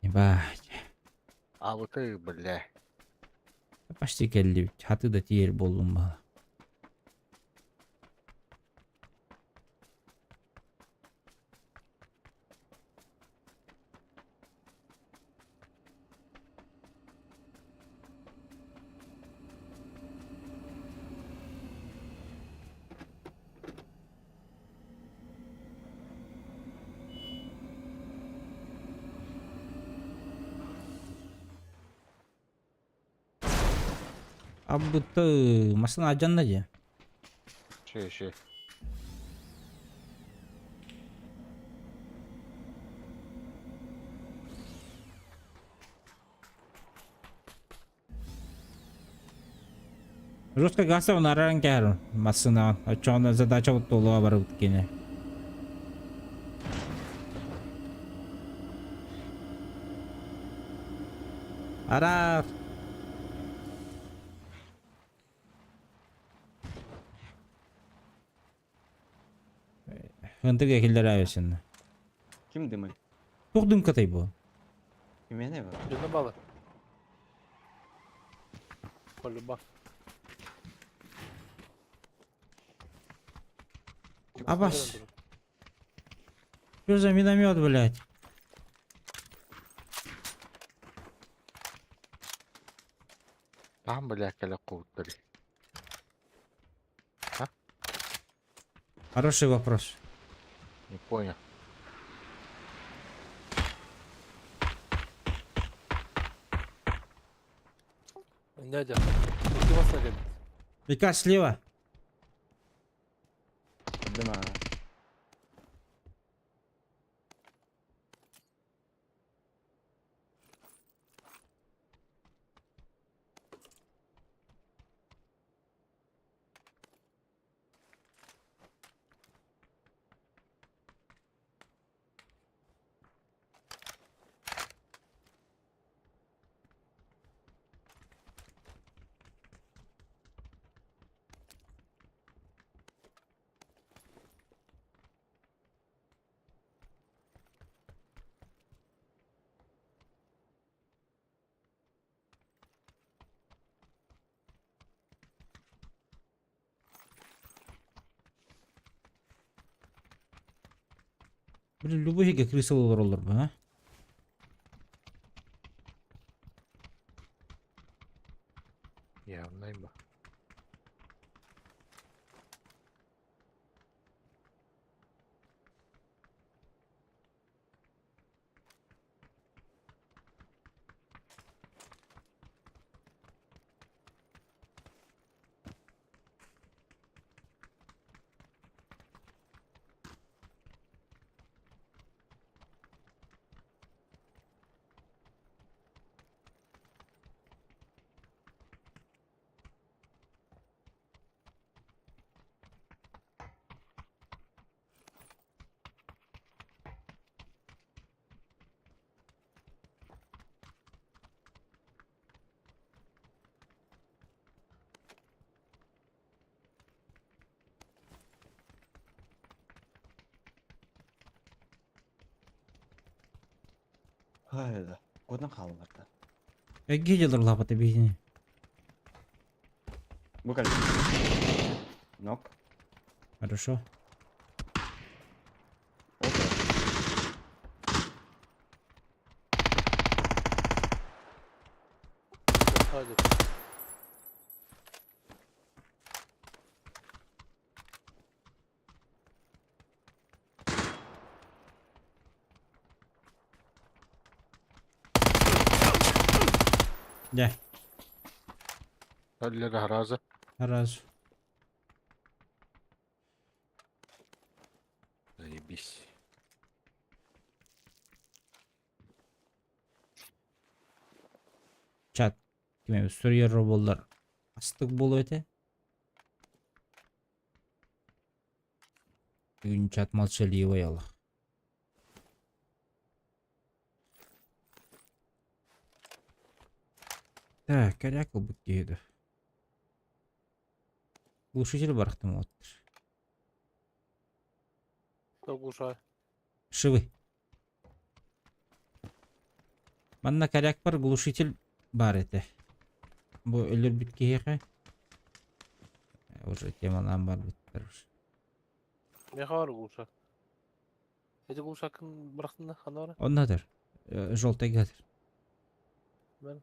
Ебать. А вот ты, бля. Почти келди. Хаты да тиер болдум бала. Абыты, машина алдьанна дии. Ши, ши. Жестко гаса унаран кээр массына. Очоҕуна задача туолуа барыбыт кини. Араас. Ынтыга киллэрээбисин. Ким дымы? Туох дымкатай бу? Кимиэнэ бу? Дьоно балы. Полюба. Абас. Что за миномет, блядь? Там, бля, кэлэ кууттар. Хороший вопрос. Не понял. Дядя, ты вас нагадит. Река слева. Дыма. Блин, любой иһигэ крыса олороллор бу, а? Явно ба. Хайда. Куотан хааллар да. Эгэ дьылар лапата биһини. Бу кэллэ. Нок. Хорошо. Опа. Подходит. Дьэ, Аллера раза. раз. Заебись. Чат. Ким суруйар буоллар. Астык буолуо этэ. Бүгүн чат молчаливый олох. Так, коряк ылбыт киһи дуо? Глушитель барахтым оттыр. Кто глушает? Шивы. Манна коряк бар, глушитель бар этэ. Бу өлөрбүт киһиэхэ. Уже темалаан барбыттар уже. Миэхэ баар глушак. Эти глушакын бырахтын да, ханна бара? Оннотор. Желтый гатыр. Мен.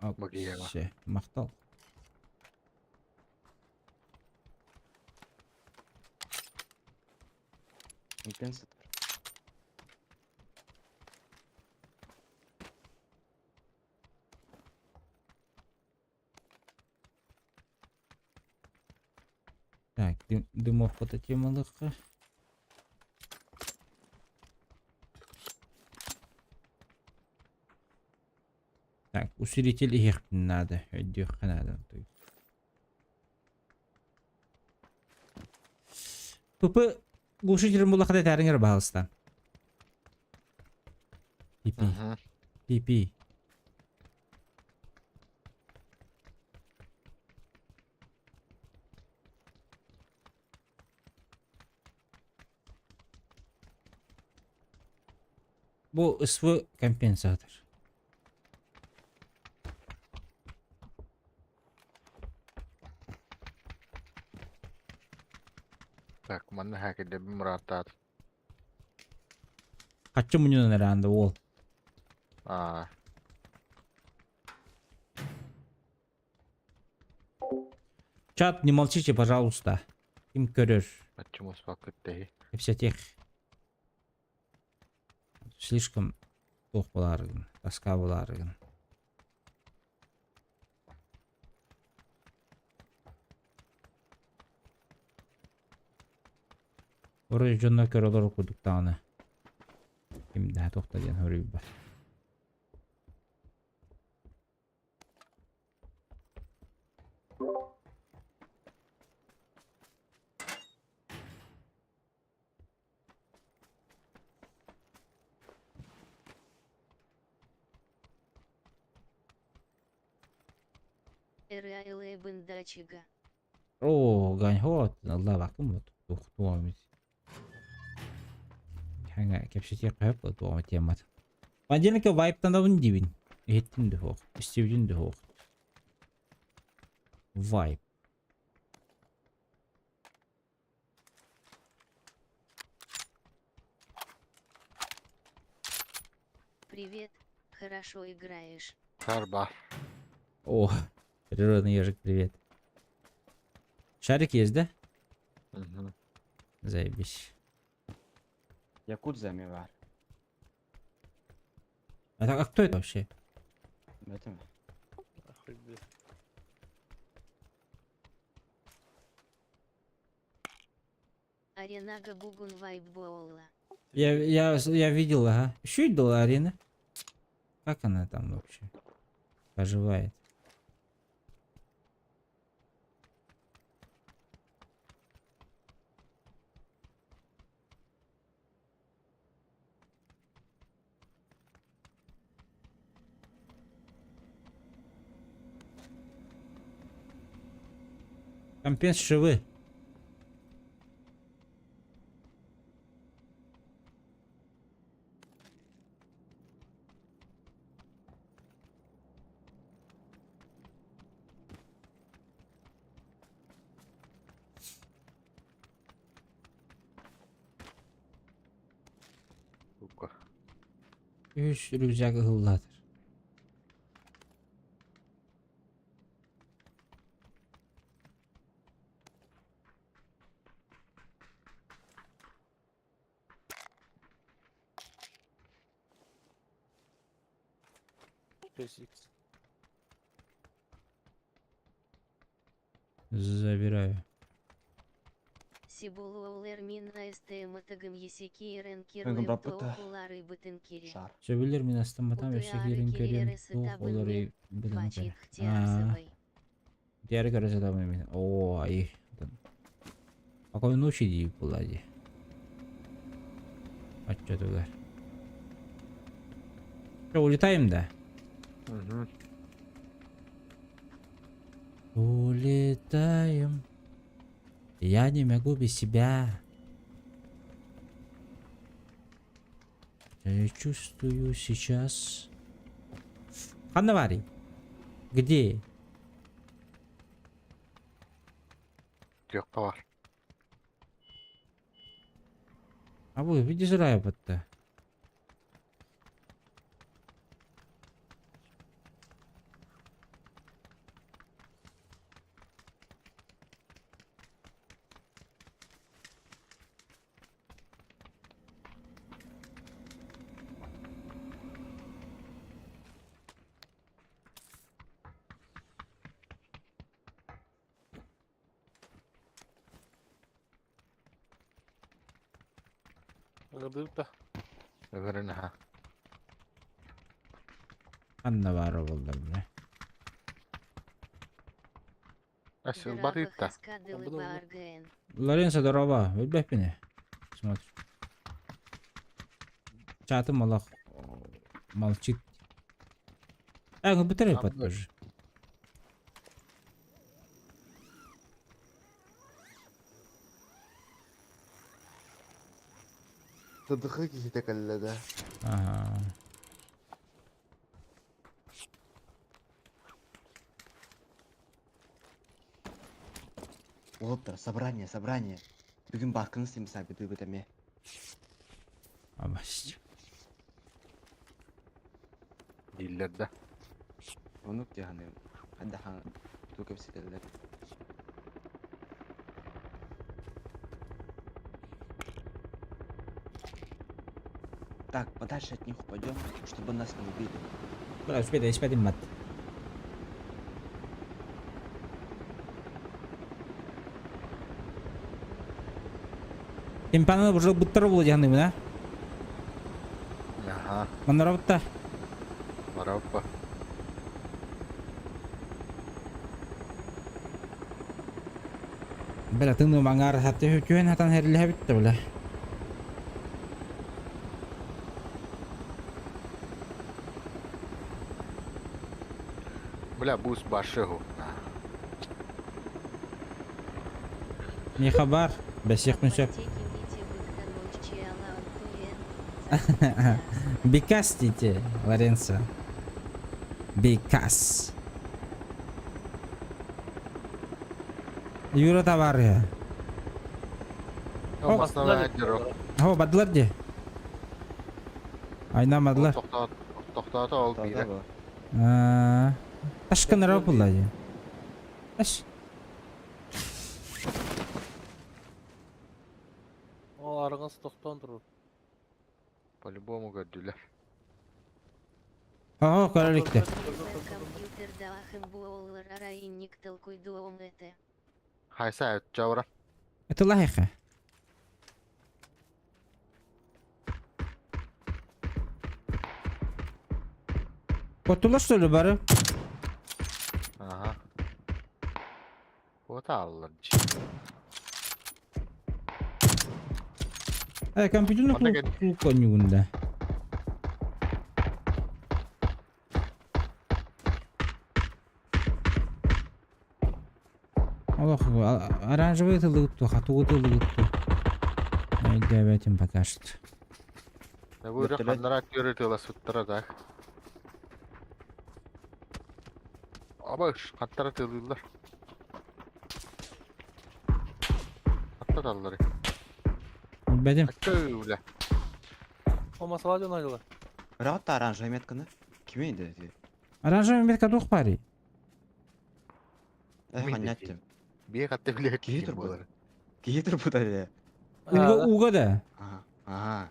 Багиева. Все, махтал. Үлкен сытар. Так, дымовка-то темалыхха. Так, усилитель иһиэхпин наада, өйдүөххэ наада. ПП глушитель буллахха этээриҥ эрэ баһалыста. ПП. ПП. Бу СВ компенсатор. Так, манна хакердербин мурааттаат. Хаччы мунньунан эрэ уол. Аа. Чат, не молчите, пожалуйста. Ким көрөр. Почему спакытты? Кэпсэтиэх. Слишком туох буолаарыгын, тоска буолаарыгын. Вроде дьоннор көрө олорор курдук даҕаны. Ким да туох да диэн хоруйбат. РАЛ Бындачига. Оо, ганьхо, аллаабаккын бу туох Ханга кэпсэтиэх хөп туох темат. Понедельникка вайптанабын диибин. Иһиттим да суох, истибитим да суох. Вайп. Привет, хорошо играешь. Карба. О, природный ежик, привет. Шарик есть, да? Угу. Заебись. Якудза ми бар. А, так, а кто это вообще? Это Нахуй, блядь. Аренага Бугун Вайбоула. Я видел, ага. Еще видел арена. Как она там вообще поживает? Компенс шивы. Сука. Үс рюкзак ыллатыр. 6х. Забираю. Шар. Сөбүлэр мин астамматам өссө киирин көрүм туох олору быдан көр. Аа. Диари көрө сатамын мин. Оо, ай. Покой ночи дии буолла дии. Оччотугар. Что, улетаем, да? Угу. Улетаем. Я не могу без тебя. Я чувствую сейчас. Ханна Где? Түөххэ бар. А вы видишь райбот-то? Ыҥырдыбыт да. Ыҥырын аха. Анна баара буолла бля. Асылбат ыытта. Лоренцо, здорово. Өлбөппүн Смотри. Чатым олох молчит. Э, ну бытыры тоже. Тыдыхы киһитэ кэллэ да. Ага. Уолаттар, собрание, собрание. Бүгүн бааккыны симсаабытыыбыт эмиэ. Абасть. Дииллэр да. Оннук дии саныыбын. Хайдах тугу кэпсэтэллэр. Так, подальше от них упадем, чтобы нас не убили. Бля, успей, испедим мат. Тимпаны уже буттар була дьаһаныыбын, а? Аха. Манна Мараппа. Бля, тыны маңар хатты түһэн хатан хэрилэһэбит да бля. Бля, бус башыгу. Не хабар, бэсиэхпин сөп. Бикас дите, Лоренцо. Бикас. Юра товария. О, бадылар де. Айна мадылар. Тохтоото ол биирэ. Ташканара булла де. Таш. Ол арыгын тохтоон турur. По-любому көрдүлэр. Ого, көрөлүктэ. Хайса чаура. Это лайха. Котула что ли бары? Ага. Вот аллар. Э, компьютерный клуб клуб конюгунда. Олох, оранжевый тылыгытту, хатугу тылыгытту. Өйдөөбөтүм пока что. Бу ханнара көрө тыла так. Абаш, хаттара тылылар. Хаттар аллар. Билбэтим. Көүлэ. О масала дьон айдылар. Ыраатта оранжевый метканы. Кими ди? Оранжевый метка туох пари? Э, ханнаттым. Бие хатта биле Киһи турбут. Киһи турбут әле. Уга уга да. Ага. Ага.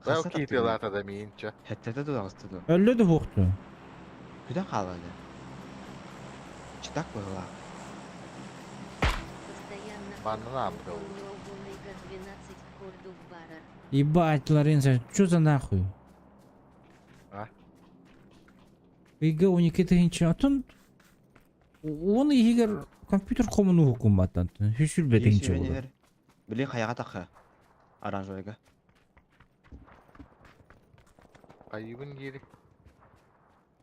Бау киһи тылата да миинче. Хеттете тудагыстыды. Өллө да хуохту. Күдэн хаалады. Читак была. Банана был. Ебать, Лоренцо, что за нахуй? А? Ига у Никиты хинча. Атын он игер компьютер комуну хукуматтан. Хүсүл бетинче болар. Били хаяга такы. Оранжевыйга. Айыбын дири.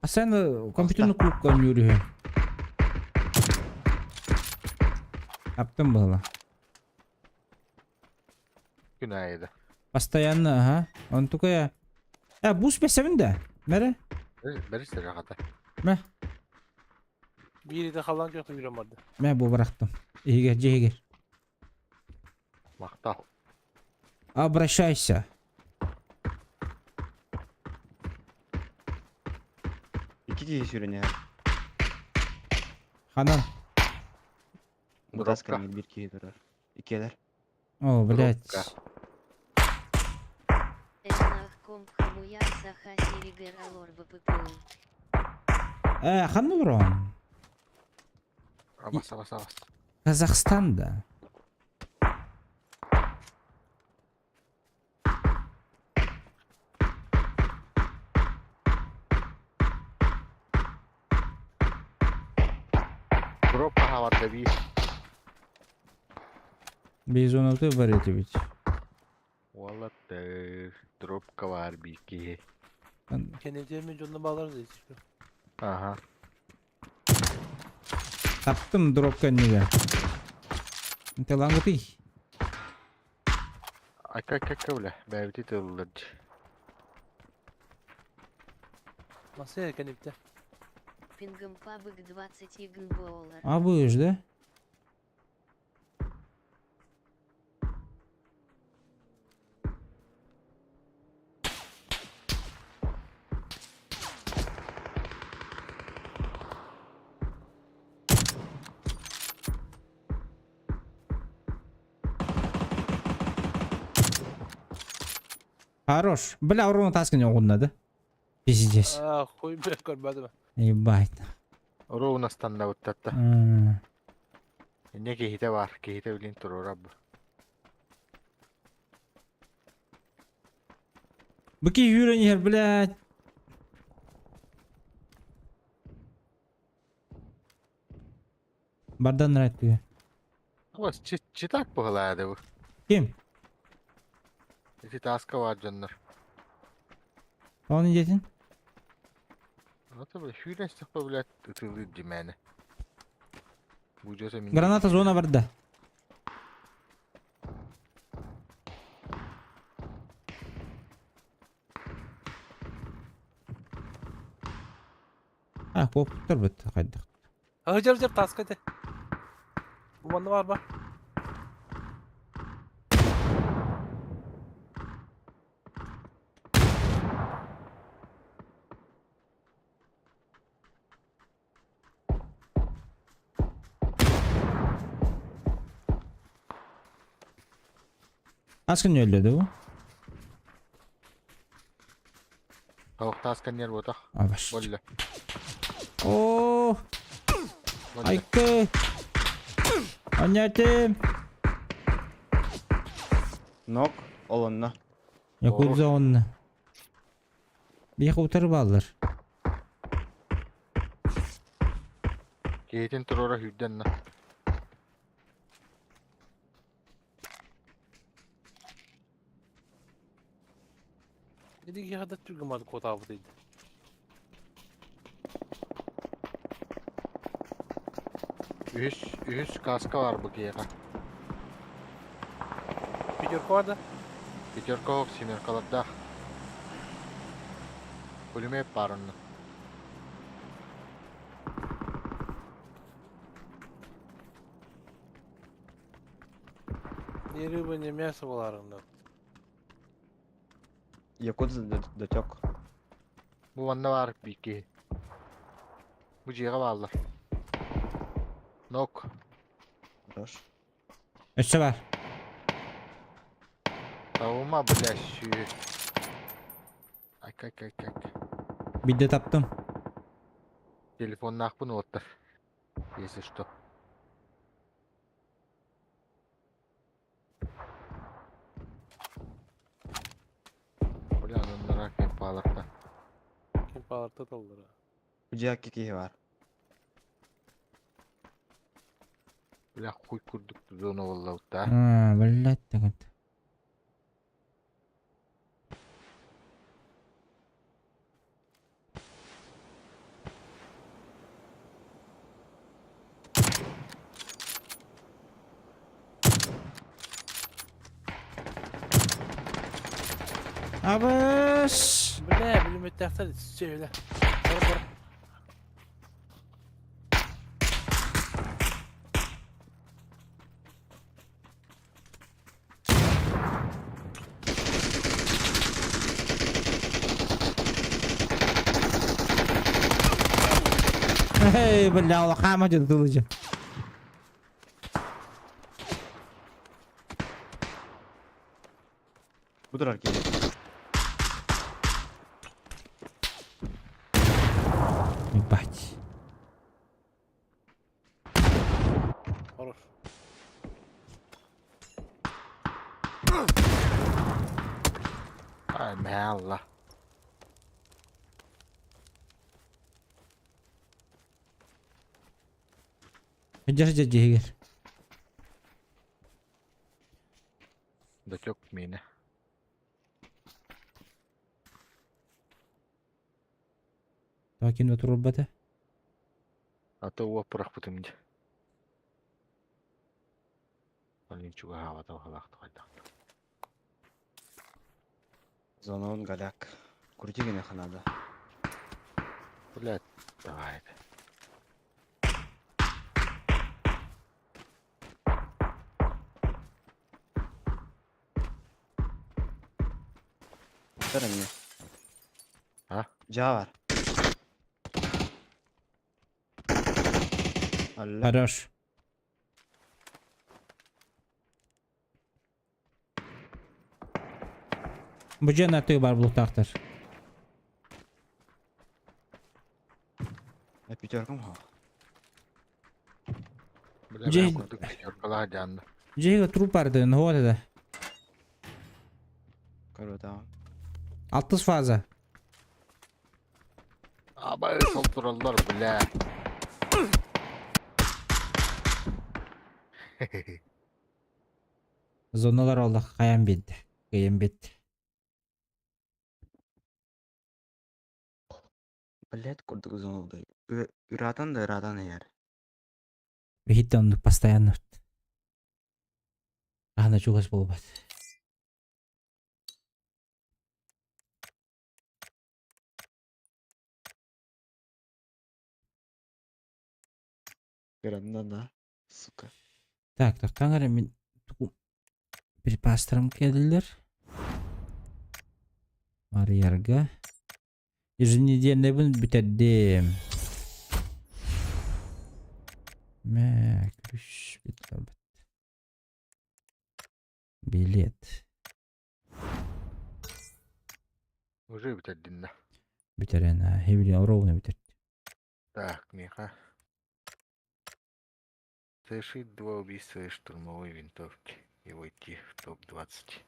А сен компьютерный клуб конюрү. Аптым было. Күн айда. Постоянно, ага. Он такая. Э, бус бесебин да. Мере? Бери сырагата. Мэ. Биир ите халан көктө жүрөм барды. Мэ бу барахтым. Игер, жегер. Мактал. Обращайся. Ики киһи сүрүнэ. Ханан. Будаска бир киһи турар. Икелер. О, блядь. Э, ханны бұрон? Абас, абас, абас. Казахстанда. Бизонаты бар этибит. Уолаттар, дробка баар биир киһи. Кенедеми дьонно баалар здесь. Ага. Таптым дробка иннигэр. Интелангытый. Айка айка айка бля, бэйэбити тыллар дии. Масса кенепте. Пингом пабык 20 игнболар. А будешь, да? Хорош. Бля, урон таскан оҕунна да. Пиздец. А, хуй бля көрбөтүм. Ебать. Ровно станнабыттар. М. Инньэ киһитэ баар, киһитэ билин туруорар бу. Быки үүрэн иһэр, блядь. Бардан нравится. Бас читак быһылаады бу. Ким? Ити тааска баар дьоннор. Он идетин? Ата бля, сүүрэн истэхпэ блядь, ытыылыыр дьимээнэ. Бу дьоса мин Граната зона барда. А, куоппуттар быт хайдах. Хыжар жар таска те. Бу манна бар ба. Аскын өллө да бу? Тоох тааска нер ботах. Абаш. Болла. О, Болла. айкы. Анятым. Нок, олонно. Якудза онна. Биэхэ утары бааллар. Киһитин туруора сүүрдэн на. Иди киһи да түргүн куотаабыт дейди. Үһүс, үһүс каска бар бу киһиэхэ. Пятерка бар да? Пятерка ох, семеркалардаах. Пулемет баар онно. Ни рыба, ни мясо боларында. Якудза дотек. Бу манна баар биир киһи. Бу дьиэҕэ бааллар. Нок. Хорош. Өссө бар. Таума, бля, сүү. Айка, айка, айка, айка. Бидде таптым. Телефоннаахпын уоттар. Если что. Бля, ананнара кемпаларта. Кемпалар тоталдыр. Дьиэ киһи бар. Бля, хуй курдук зона боллаутта. А, блядь, так. Абыс! Бля, билиметтяхтар сөйле. Бар бар. Эй, бля, улахама деді. Бу турар киһи. Ебать. Хорош. Ай, мэлла. Держи, держи, Игорь. Датек миэнэ. Тоҕо ким да туруорбата? А то уот бырахпытым дии. Олин чугаһаабата баҕалаахтык хайдах. Зона он голяк. Крути гинэхэ надо. Блядь, давай это. Тар эмиэ. А? Дьаа бар. Алла. Хорош. Бу дьиэ аттыгар баар булуктаахтар. Пятеркам хо. Бля, Дьиэ- бэйэм курдук пятеркалаах дьаанна. Дьиэгэ труп барды, вот это. Круто. Алтыс фаза. Абай сол тураллар, бля. Зоналар олох хайан биэрдэ. Кыайан биэрдэ. Блять, курдук зоналдай. Ыраатан да ыраатан иһэр. Биһиттэн оннук постоянно. Аһана чугас буолбат. Кыраннан а, сука. Так, тохтоон эрэ мин тугу припастарым кэллилэр. Арыйарга. Еженедельныйбын бүтэрдим. Мэ, ключ Билет. Уже бүтэрдин да. Бүтэрэн, хебили ровно бүтэрдим. Так, Миха. Совершить два убийства из штурмовой винтовки и войти в топ-20.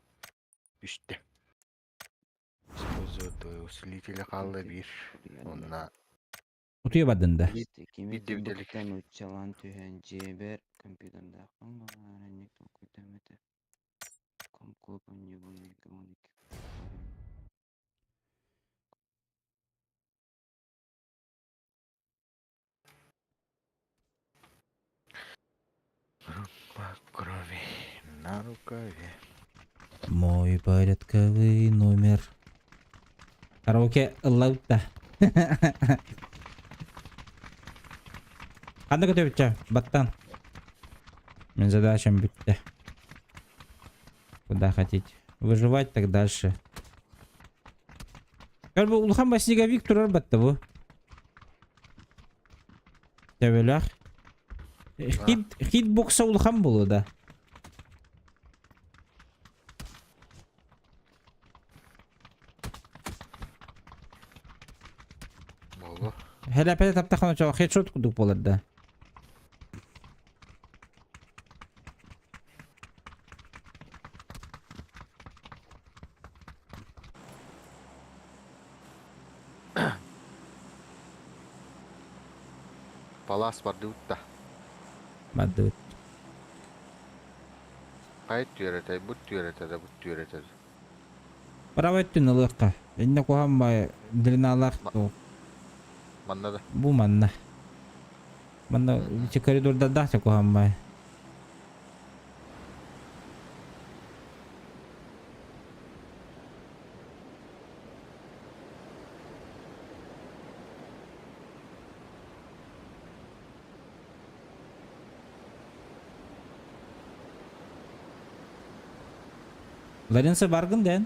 Үстэ. Использовать твоего усилителя хаалла биир. Онна Утуйа бардын да. Кими Биирдэ бүтэлик. тубуктан уччалаан түһэн дьиэбэр компьютердаахпын баҕар толкуйдаммыта. Комклуб онньубун 12. Группа крови на рукаве. Мой порядковый номер. Караоке ыллабыт Ханна көтөбүтчэ? Баттан. Мин задачам бүттэ. Куда хотите. Выживать так дальше. Как бы улахан ба снеговик турар батта бу. Төбөлөх. Хит, хитбокса улахан буолуо да. Болу. Хэлэпэте таптахана чоо хедшот курдук буолар да. Палас бардыбыт да. Бардыбыт. Хайт түөрэтэй, бут түөрэтэ да, бут түөрэтэ да. Правай өттүн ылыахха. Иннэ куһаҕан баайы длиналаах туох. Манна да. Бу манна. Манна ити коридордардаах да куһаҕан баайы. Лоренцо баргын дэн.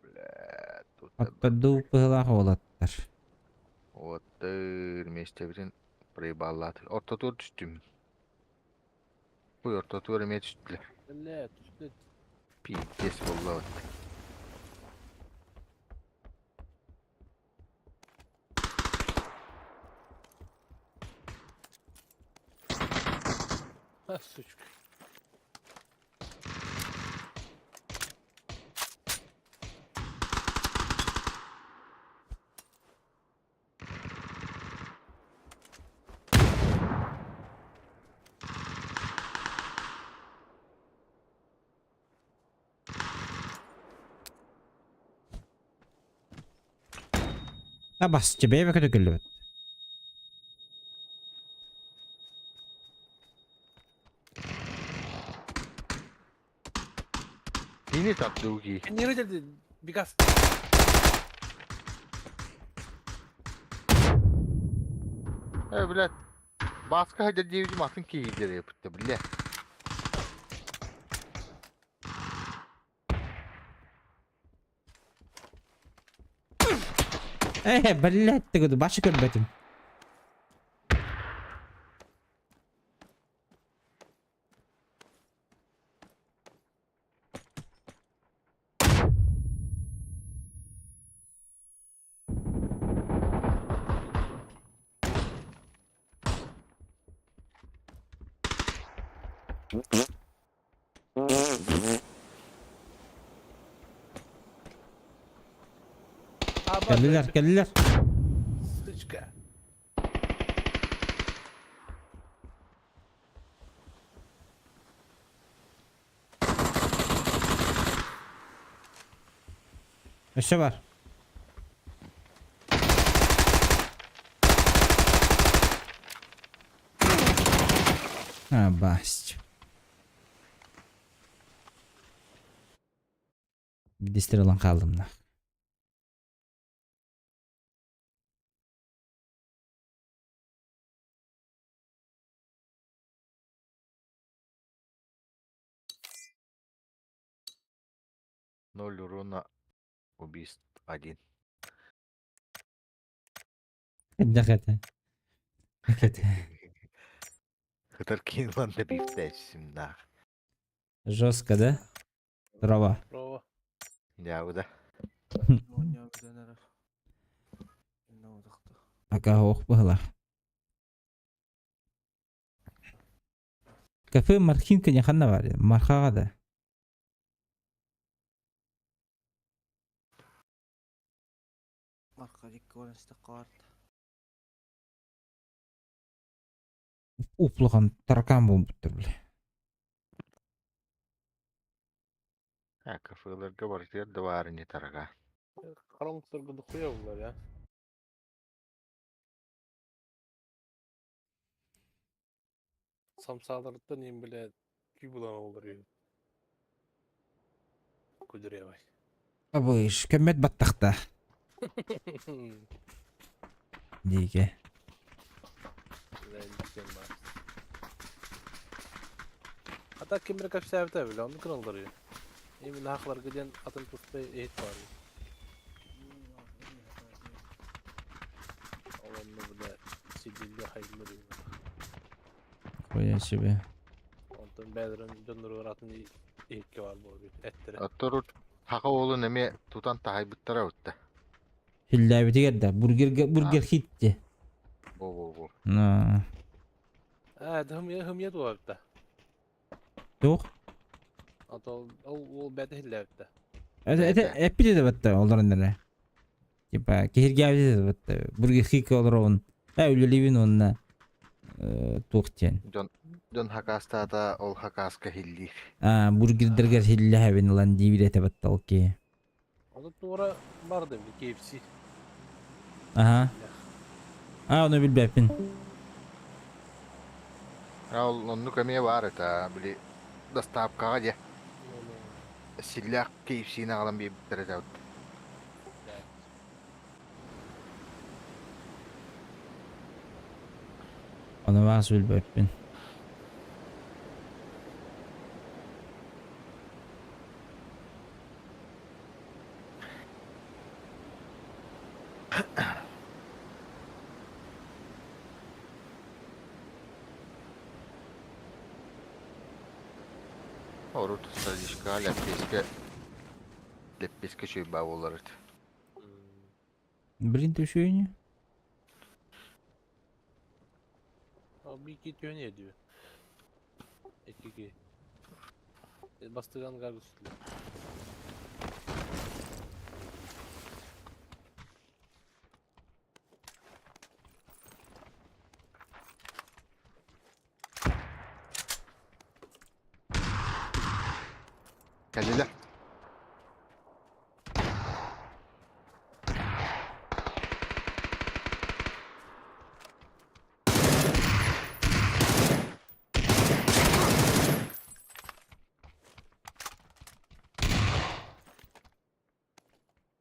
Бля, тут Оттордуу быһыылаах уолаттар. Оттыр миэстэбитин проебаллааты. Ортотугар түстүм. Ой, ортотугар эмиэ түстүлэр. Бля, түстэ. Пиздец буолла вот. А, сучка. А бас тебе көтө. Кини таптууги. Не видели, Бегас. Э, блядь. Баска хадя девять матын киидер yaptı, бля. Э, блядь, ты говорю, башы көрбөтүм. Geldiler, geldiler. Сучка. Өссө бар. А, баст. Бидестер olan kaldım da. Ноль урона, убийств один. Дәхәтә. Дәхәтә. Хытар Кинланда бифтәчсим нах. Жестко, да? Здорово. Здорово. Яуда. Пока ох была. Кафе Мархинка не ханна бар. Мархаға да. Уплыған таракан болып тұр, бля. А, кафелерге бар да бар не тарага. Karanlıklar дохуя bunlar ya. Самсалардан им, бля, күй булан олар үй. Кудыревай. Абыш, көмөт баттақта. Диге. Ата кемер капсабыта бile, onu kırıldır ya. Именно хақлар гиден атын туспай эйт бар. Олонну бile сидилли хайылыр. Хуя себе. Онтон бәдерин дөннөр атын эйтке бар бу эттере. Атторут хака олу неме тутан тахай буттара утта. Хилләбити керді. Бургер, бургер хитти. Бо бо бо. На. Ә, хым хым туапта. Тух. Ато ол ол бәді хилләбитте. Это это эпиде де батта олар нere. Типа кихирге де батта. Бургер хит олар он. Ә үлелибин онна. Тух тен. Дон дон хакастата ол хакаска хиллир. А, бургердергер хилләбин лан дибирете батта ол ки. Оны тура барды KFC. Ага. А, оны билбеппин. Ол онну көмө бар это били доставкага же. Силлах KFC-ни алан биптер жаут. Оны вас билбеппин. Орут садишка леппеске леппеске чуйба болар. Блин, ты еще и не? Bir iki tüyön ediyor. İki. Bastıgan gargıslı. Калила.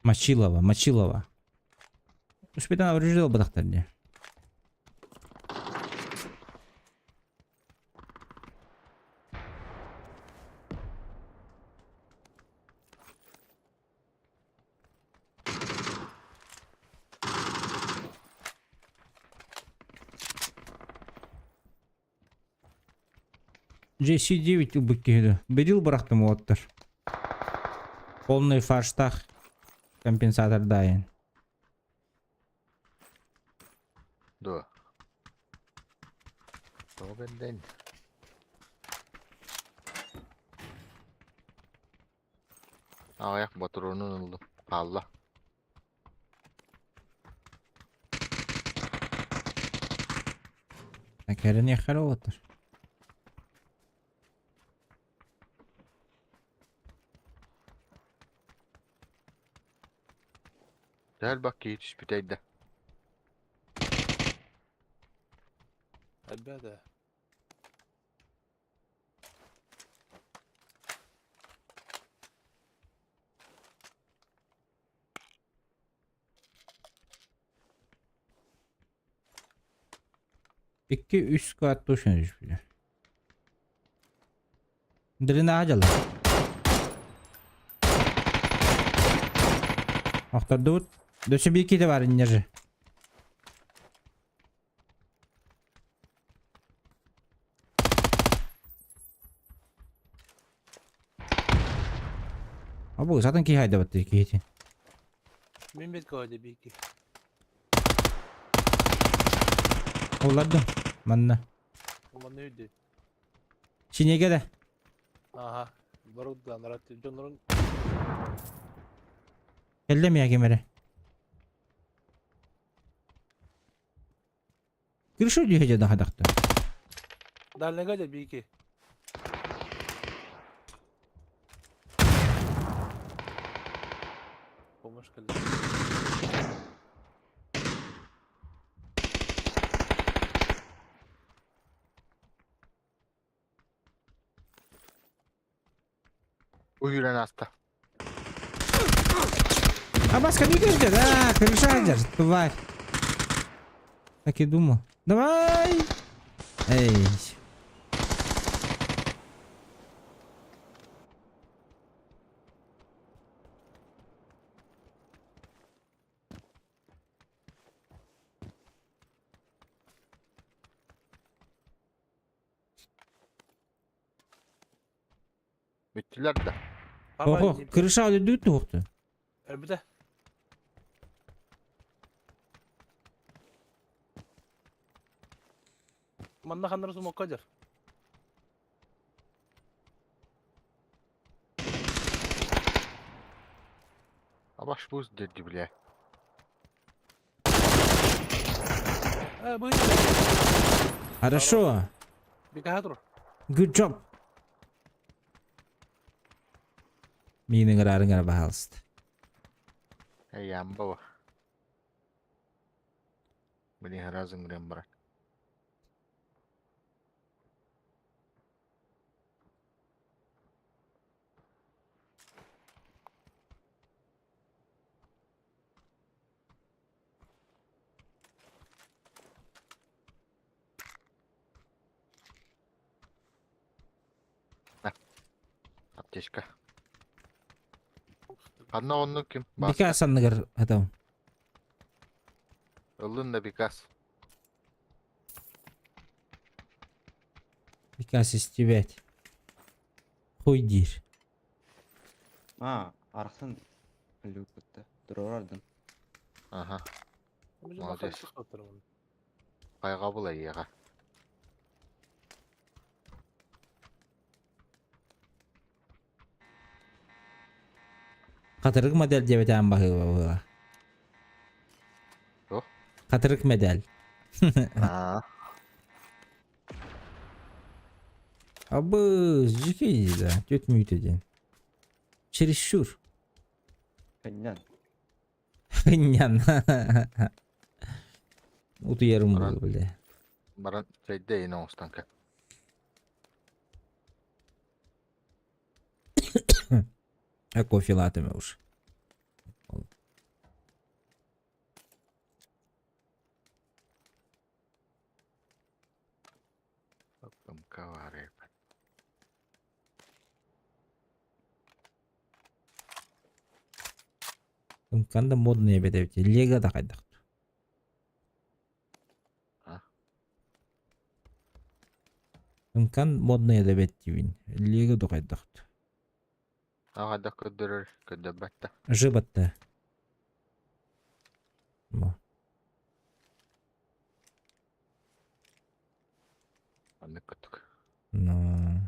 Мочилова, Мочилова. Успетан повреждал батахтар дии. JC9 ылбыт киһи дуо? Бедил бырахтым уоттар. Полный фарштаах компенсатордаайын. Дуо. Тоҕо бэрдэн? Аҕыйах ботуруонун ыллым. Хаалла. Кэрэниэххэ эрэ уолаттар. Төһө элбэх киһи түспүтэй да. Элбээтэ. Икки үс картуш түспүтэ. Дрина дьала. Охтордубут. Дөссө биир киһи бар инньэ же. Абы сатын киһи айдабат киһити. Мин бит көйдө бики. Оларды манна. Манна үйдү. Синеге да. Аха. Барудан рат дьоннорун Кэллэ миэ ким эрэ. Крыша дьиэ дьэ дахадахта. Дальнага дьэ бики. Помощь кэллэ. Уйуран ааста. А Баска не ждет, а, крыша держит, тварь. Так и думал. Давай! Эй. Бүттүлэр да. Ого, крыша өлөрдүгүт туохту. Өлбүтэ. Манна ханнары сумокка дьэр. Абаш бус дедди бля. Э, бу Хорошо. Бикаха тур. Good job. Миин ыҥыраарыҥ эрэ баһаалыста. Эй, амба Блин, разом ыҥырыам баран. Аптечка. Ханна оннук ким? Бикас анныгар атам. Ыллын да Бикас. Бикас истибэт. Хуй диир. А, арахсан өлүк Турорардын. Ага. Молодец. Хайҕабыл эйиэхэ. Хатырык модель диэбэтээн баһыыба быһыылаах. Туох? Хатырык медаль. Аа. Абы, жикей да, түөрт мүнүүтэ диэн. Чересчур. Хынньан. Хынньан. Утуйарым Баран. буолуо бile. Баран чэйдэ иин оҥостон кэл. А кофе латыма уж. Канда модный эбит эбит. Лего да хайдах. А? Ымкан модный эбит диибин. Лего да хайдах. А хайдах көрдөрөр көрдөрбөт да. Жыбатта. Бу. Аннык курдук. Ну.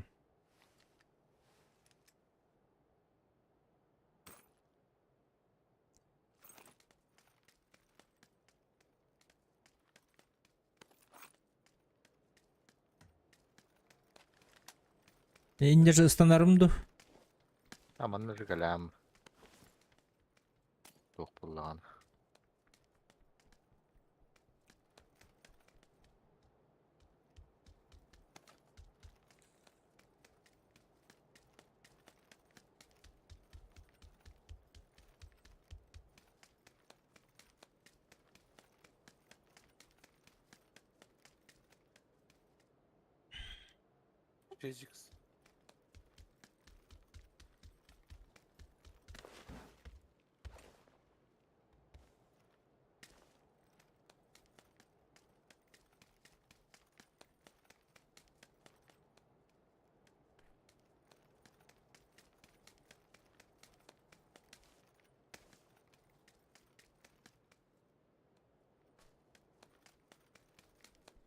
Инде же ыстанарым ду. А манна же кэлэм. Туох буоллаҕына. Physics.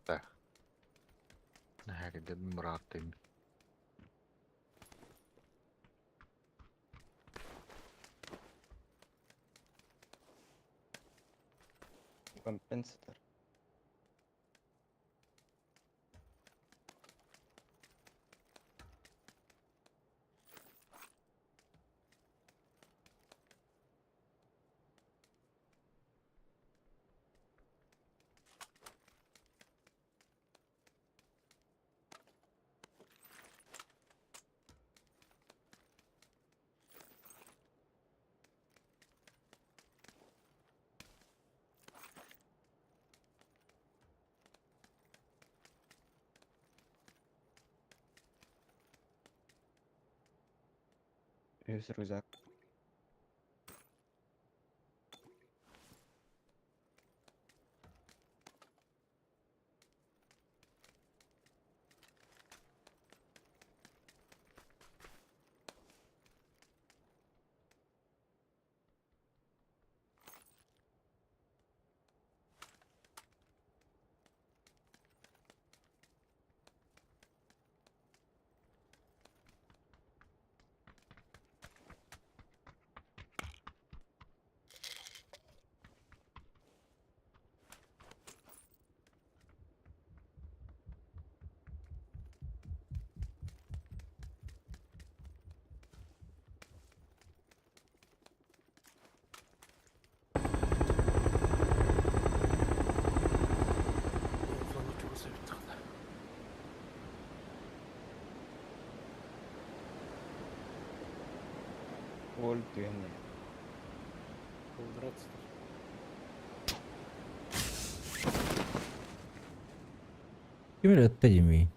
Так. Nerede Murat'ım? Компенсатор. Үс рюкзак. Зона чугас эбит тахта. Ол түһэн. Квадрат. Ким эрэ ытта диэмий?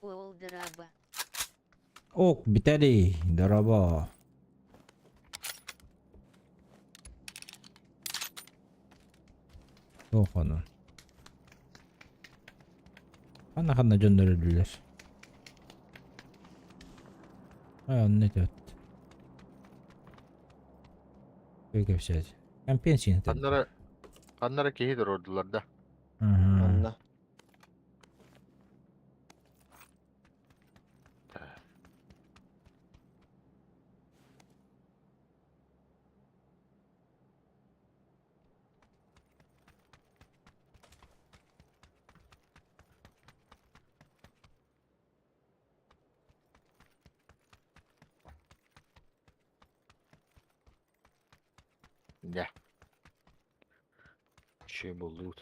Уолдераба. Ок, Виталий, дороба. Ох ону. Ханна ханна дьоннор өлдүлэр. Ай, онно этэ. Кэпсээт. Компенсия. Ханнара ханнара киһи турордулар да. Онно. Да. Че был лут.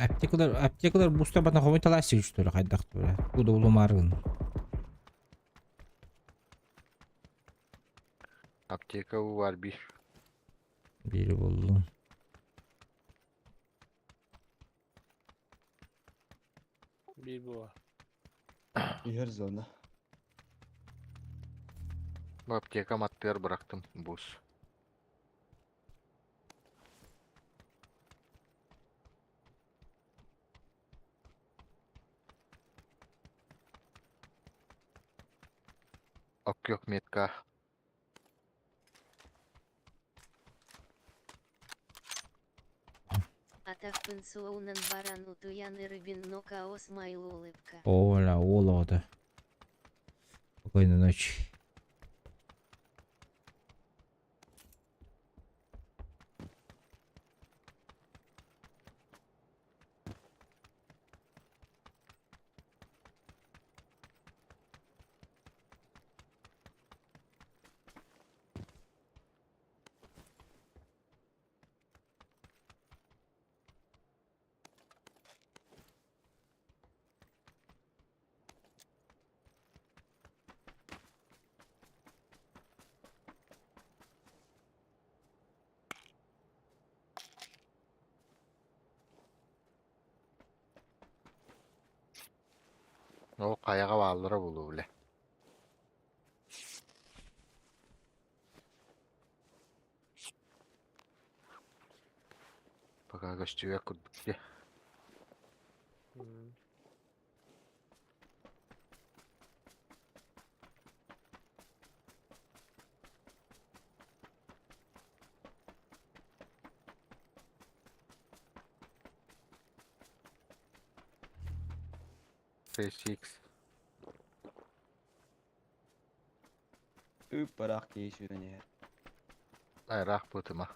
Аптекалар, аптекалар буста батан хомой талаасы үчтөр хайдах тура. Куда улумаргын. Аптека var bir. Biri buldum. Bir bu var. Иһэр зона. Bu аптека маттыгар бырахтым бус. Ок yok метка. Атахпын суоунан баран утуян ырыбин нокаос майл улыбка. Оля, ола Спокойной ночи. О каяга баалара болу биле. Пока көстүгө курдук. Six. Үп барах киһи сүүрэн иһэр. Айрах бутума.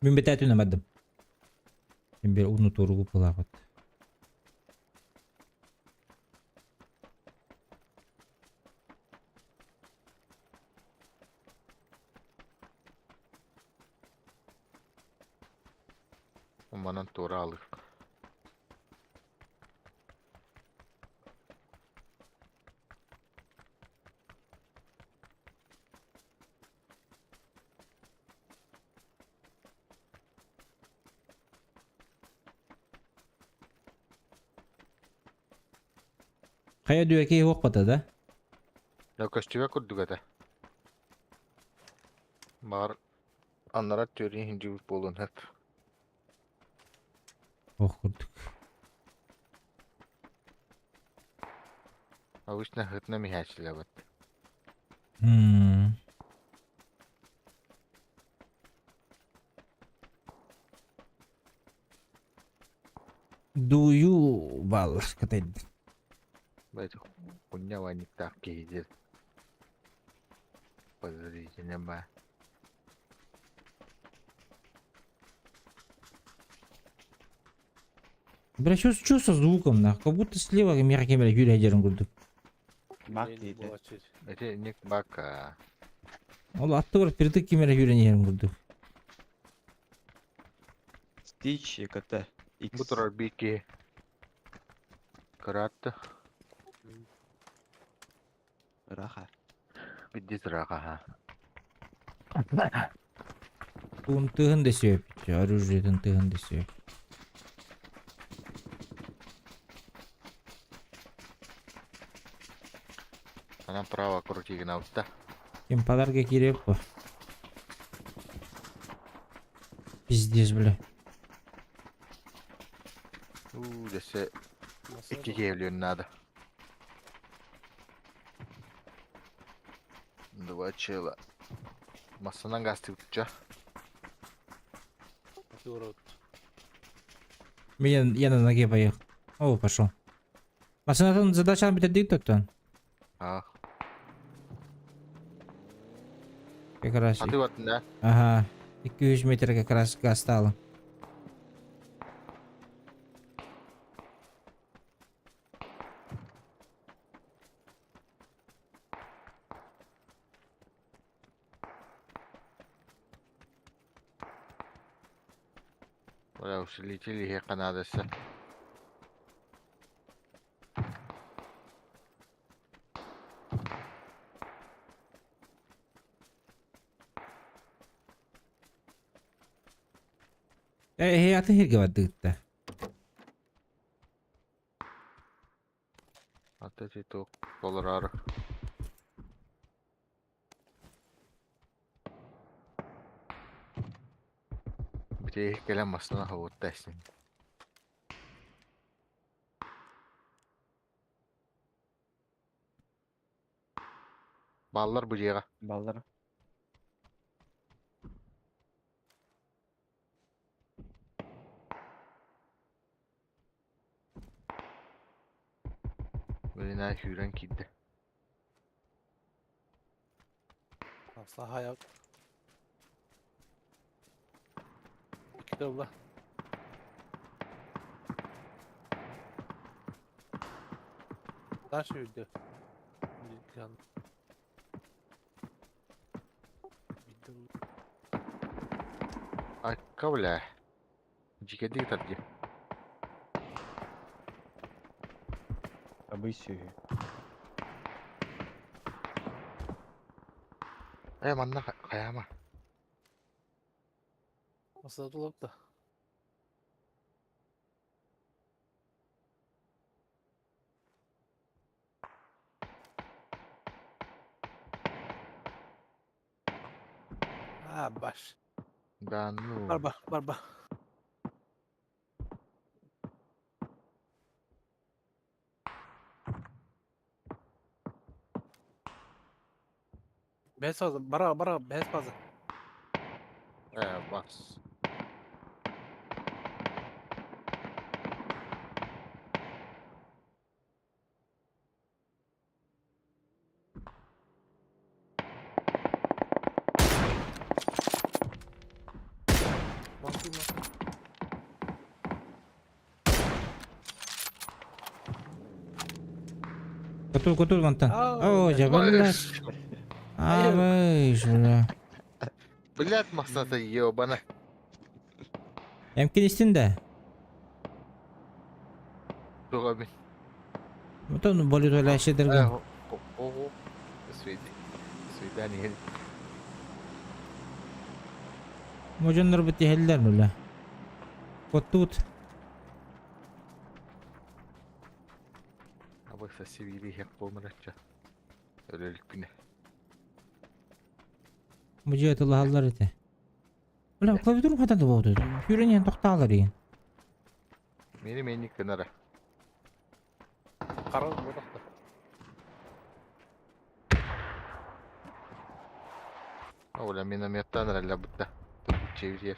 Мен бетәтүнө бардым. Мен бир уну туругу пылагат. Уманан тура алыр. Кая дүөкей хокпата да? Да көстүгө курдук этэ. Бар аннара төрүн хинжибит болун хөп. Ох курдук. Обычно хытна михачилабат. Дую бал катайд. Байт хуйня ваник так кейдер. Подозрительно ба. Бля, что со звуком, нах? Как будто слева мягкий, бля, Юрия дерен курдук. Мак Мейли диэтэ. буолаччы. Это ник бака. Ол атты бар впритык кемере Юрия дерен курдук. Стич КТ. X. Бу турар бики. Каратта. Раха. Биддис раха. Туун тыгын десеп, оружиетын тыгын десеп. Она право крути гнаутта. Кем подарка керек по. Пиздец, бля. Уу, десе икки киһи надо. Два чела. Массанан гастыбытча. Я, я на ноге поехал. О, пошел. Машина задача бит тоттон. А. Как раз. А ты вот, да? Ага. 200 метр как раз газ стало. Бля, усилители хека надо все. Э, атын хирге бардыгытта. Аты титу болар. Бите келен масына хавытта эсин. Баллар бу жега. Баллар. Блин, хүрен кидде. Sahaya. İki kırıldı. Taş yürüdü. Bir Акка, бля. Жикеди тарги. Абы сүйі. Э, манна каяма. Masada dolapta. Ha baş. Да ну. Barba barba. Бәс fazla. Bara bara бәс fazla. Э, бас. Bakayım lan. Кутур, кутур, вон там. Ау, О, жабалла. А, вышь, бля. Блядь, масната ебана. Эмкин истин да. Туга бин. Потом болит валящий Э, дерган. Ого. Свидание. Можоннор бит хеллер бля. Вот тут. Абы сосивили хек помрача. Өлөлүк күнэ. Мужи тыллаһаллар этэ. Бля, клавиатура хатан да болды. Хүрен тоқталар деген. Мени мени кынара. Kara bu Оля минометтан ралля бутта. Тут чевьер.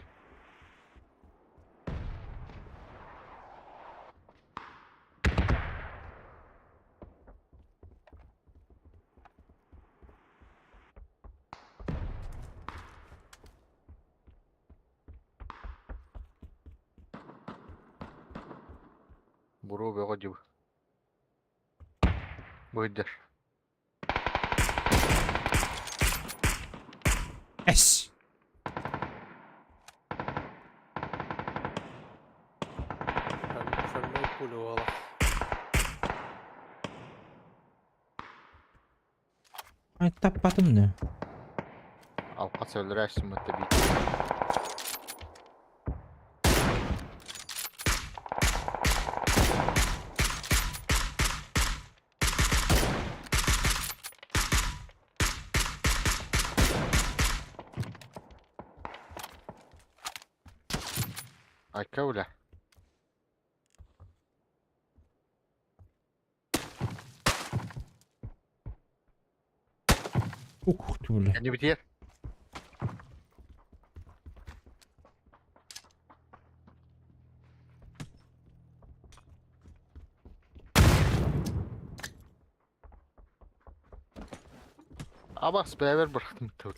Буру бего диб. Быдыр. Эс. Шальной пуля ола. Ай, таппатым не. Алқа сөлірәсім өтті бит. Айка бля. Ух ты, бля. Не битер. Абас бэйбэр бырахтым тут.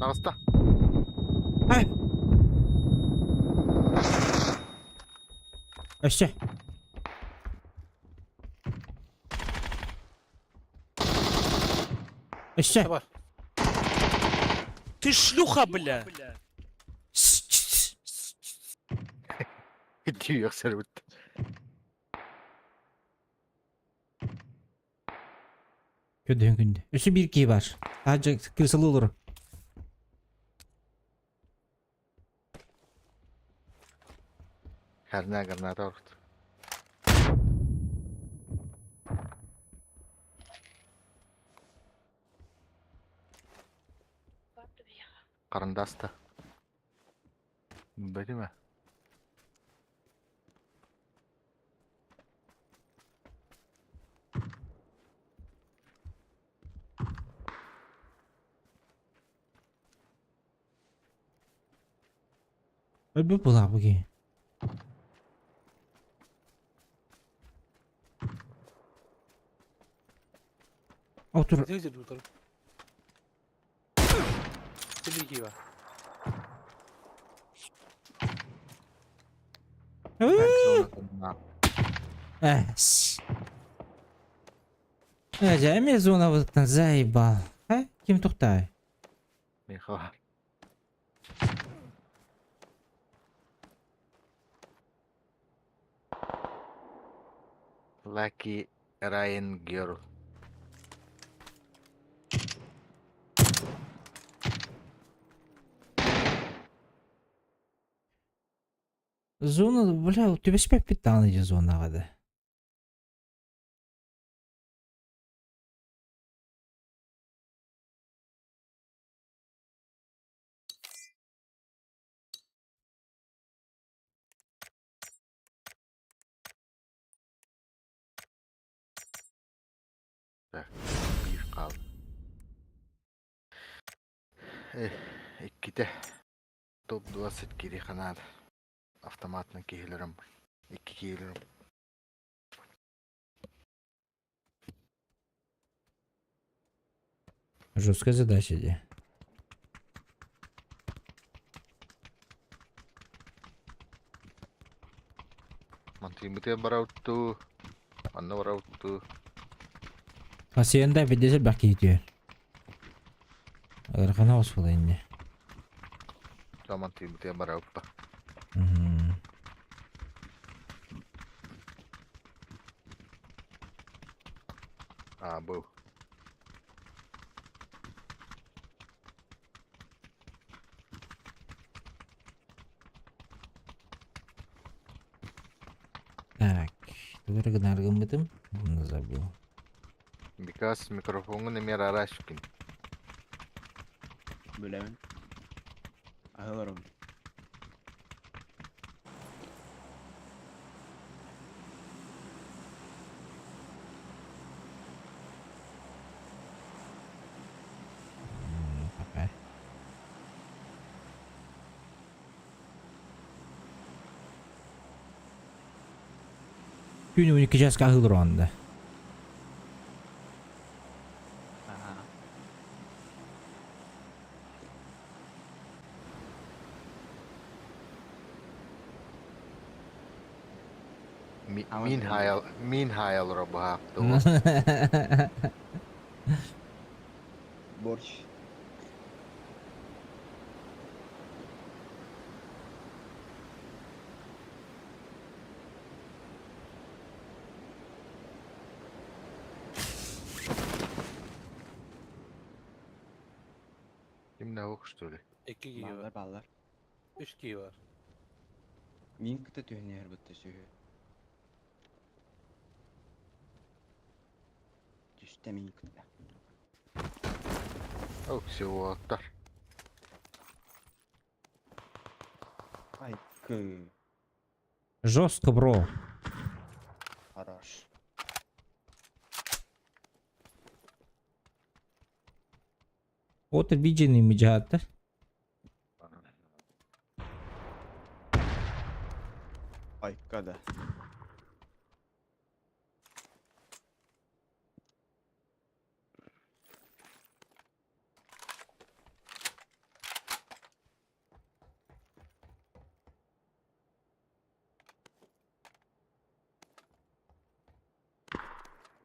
Таҕыста. Ай! Өссө. Өссө. Бар. Ты шлюха, бля! Дүйөх сәрбіт. Көдөн күндө. Өссө биир киһи баар. Таһырдьа крысалыы олорор. Хәрнә граната орт. Қарындаста. Бәді ме? Өлбүт буолаа бу киһи. Отур. Дизель утар. Тибики бар. Э, Э, эмиэ зонабытыттан заебал. Э, ким тухтай? Михаил. Lucky Ryan Girl. Зона, бля, у тебя себя питан иди зона да. Так, биир хаал. Эх, иккитэ. Топ-20 кири ханаат. Автоматынан киһилэрим. Икки киһилэрим. Жесткая задача, де. Мантыймыты бараутту. Анна бараутту. Хасиянда бидесе бакитер. Архана осфала инне. Мантыймыты барауппа. Мгм. А, был. Так, гынаргыммытым, забыл. Because микрофоҥҥун эмиэ арашкин. Билэбин. Аһыларым. Пока. Күн 12 часка аһылыр онда. Ага. Мин хайал, мин хайал робахапты. Борщ. Ким наук, что ли? 2 киһи бар. Баллар баллар. 3 киһи бар. Мин кыта түһүнэр бутта сүһү. Түстэ мин кытта. Оксиоттар. Ай, кы. Жестко, бро. Хорош. Вот обиденный миджаттар. Айка да.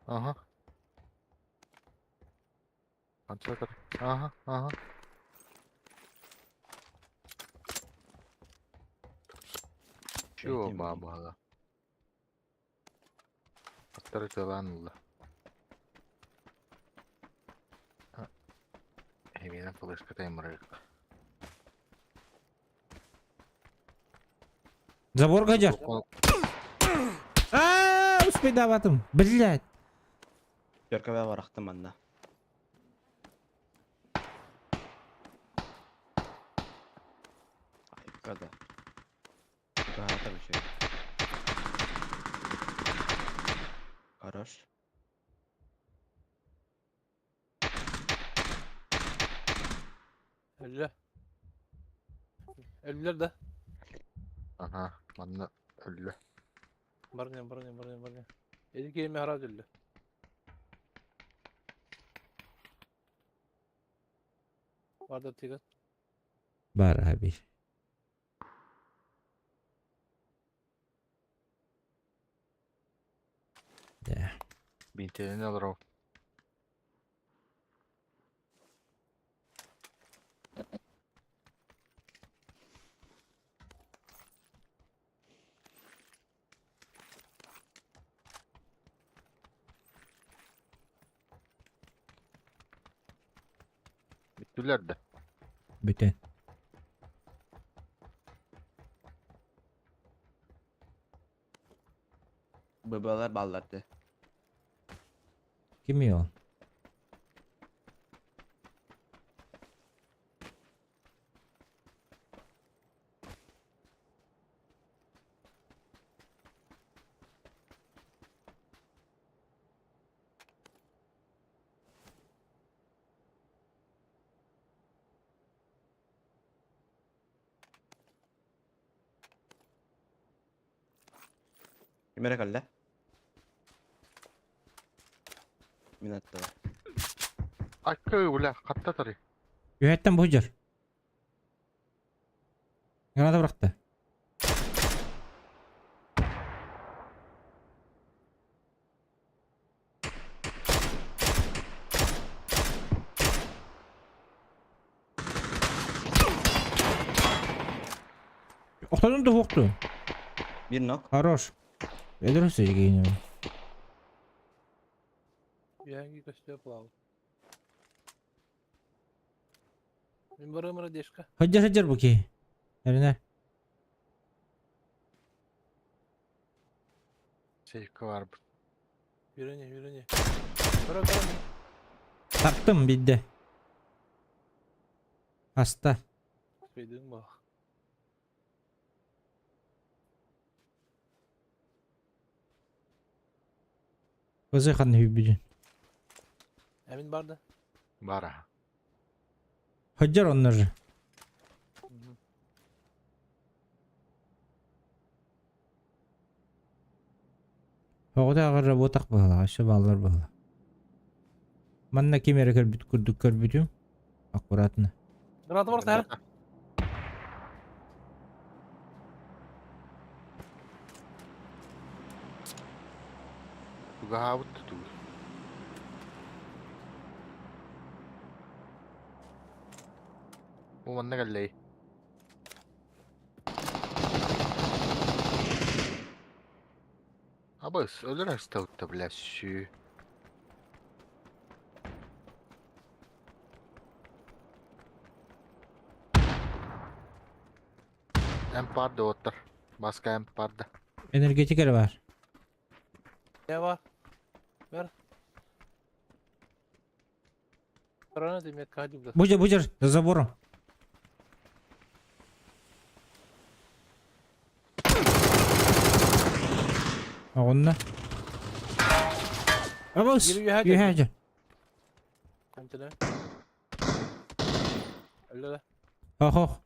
Ага. Концентр. Ага, ага. Чего баба? Аттары тылан Именно флешка таймер. Забор гаджар. А, успейдаватым. Блять. Көркөбө барахтым манна. Айка да. Граната еще. Хорош. Өллө. Өллөр да. Ага, манна өллө. Барня, барня, барня, барня. Эди кейме харап өллө. Барда тиган. Бар аби. Да. Бинтелени алыр. Бүттүлэр да. Бүтен. ББлар балларды. Ким ол? Кимере калла? Мин атты. Аккы бля, хатта тары. Үһәттен бұжыр. Граната бырақты. Охтадын да хоқту. Бир нок. Хорош. Өлөрөсө жегейін. Үйәнги көстө плау. Мин барым радешка. Хаджар хаджар буки. Әрине. Сейфка бар. Yürüne, yürüne. Бара, бара. Таптым бидде. Аста. Спейдин ба. Көзі қан хүбүдүн. Эмин барды. Бар. Хаджар оннор. Оҕото аҕар работах баһыла, ашы баллар баһыла. Манна ким эрэ көрбүт курдук көрбүтүм. Аккуратно. Граната бар сэр. Тугаабыт туту. Бу манна кэллэй. Абыс, өлөр астаутта бля сүү. Эмпарды оттар. Баска эмпарды. Энергетика бар. Не бар? Бер. Рано ты меня кадик. Будешь, будешь, за забором. Онно. Абыс. Үһәҗә. Кончено. Алло. Ох,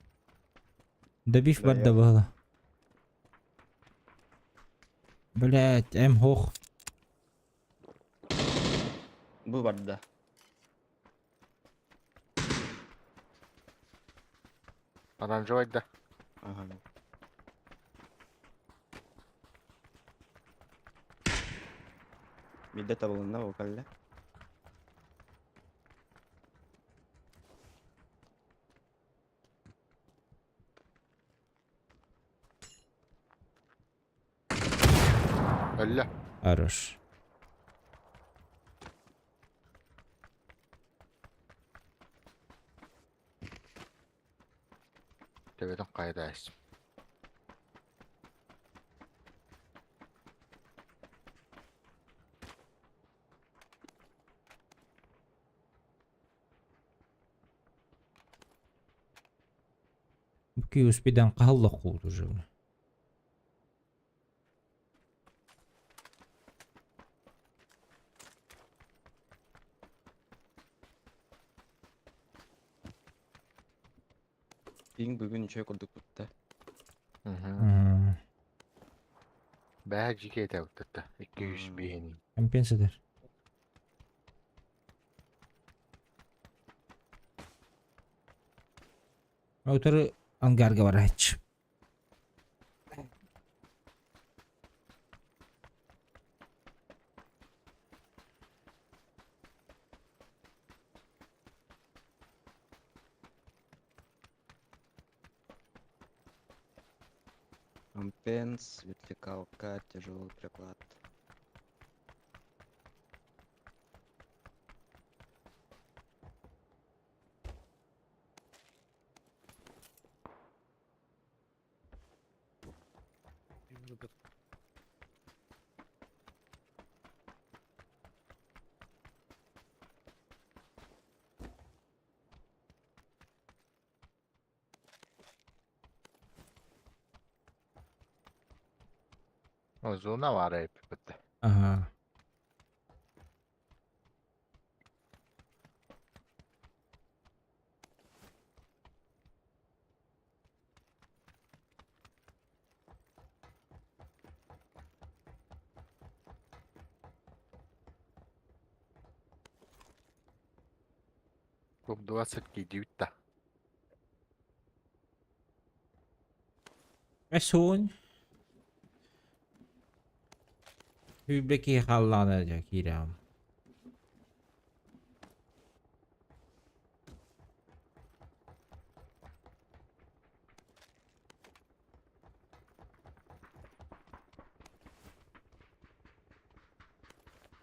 Добив барда было. Блять, М хох. Бу барда. Оранжевый да. Ага. Бидде табылынна бу калла. Алла. Хорош. Төбөтүн кайдайс. Ки успедан калла кууд уже. Пинг бүгүн үчүгэй курдук бутта. Бää жике тәүттэ. 200 бейін. Компенсатор. Ауторы ангарга врач. Компенс, вертикалка, тяжелый приклад. О, зона бар бітті. Ага. Топ-20 кидиутта. Эсон. Hübeki hallanacak İrem.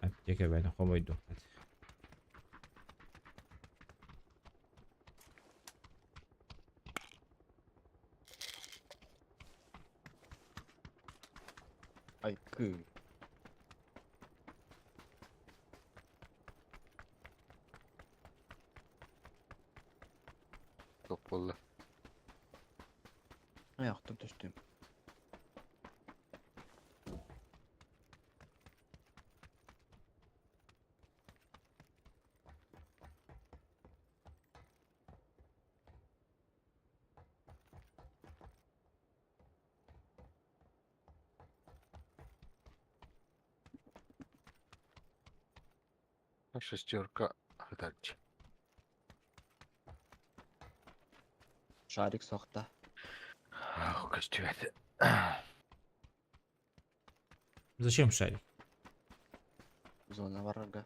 Аптека ben koydum. Ай, кы. Топ болды. Аяқтым түштім. Шестерка хытарчы. Шарик соқта. Ах, көстүбәт. Зачем шарик? Зона барарга.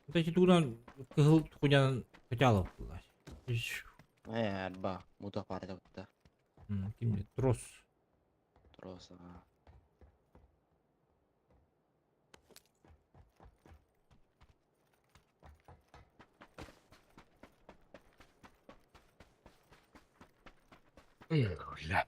Вот эти туган кыгыл хунян хотела была. Э, арба, мута пары бутта. Ким трос. Трос, ага. Бля.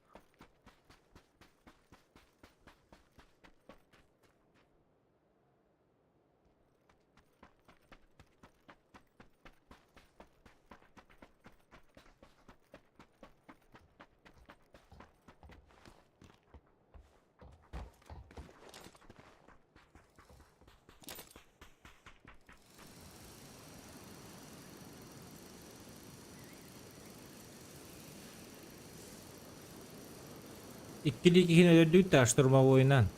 Иккилии киһини өлөрдүгүт да штурмовойунан.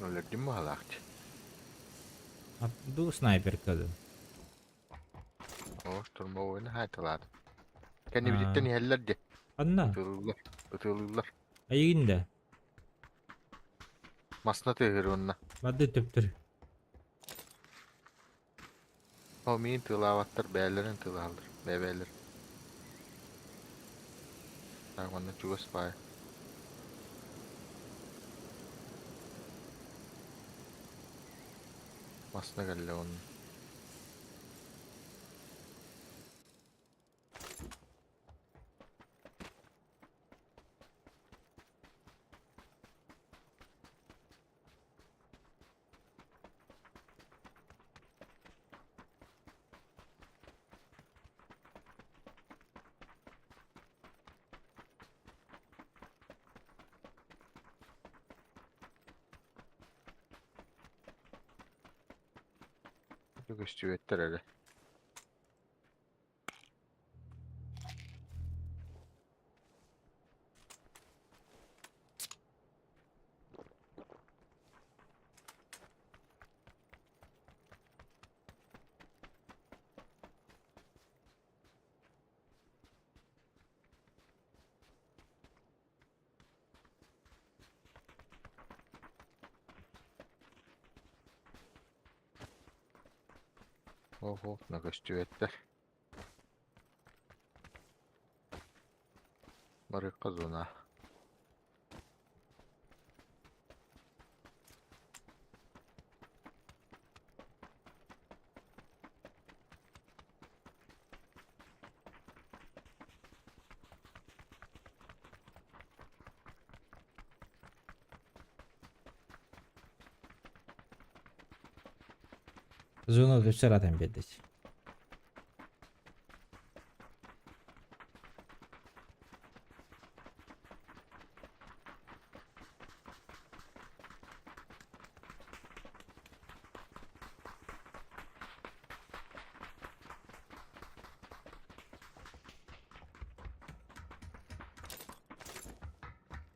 Өлөрдүм баһылаахчы. Ду снайперка ду. О, штурмовойну хаайталаатым. Кэннибититтэн иһэллэр дии. Ханна? Ытыалыыллар. Ытыалыыллар. Эйигин да. Масна тыаһыыр уонна. Барды төптөр. Ол миин тыалаабаттар бэйэлэрин тыалаһаллар. Бэйэ-бэйэлэр. Так, манна чугас баай. Масна кэллэ уонна. Көстүбэттэр эрэ. Ого, на көстүбэттэр. Барыахха зона. Зона өссө ыраатан биэрдэ.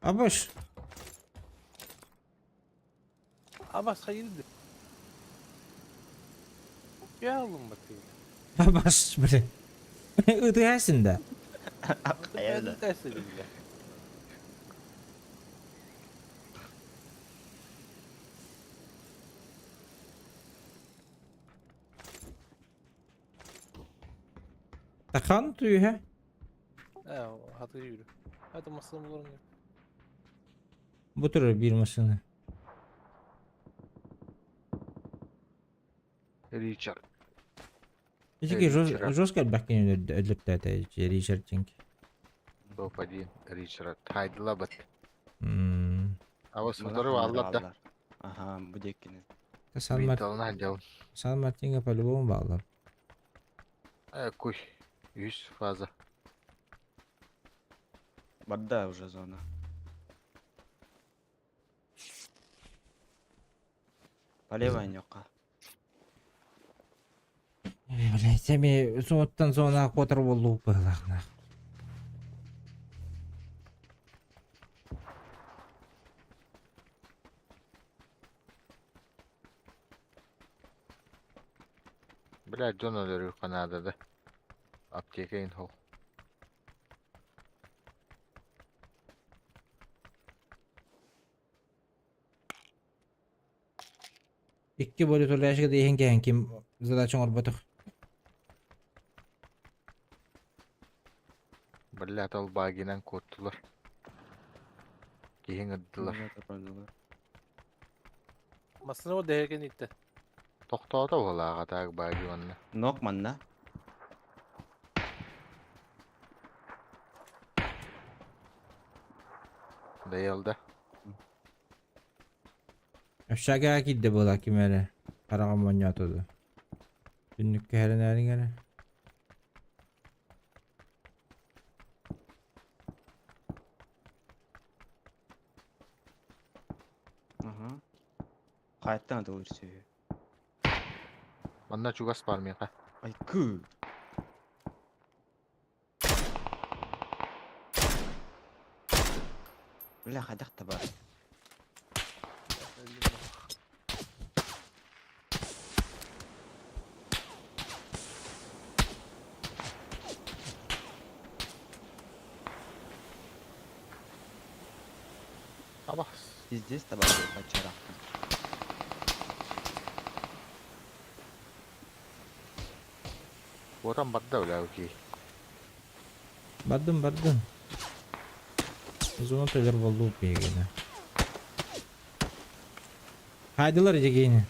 Абаш. Абас хайырды. Я алым батыр. Абаш, блин. Ытыйасың да. Хайа Тахан түйе. Хаты yürü. Hadi masanı bulurum. Бу турар биир машина. Ричард. Ичики Ричард. жестко элбэхкин өлөртөөтө Ричард Тинк. Топ-1 Ричард. Хайдылабыт. М. А вот сотору аллар да. Аха, бу диэккини. Сан Мар- Винталына дьал. Сан Мартинга по-любому баалар. Э, куй. Үс фаза. Барда уже зона. Полевая ньока. Блять, эми зоттан зона котор болду быһылаах. Бля, дьон өлөрү канада да. Аптека инхо. Икки болю туляшка дейхин кэһэн ким задача оҥорботох. Бля, ол багинан куоттулар. Киһиң ыддылар. Masını o değerken itti. Тохтоото буолааҕа таак баги онно. Нок манна. Дайылда. Общага киирдэ буолаа ким эрэ. Хараҕым монньоотуду. Түннүккэ хэрэнээриҥ эрэ. Аха. Хайттан да үрсүү. Манна чугас бар миэхэ. Ай кы. Бля, хайдах да бар. Аба. Пиздец табак бачарахтым. Уотан барда бля окей. Бардым, бардым. Зона төлөр болду бегене. Хайдылар дегени.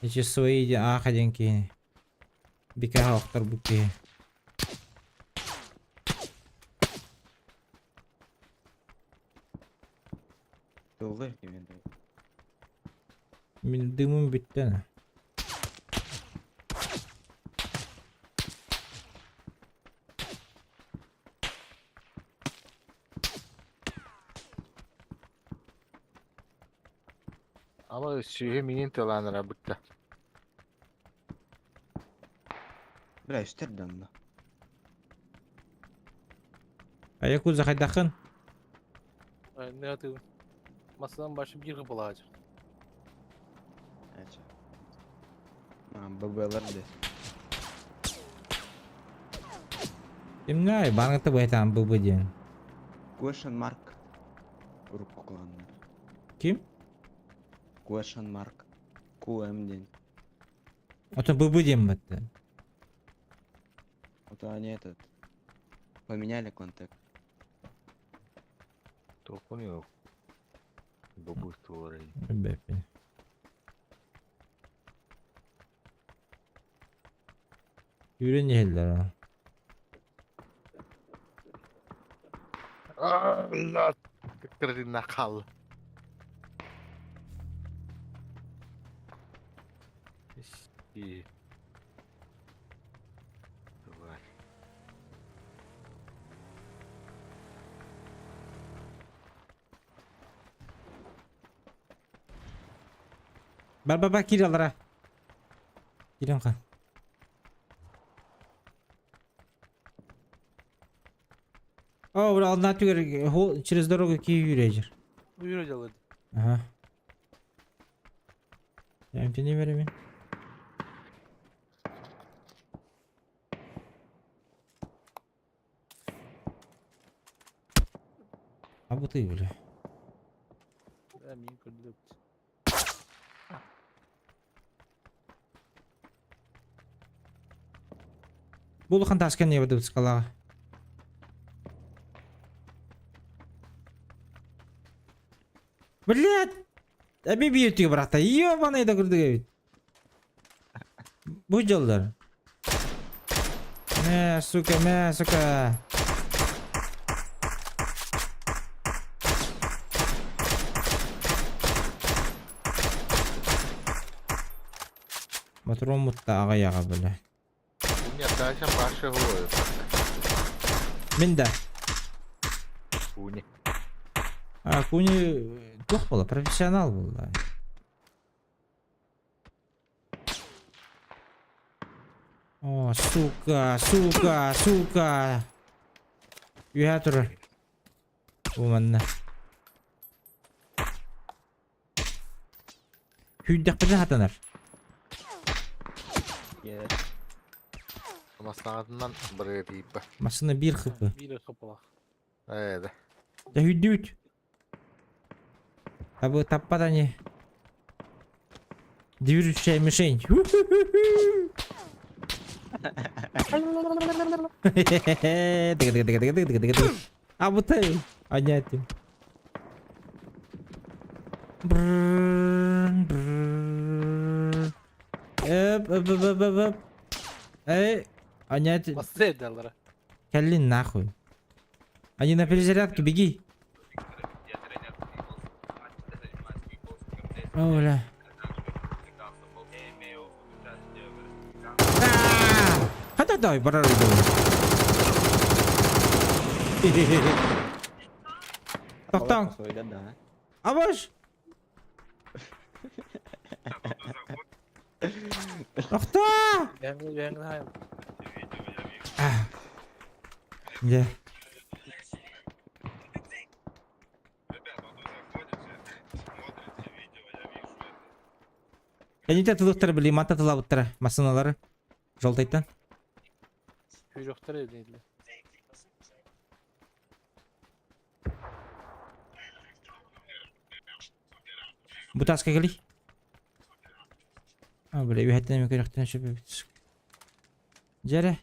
Эчи свои де аха ден кини. Бикаха охтар бу киһи. Долгы кемен. Мин дымым бүттэ. Ама сүйе минин тыланара бутта. Бля, үстер данна. А якуза хайдахын? Не атыгым. Masadan başı bir kıpılacak. Ача. А, ББлар де. Имнай, барыңты байтан ББ диэн. Question mark. Урукку кыланнар. Ким? Question mark. QM ден. Ото ББ диэн батты. Вот они этот. Поменяли контакт. Толкун yok. Бабу туорай. Бэппин. Юрен иһэллэр. Allah. Кырына кал. И. Тварь. Бар бар бар киир алара. Киирэн ха. О, бля, одна түгер через дорогу киһи үүрээжер. Buyur hocalar. Ага. Эмтини беремин. А бу ты, бля. Мин көрдүк. Бу улахан таска не бады скала. Блядь! Әби бир түйе брата. Ёбаный да көрдүк эбит. Бу жолдар. Мә, сука, мә, сука. Мотором мутта ага яга бля. У меня дальше башы говорит. Мен да. Куни. А, Куни тух была, профессионал был, да. О, сука, сука, сука. Үһэ турар. Бу манна. Хүйдэхпитин хатанар. Yes. Масанатынан бір тииппэ. Машина бир хп. Биир кыпыла. Э, да. Да хүдүүт. Табы таппат они. Движущая мишень. А вот ты. Понятно. Эп, эп, эп, эп, эп, эп. Эй, понятно. Басты эдалара. Кэлин нахуй. Они на перезарядке, беги. О, бля. А! Хата дай, барар Тоқтаң. Да. Абаш. Тоқта. Бэҥ Дьэ. Кэннитэ тылыктар били манта тылабыттара массыналары жолтайтан. Күйрөхтөр эдилdi. Бу таска кэлий. А, бля, үһэттэн эми көрөхтөн сөп эбит. Дьэрэ.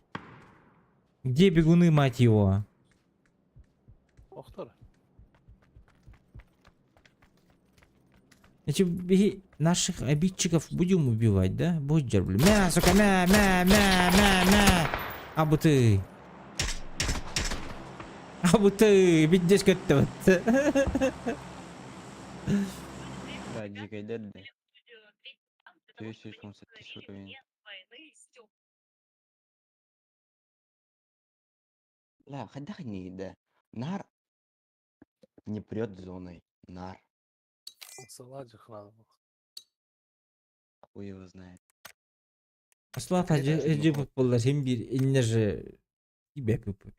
Где бегуны, мать его? Охтор. Значит, биһи наших обидчиков будем убивать, да? Будь бля. Мя, сука, мя, мя, мя, мя, мя. А бу ты. А бу ты, биддес көттө. Да, дикой да. 287 уровень. Ла, не да. Нар не прет зоной. Нар. Саладжи хран. Хуй его знает. Аслат ажы боллар хем бир иннеже ибе пүп.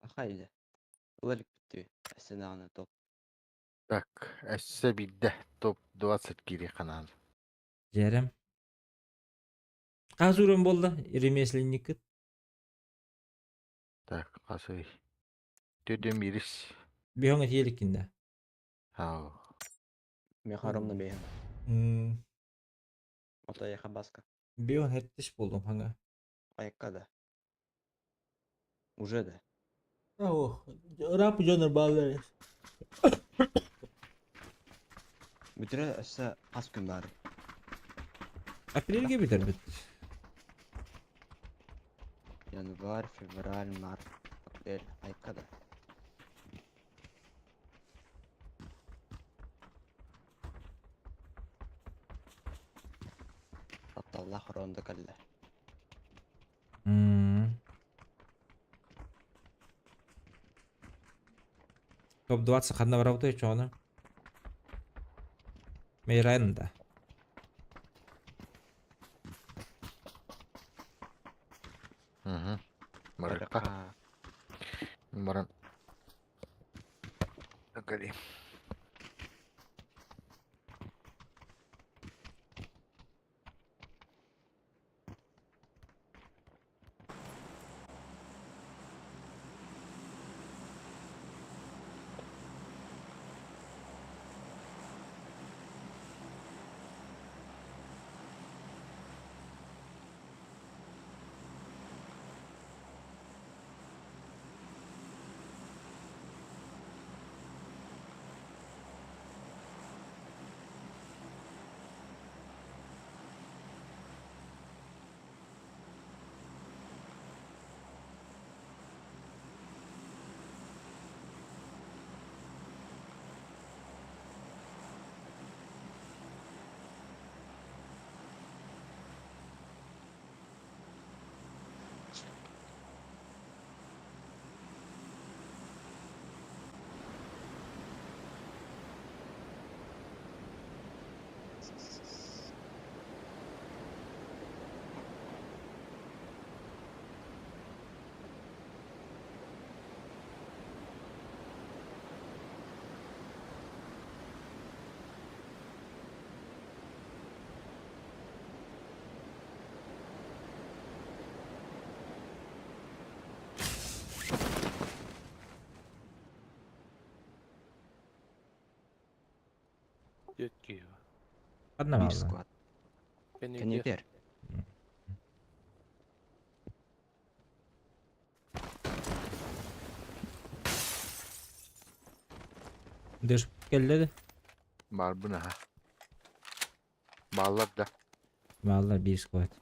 Ахайда. Ларик ты. Асенана топ. Так, өссө биирдэ топ-20 кири канал. Жерем. Қазурын болды, ремесленник. Так, қасый. Төдем ирис. Бихоңа тиеликкинде. Ау. Мехаромна бейхам. Ото яха баска. Бион хеттиш болдум хаңа. Аякка да. Уже да. Ох, рап жонор балдар. Бүтүрө өссө хас күн бар. Апрельге битер бит. Январь, февраль, март, апрель. Айка да. Тапталлах ронда калла. Топ-20 ханна барабыты чоғына. Мейрайнда. Угу. Барыкка. Баран. Погоди. Детки. Одна Бир мала. склад. Кенепер. Дыш келлedi. Бар бұны ха. Баллар да. Баллар бир склад.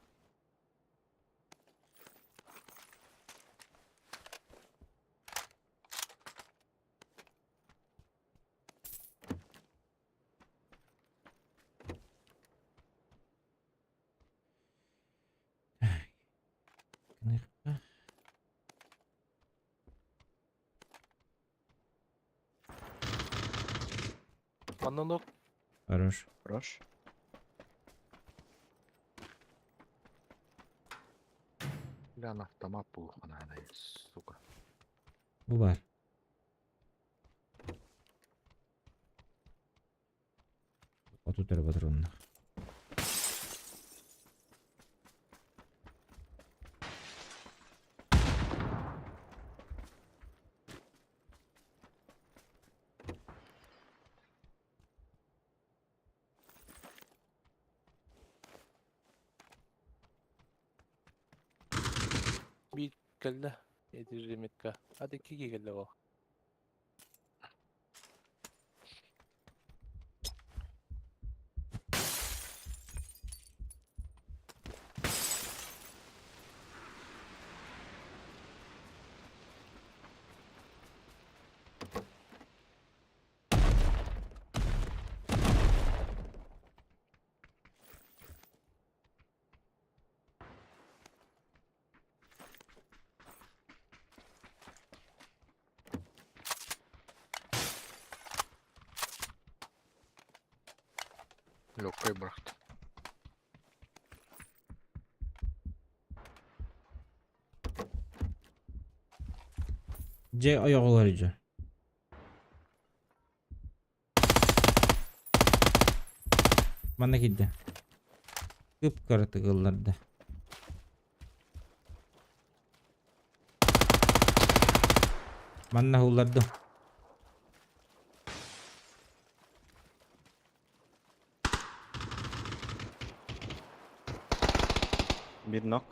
Аннанок. Хорош. Хорош. Бля, на автомат булуохха сука. Бу баар. 30 эрэ ботуруоннаах. Биир кэллэ. Этижимитка. Ат икки киһи кэллэ ол. Легкой брат. Дьэ ойоҕолор дьэ. Манна киирдэ. Кып-кыратык ылларда. Манна ыллардым. Бир нок.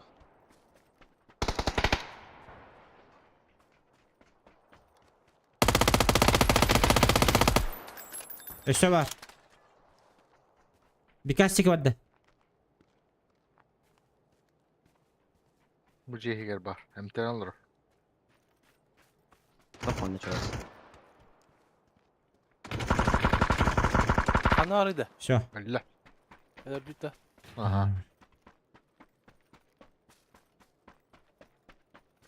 Өссө бар. Бикастик барда. Бу дьиэһигэр бар. Эмтэн олорор. Тохон началось. Аны арыйда. Все. Алла. Өлөрбүт да. Ага.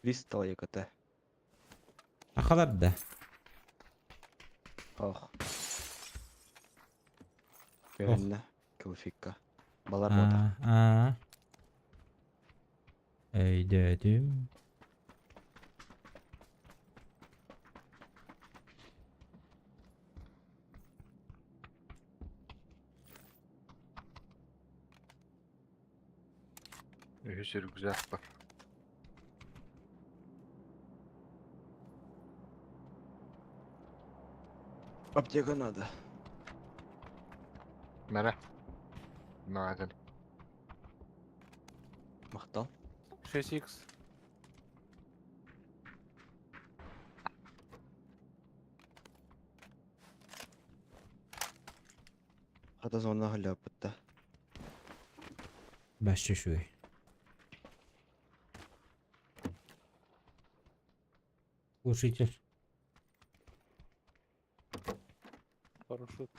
Кристалл ЕКТ. Ахалар да. Ох. Көрүннэ. Кылфикка. Балар бота. Аа. Өйдөөтүм. Үһүс рюкзак бар. Аптека надо. Мэрэ. Наадын. Махтал. 6x. Хата зона халяпытта. Башча үчүгэй. Глушитель. Парашют.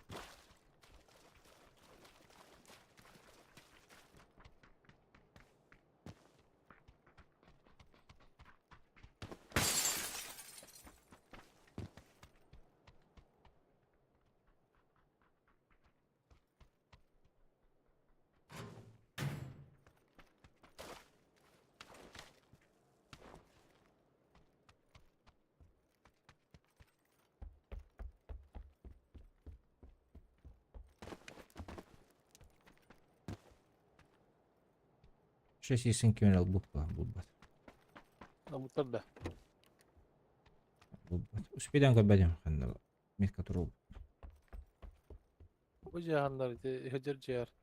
Шесть есен кемер булба булбат. Намуттар да. Булбат. Успедан көрбөдүм ханна метка туруу. Бу жаһаннар ити хедер жер.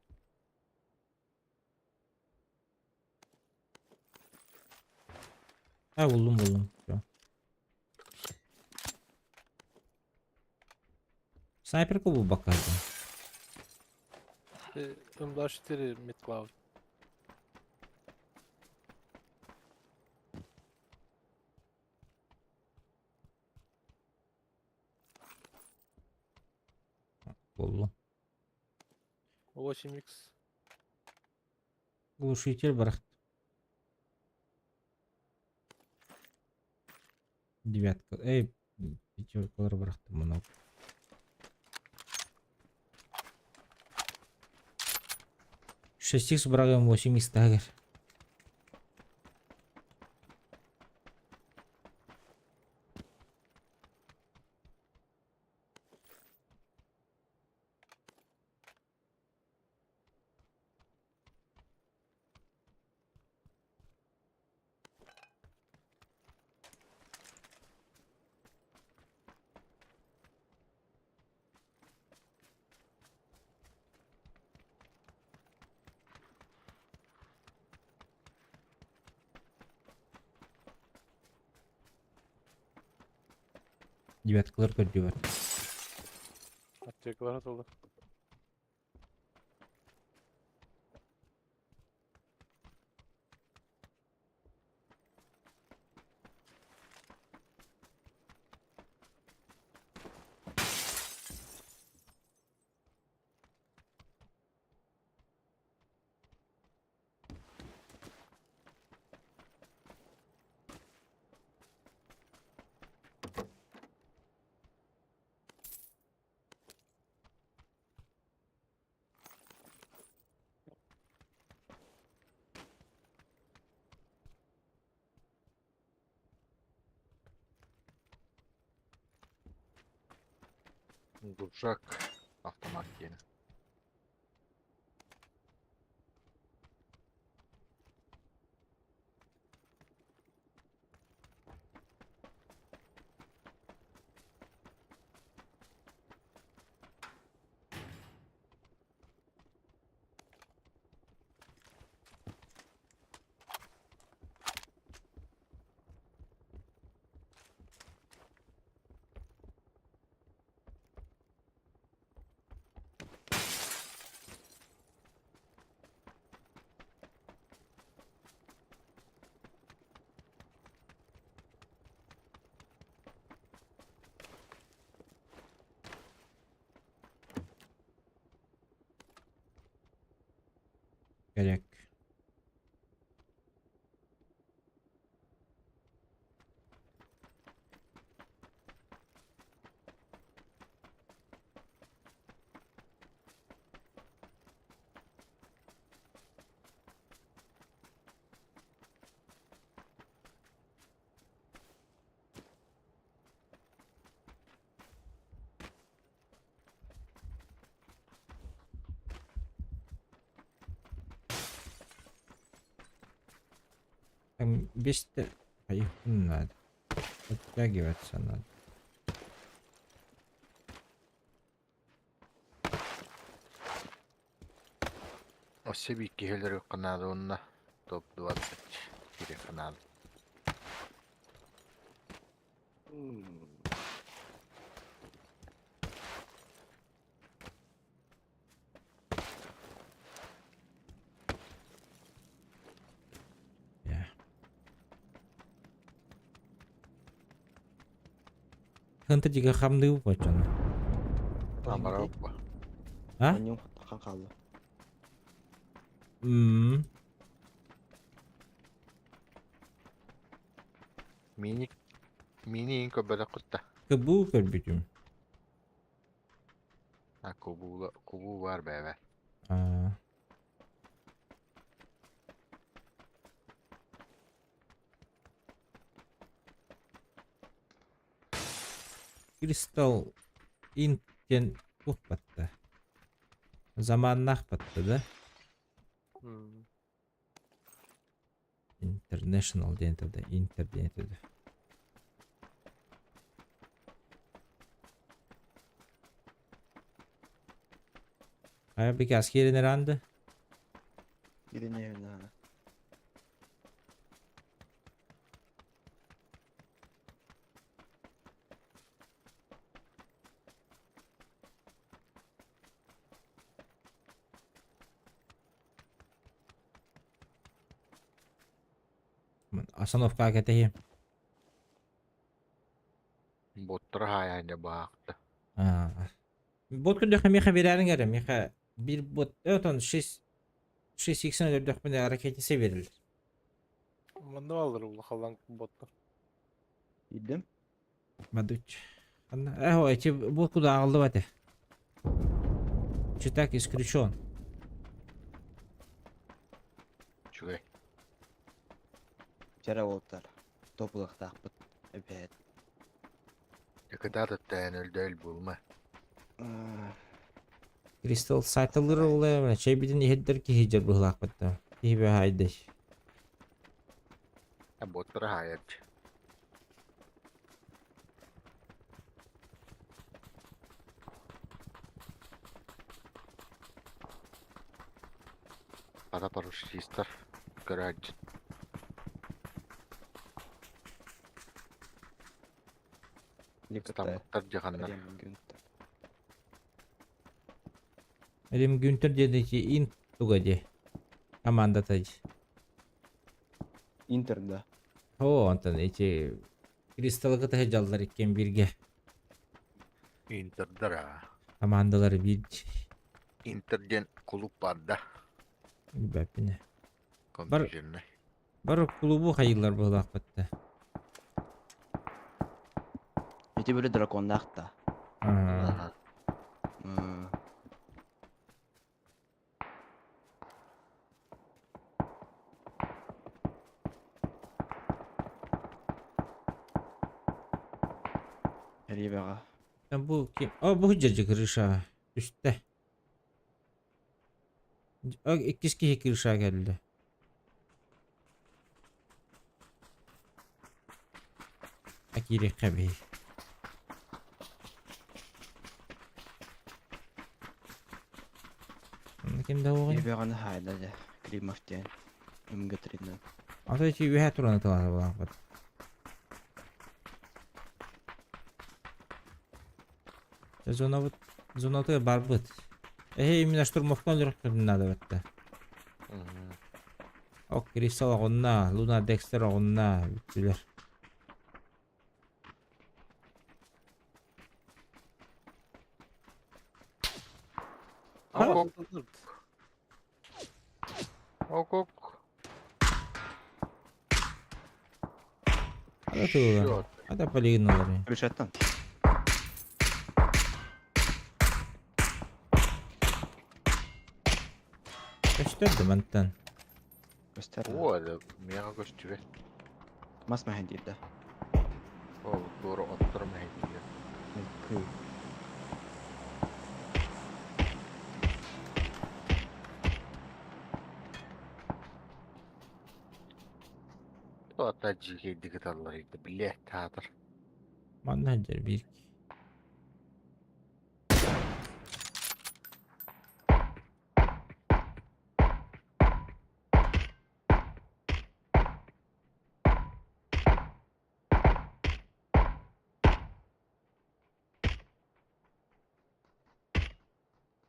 Ha buldum buldum. Всё. Снайперка булбакка. М24 метклав. Буллум. 8x. Глушитель барахт. Девятка. Эй, пятеркалар барахты много. Шесть икс брагам 8 икс тагер. Девяткалар көрдүбэт. Аптекалар атылды. Дуржак автомат диэн. Gerek. Там без... А их надо. Подтягиваться надо. Өссө биир киһилэри канада уонна топ-20 кири канада. Ханта дига хамды бочона. Амара А? Анньым хан хаалла. М. Мини мини инко бөлө кутта. Кыбу көрбүтүм. А кубула кубу бар бэбэ. А. Кристалл интен батта. Заманнах батта, да? International диэн тогда, Интер диэн тогда. Ая бикас киирин Киринэ наана. Остановка кэтэһи. Боттар хаяня баахта. Бот күндөх меха берәрин әрі, меха bir бот, отон 6 6 иксен өрдөх мене ракетница берилер. Манна алыр ул халан боттар. Идем. Мадуч. Анна, эхо, эти бот куда алды бате. Читак исключен. Чугай. Вчера болтар. Топлахтаахпыт. Эбээт. Якыда тән өлдөөл булма. Кристалл сайталыр олай, чай бидин ихеддер ки хиджер бухлак батта. Ки бе хайдеш. А боттар хаяч. Ата парашютистар. Гараж. Некоторые. Стаммыттар дьаһаннар. Рем Гюнтер. Рем Гюнтер диэн ити ин туга дии. Командата дии. Интер, да. О, онтон ити Кристаллы кытта дьаллар иккиэн бииргэ. Интердер аа. Командалары биир Интер диэн кулууп баар да. билбэппин. Бар, Компьютернай. бар клубу хайыылар быһыылаахпыт да. Эти были драконнаах-то. Аа. М. Ребяга. Бу ким? О, бу дьэ крыша. Түстэ. Иккис киһи крыша кэллэ. Киириэххэ эбии. Ким да уоҕун? Ребяганы хайда дьэ. Климов диэн. МГ-3-нан. Ата ити үөһэ туран ыталаата булаахпыт. Зонабыт зонатыгар барбыт. Эһи именно штурмовка өлөрөхпүтүн наада бэтте. Ок, Кристалл оҕунна, Луна Декстер оҕунна, бүттүлэр. Ок, ок. Ок, ок. Ада тылла. Ада полигоналары. Крышаттан. Көстөр да мантан. Көстөр. О, это мега көстүбэт. Мас маһын диир да. Ол туора оттор мэһэйдиир. Кыы. Туата дьиикэйдик ыталлар иһитэ, блядь, таатар. Манна сылдьар биир.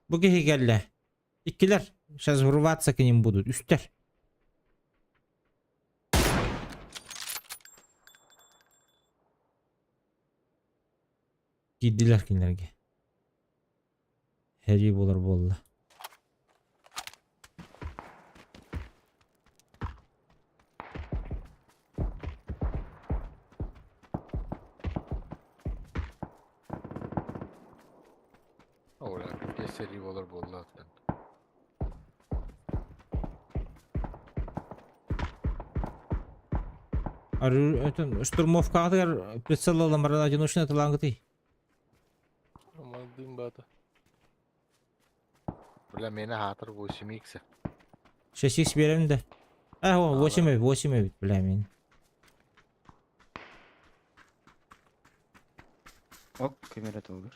Бу киһи кэллэ. Иккилэр. Сейчас врываться к ним будут. Үстэр. Киирдилэр кинилэргэ. Һэрии буолар буолла. Оля, пиздец сэрии буолар буолла оттон. Штурмовкаҕытыгар прицел ылан баран одиночный атылааҥҥытый? Дым бата. Бля, миэнэ хаатар 8 х. 6 биэрэм да. А, о, 8 эбит, 8 эбит, бля, мин. Ок, камера толгыр.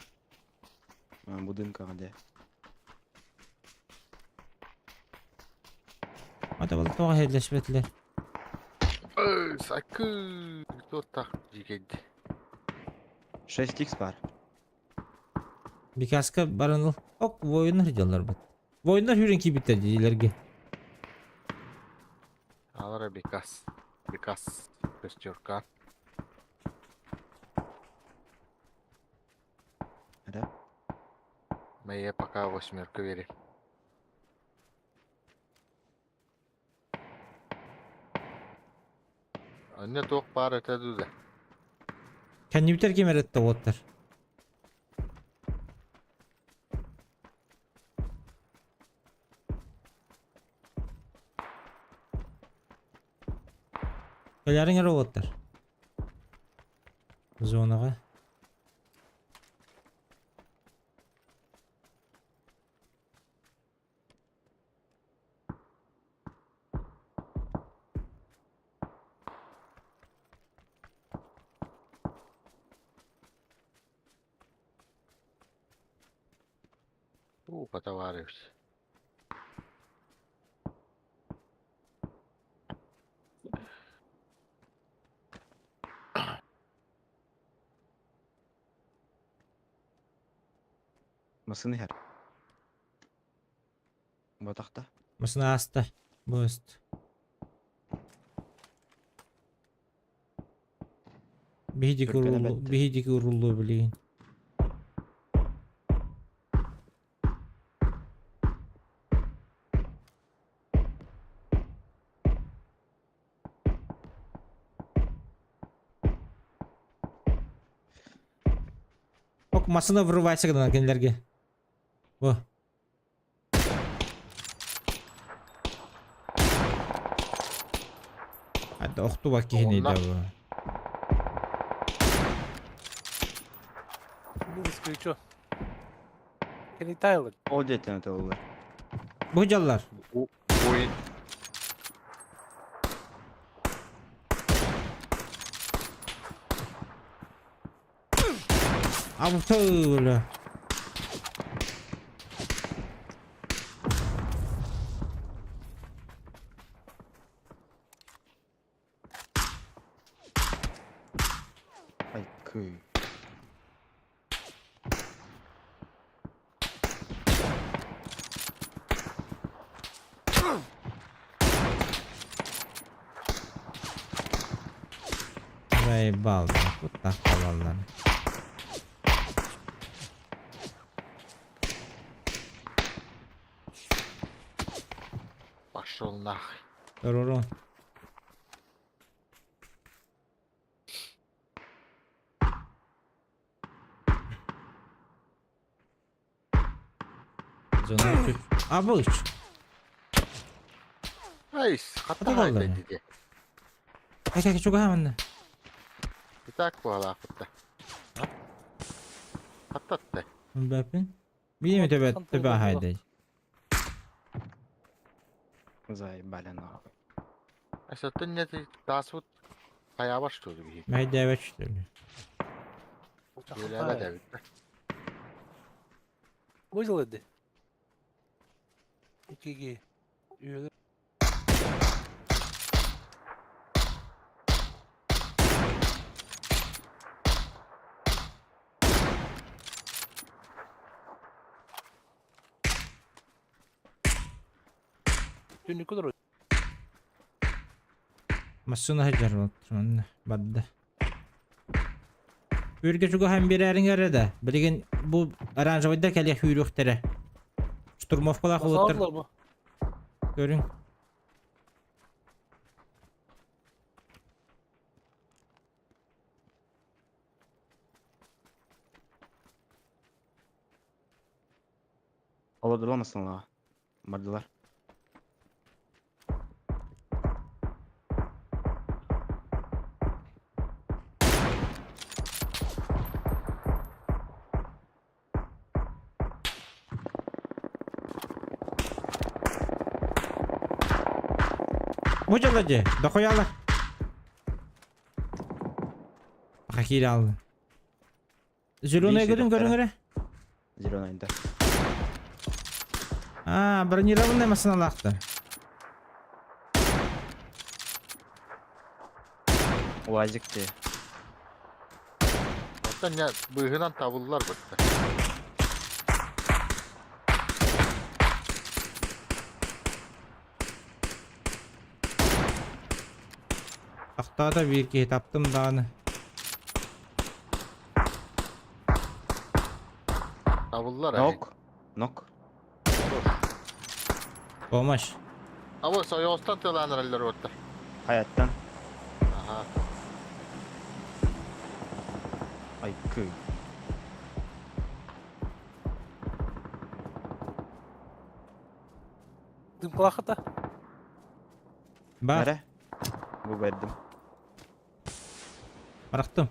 Будинкаҕа дэ. Ата бол тоҕо хеллэспэтилэр. Эй, сакы! Кто так дьиикэйди? 6х бар. Бикаска баран ыл. Ок, воиннар дьаллар бит. Воиннар хүрен киирбиттэр диилэргэ. Алара бикас. Бикас. Шестерка. Да? Моя пока восьмерка вери. Анне туох баар этэ дуу да. Кэннибитэр ким эрэтте уоттар. Кэлээриҥ эрэ уоттар. Зонаҕа. У, потоварився. Массыына иһэр. Ботахта. Массыына ааста. Быст. Биһидики Түргэнэ уруллу, бэрт. биһидики уруллуо билигин. Ок, массыына врывайся гынан кинилэргэ. Во. Хадда охтубат киһини Оҕунна. да бу. Минус плечо. Кини Тайлер. Ол диэтин атылылар. Бу дьаллар. Ой, Абы бля. Ай, кый. Заебал, вот так ладно. Пошел нахуй. Руру. Зона чуть. А бұл Ай, Хата хата баллар. хайда Кай кай чуга манна. Итак буолаахпытта. Хаттатта. Бәпин. Билеме төбә төбә хайдай. Заебали нахуй. Асаттан не тасут хаябаш что ли? Мәйдәбә что ли. Биләбә дә бит. Выжил эди. Икиги. Үйөлөр. Түнүкү олорор. Массына хаҗар манна бадда. Үрге чуга һәм бирәриң әрәдә. Билген бу оранжевыйда кәле хүйрүхтере. Штурмовкалар хулыттыр. Басалар бу. Көрүң. Олордула массыналаҕа. Бардылар. Бу жала же, дохуяла. Хакир алды. Зеленый Бейші көрүң көрүң дәптәрі. эрэ. Зеленый да. А, бронированная массыналаахтар. Уазик те. Оттан не быһынан табыллар бытта. Тахтаата биир киһи таптым даҕаны. Табыллар. Нок. Нок. Помощь. Абы союзтан тыланыралар отта. Хаяттан. Аха. Ай, кый. Дымкалахата. Бар, Нэрэ? Бу бэрдим. барахтым.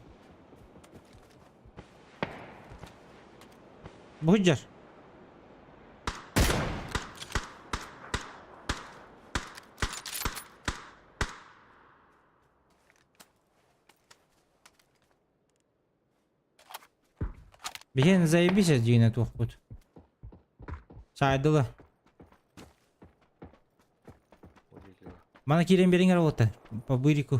Бу жар. Биһиэн заебись дьиҥинэ туохпут. Саайдыла. Мана киирэн биэриҥ эрэ уолаттар. По бырику.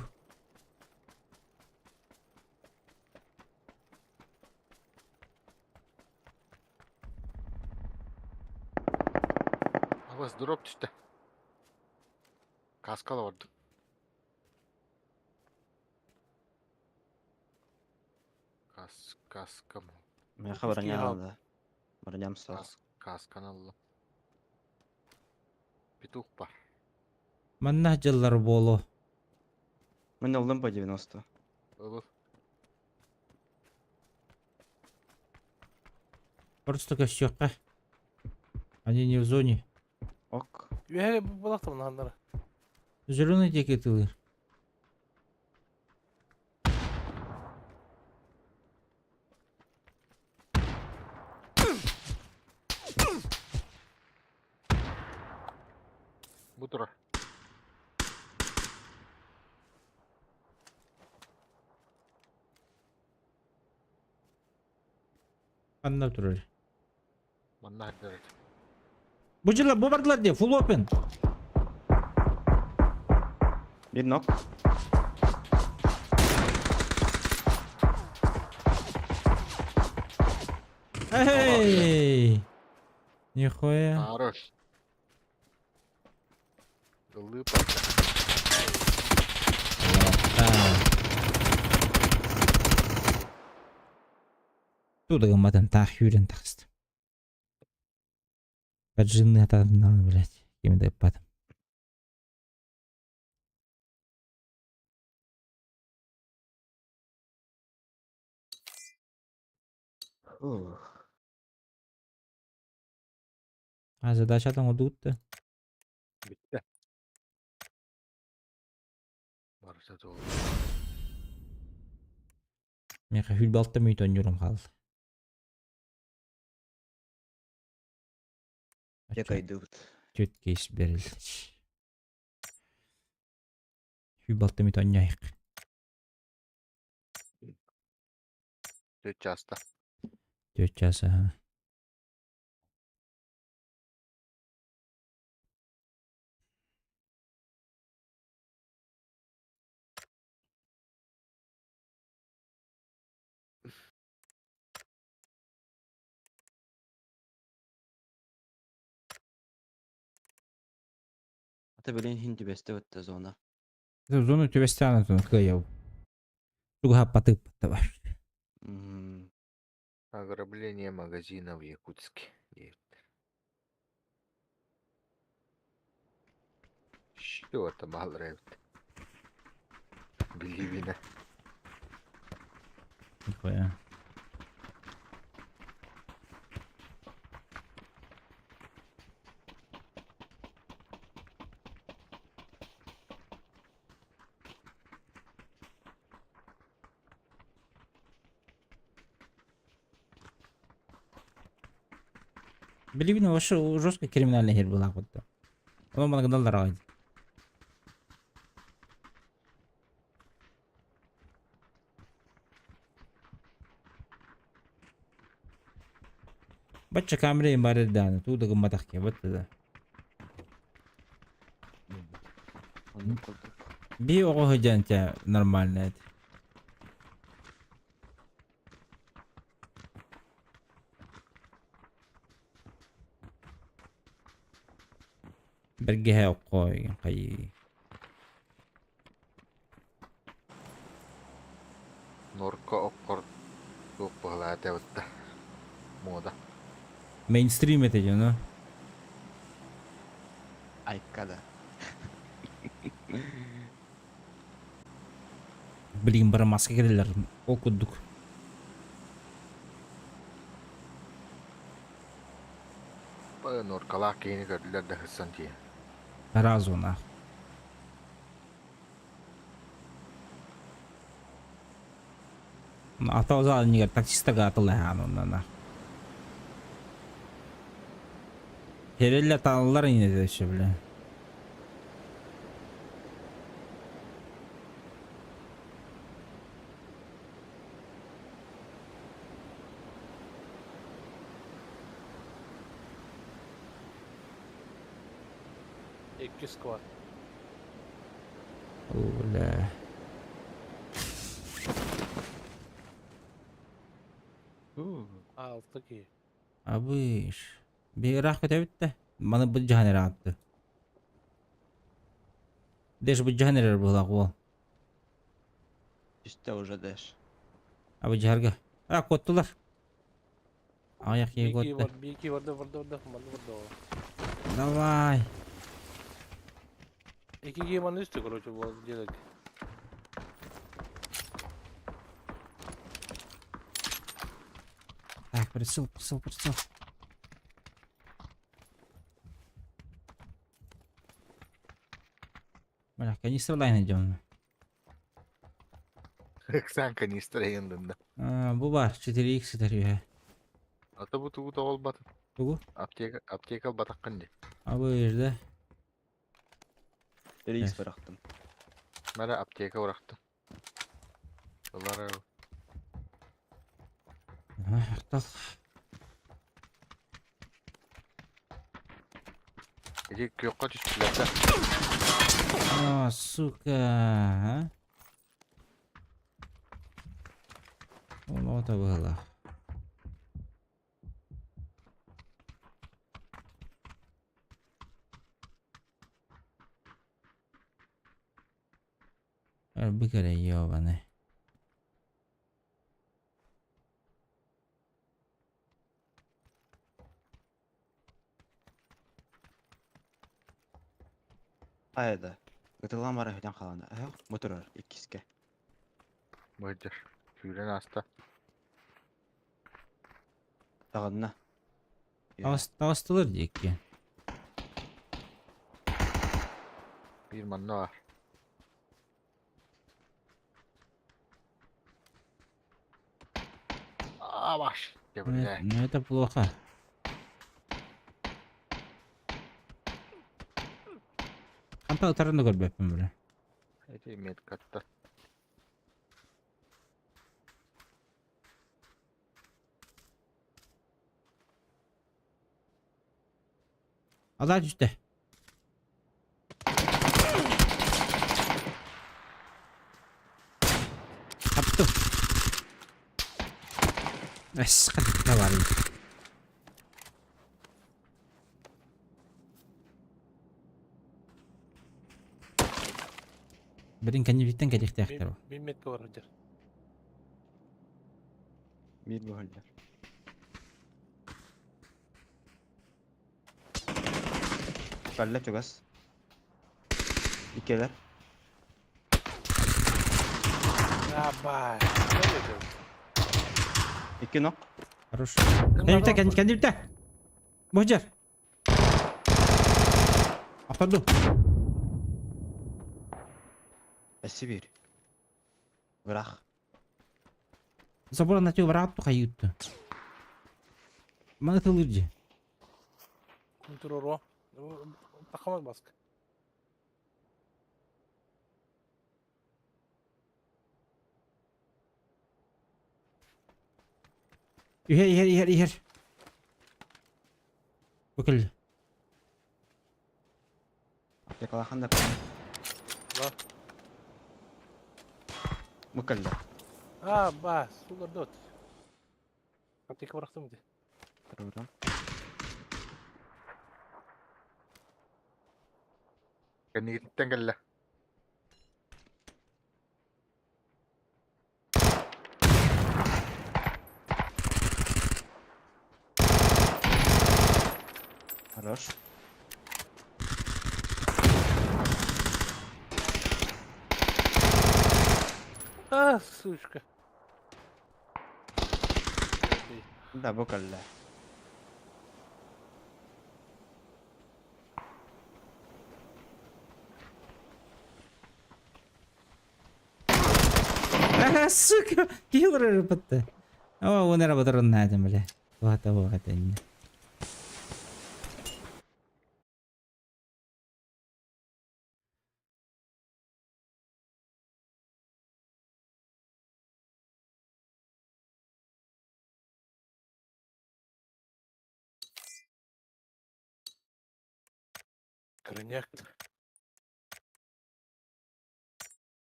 Вас дроп түстэ. Каска олордум. Кас, каскам. Миэхэ броня надо. Броням суох. Кас, касканы ыллым. Петух бар. Манна дьыллар буолуо. Мин ыллым по 90. Ылыл. Просто көстүөххэ. Они не в зоне. Ок. Үөһэ булахтым ханнара. Зеленый диэки ытылыр. Бу турар. Ханна турар. Манна хардырар. Бу дьыллар бу бардылар дии, full open. Бир нок. Эй! Нихуя. Хорош. Ылыы барда. Туда гымматын таах үүрэн тахыста. Поджинный атадан, блядь, кими да ыппатым. Ух. А задача оҥордубут да. Бүттэ. Барыта туолла. Миэхэ хүлбалта мүөт оонньуурум хаалла. Дьэ кыайдыбыт. Түөрт кейс бэриллэ. Хүлбалта мүөт оонньоойох. Түөрт чааста. Түөрт чаас аһа. Ата билин хин түбэстэ бытта зона. Зону түбэстээн отун кыайаб. Тугу хаппатыппатта бар. М, Ограбление магазина в Якутске. Диэбиттэр. Что это баалар эбит? Билибинэ. Нихуя. Билибин вообще жестко криминальный хер была вот. Он мана гналдар. Бачча камера бар дааны туу да гымматах ке бат да. Оннук курдук. Би оҕо сылдьан те нормально это. Бэргэһэ окко хайыы. Норка оккор туох быһылаата эбитта. Мода. Мейнстрим это ну. Айка да. Блин, бары маска кирелер. Ол курдук. Норкалаах киһини көрдүлэр да хыссан тиийэн. Разу нах. Ата нигер таксистага атылахан онна нах. Херелле тааллар ине еще, бля. Икки сквад. Бля. Алты киһи. Абыш. Бирах көтөбүттэ. Маны былдьаһан эрэ аатты. Дэш былдьаһан эрэр быһыылаах уол. Түстэ уже дэш. А былдьаһарга. А, куоттулар. Аҕыйах киһи куотта. Бики барда барда барда манна барда. Давай. Ики киһи манна үстэ короче буол делать. Так, прицел, прицел, прицел. Бля, канистра дай найдем. Ыксаан канистра иһин А, бу бар, 4x тарыha. Ата бу тугу тоҕолбатын. Тугу? Аптека аптека ылбатаххын дии. А бу жерде. Рейс бырахтым. Мара аптека бырахтым. Ылар Ага, Ити күөххэ түстүлэр да. А, сука, а? Ол было. Быкаря ёбаный. Айда. Ытылан бара хүтэн халана. Эх, мотор иккиске. Мыдыр. Сүүрэн аста. Тагынна. Таҕыстылар диэки. Биир манна бар. А, баш. Ну это плохо. Ханта утараны көрбөппүн бile. Эти меткатта. Алаа түстэ. Хаптым. Эс, хатта бар. Бирин кэннибиттэн кэлиэхтээхтэр. Бин метка бар дер. Бир бөхөллөр. Калла чугас. Иккелер. Абай. Икки нок. Хорош. Кэннибиттэн, кэннибиттэн. Божар. Авторду. Эсси бир. Бырах. Забора на тебя бараатту хайыттı. Маны тылыржы. Контуроро. Тахамат баск. Иһэр, иһэр, иһэр, иһэр. Букел. Аптекалахан да. Ла. Мукалла. А, ба, сулар дот. Аптека бырахтым ди. Турурам. Кэннигиттэн кэллэ. Хорош. А, сучка. Да, букалла. А, сука, киллер бытты. О, он работал на этом, бля. Вот, вот, это не. Крыняк.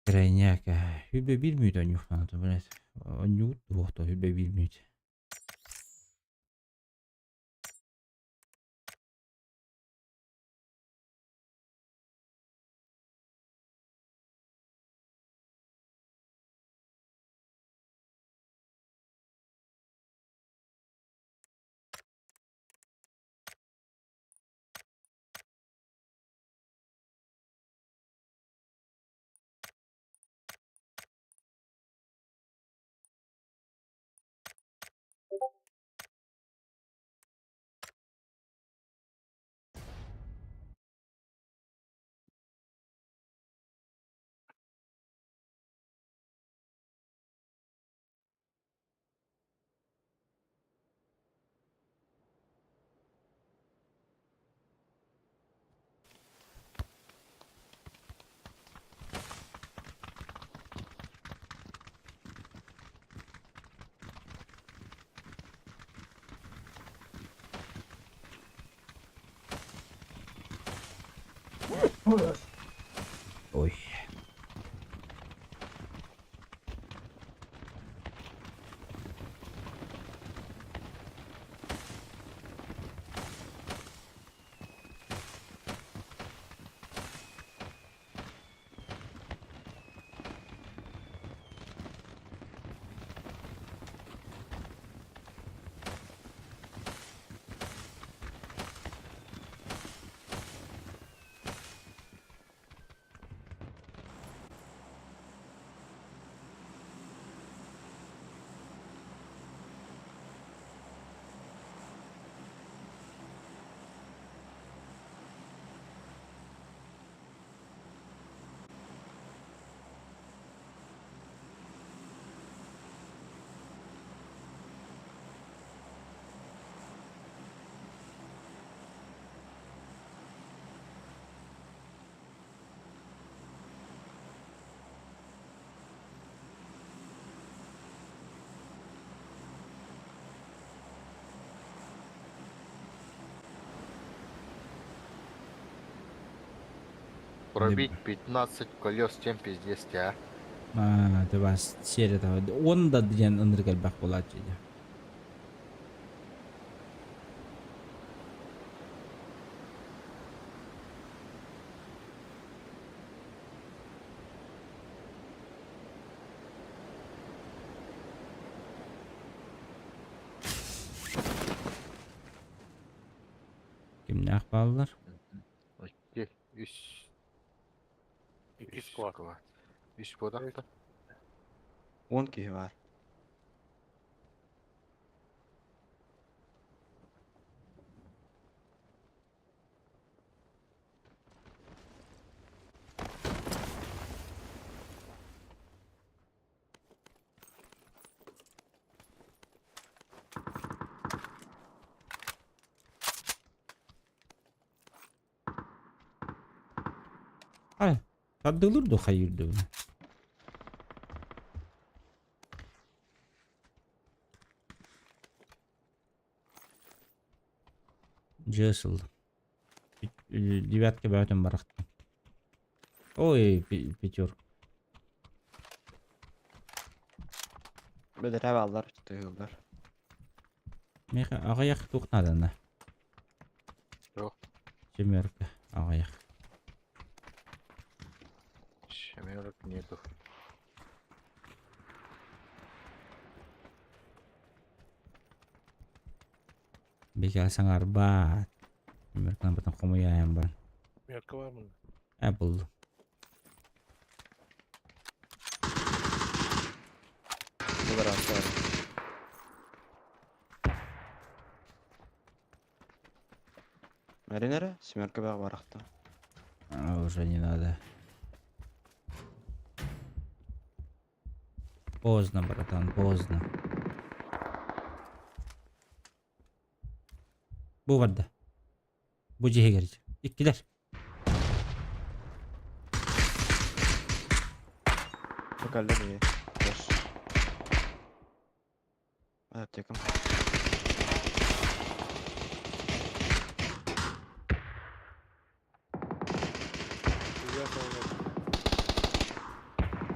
Крайняк. Хүбе билмейді онюхнады, блядь. Онюх туохто хүбе билмейді. Ой. Пробить 15 колес, чем пиздец тебя. А, ты вас серия того. Он да диэн ынырык элбэх буолааччы дии. Кимнээх бааллар? Икки, үс. Икки Үс склад. склад. Үс буолар. 10 киһи баар. Ай, тардылыр ду хайыр ду. Дьэ сыл. Девятка бөтөн барахтан. Ой, пятерка. Бэдэрээ бааллар, тыһыыллар. Миэхэ аҕыйах туох наадана? Туох? Семерка аҕыйах. Семерок нету. Бэкэ саҥарбаат. Семерканы батан хомуйаайан баран. Мягко бар мында. Ә булду. Булар астар. Мәрин эрэ, семерка бэҕэ барахта. А, уже не надо. Поздно, братан, поздно. Бу барда. Бу дьиһигэр. Иккилэр. Бу кэллэ бии. Бэс. Аптекам.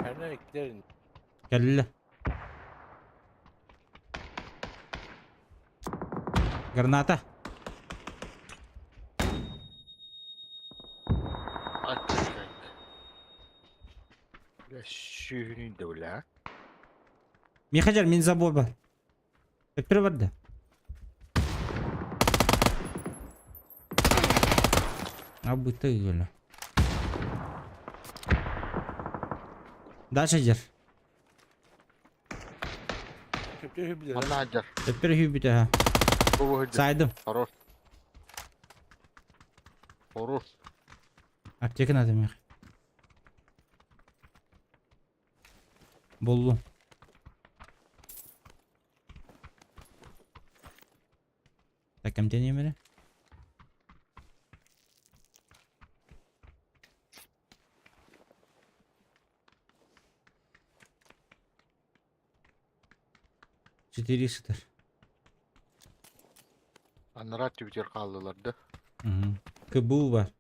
Her ikkilerin. Кэллэ. Граната. Бля, сүүһүнүй да бля. Михаил, мин забор бар. Өттүрэ барда. Абыта өлө. Дальше дер. Köprü hübüler. Манна сылдьар. Өттүрэ хүүбүтэ ха. Бу сылдьар. Сайдым. Хорош. Хорош. Аптека надо мех. Буллум. Так, кемтен емері? Четыре сытар. Анараа түбүтэр хааллылар да. КБУ бар.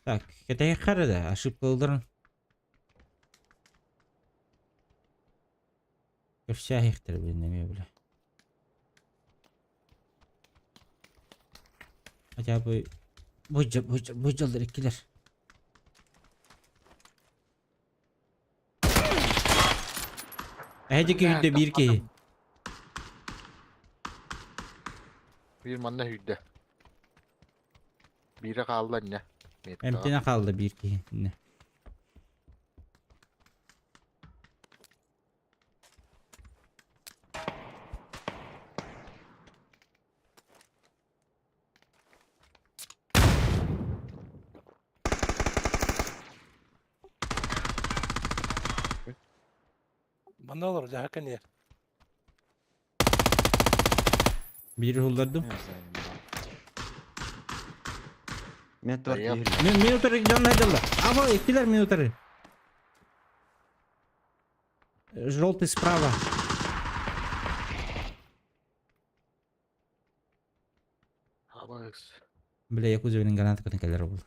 Так, кэтэһиэххэ эрэ да, ошибкаларын көрсөөһүөхтэрэ блин эмиэ бля. Хотя бы бу бу дьаллар иккилэр. Эһэ диэки Бля, сүүрдэ биир киһи. Биир манна сүүрдэ. Биирэ хаалла инньэ. Меткаҕа. Эмтэнэ хаалла биир киһи. Иннэ. Манна олор дьаһа кэнниэр. Биири уһуллардым. Мен туар Айап. киһи. Мен мен утары дьон найдаллар. Аба иккилэр мен утары. Желтый справа. Абакс. Бля, я кузовин граната көтөн кэлэр ол.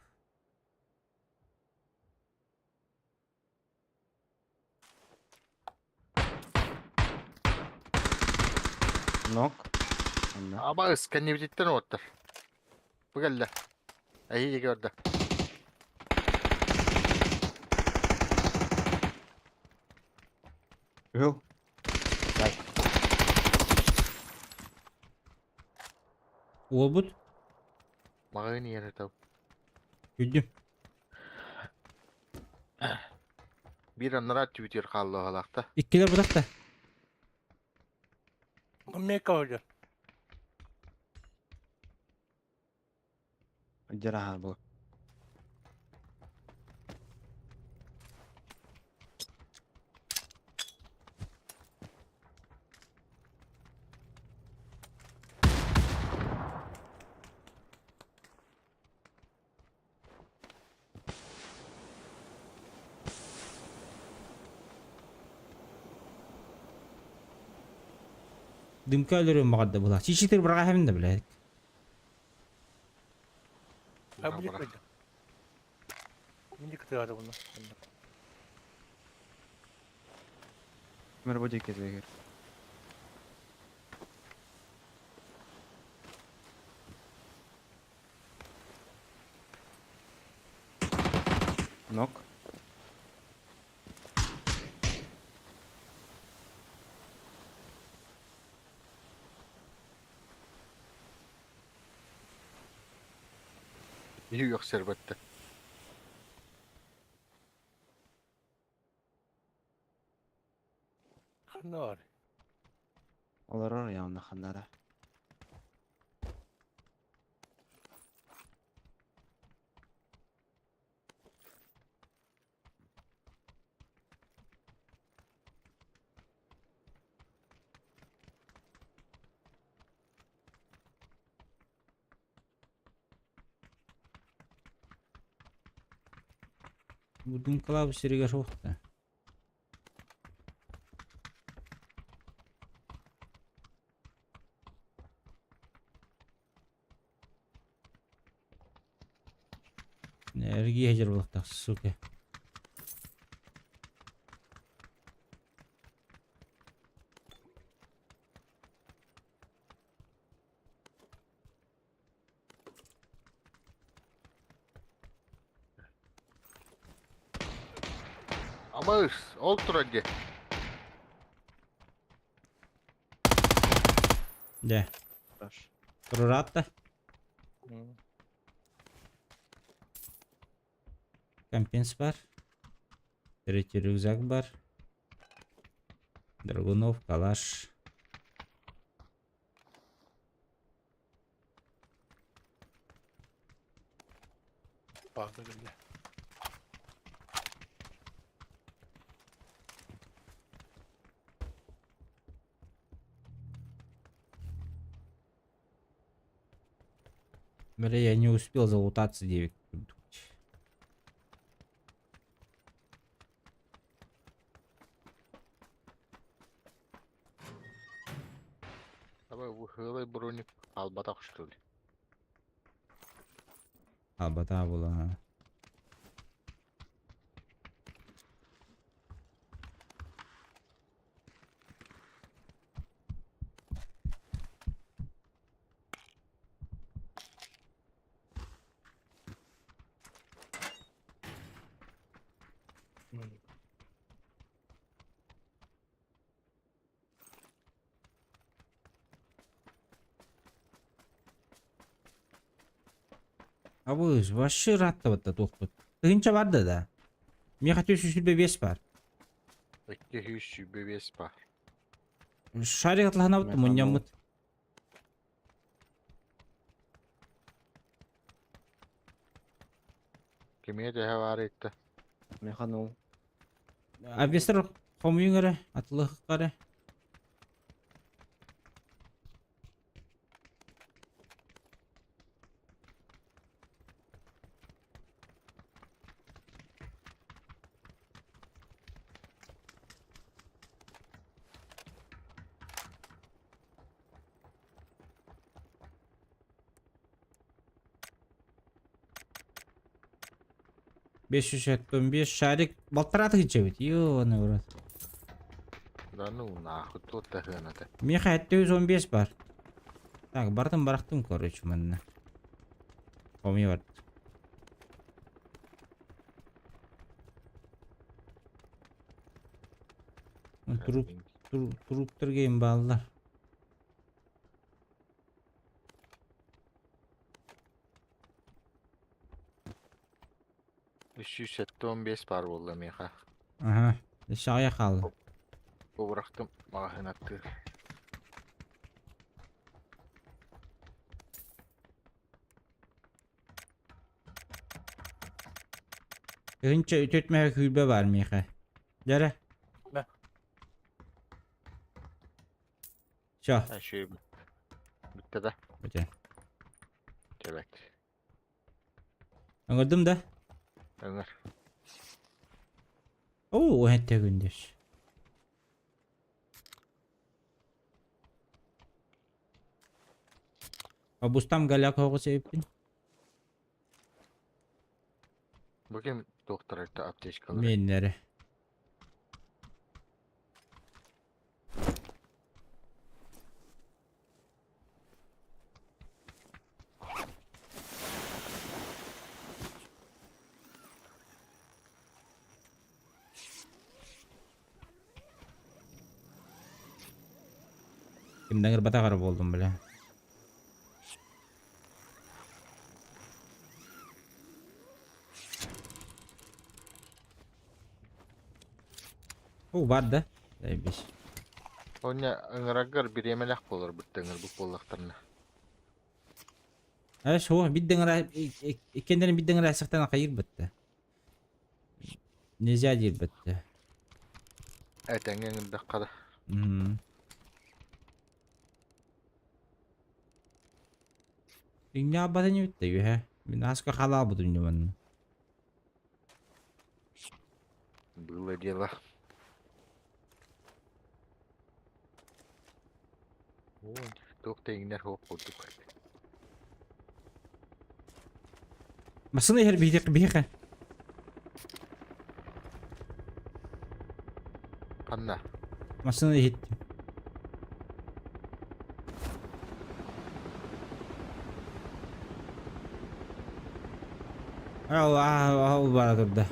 Нок. Онно. Абакс кэннибититтэн уоттар. Бу кэллэ. Эһиги көрдө. Үһүл. Уолбут Маҕаһыын иһэр этэ. күндүм. Биир анараа түбүтүгэр хаалла оһолаахта. Иккилэр бытахта. Мекка өлөр. Дьараһар бу. Дымка өлөрүөн баҕарда була. Чичитир быраҕа да блядь. А будет пойдем. Минди кытыгары буну. Мэр бу диэки түһэр. Нок. Биһи үөхсэрбэттэ. Ханна бар. Олорор явно ханнара. Бу дымкалаабыт сиригэр суохта. Эргийэ сылдьар буолуохтаах, сука. Абакс, ол турар дии. Дьэ, Хорош. турураатта. Компенс бар. Третий рюкзак бар. Драгунов, калаш. Баҕда кэллэ. Бля, я не успел залутаться 9. Давай выхылай броник албатах что ли. А, бата была. Абыыс, вообще ырааттабыт да туохпут. Тыһыынча барда да. Миэхэ 425 бар. 225 бар. Шарик атлаһанабыт мунньаммыт. Кимиэ төһө баар ыйтта? Механол. Обвестер хомуйуҥ эрэ, атылыахха эрэ. 565 шарик балтараа тыһыынча эбит. Ёбаный в рот. Да ну нахуй тут таһыаната. Миэхэ 715 бар. Так, бартым барахтым, короче, манна. Хомуйа барт. Труп, труптар гейм бааллар. 375 баар буолла миэхэ. Аха, өссө аҕыйах хаалла. Бу бырахтым маҕаһыын аттыыр. Тыһыынча үтүөтмэһэ күүрбэ баар миэхэ. Дьэрэ. Мэ. Все. Үчүгэй бүттэ да? Бүтэ. Чэбэт. Ыҥырдым да? Ыҥыр. Оо, эһэттэ күндүс. Обустам галяк оҕус эбиппин. Бу ким туохтарарта аптечкалары? Меннери. Кимден ырбатах эрэ буоллум бля. О, бар да? Заебись. Оня ыҥыраргар бириэмэлээх буолар бытта ыҥырбыт буоллахтарына. Э, суох, биир дэҥэрэ иккиэннэрин биир дэҥэрэ сахтан хайыр бытта. Нельзя диир бытта. Этэҥҥэ ыҥырдахха да. Мм. Иҥнэҕэ батын бүттэ үһэ. Мин аска халаабытым дьоманна. Было дело. Ой, туох да иҥнэр суох курдук. Массыына иһэр биһиэхэ биһиэхэ. Ханна? Массыына иһиттим. Ол ол бара турда.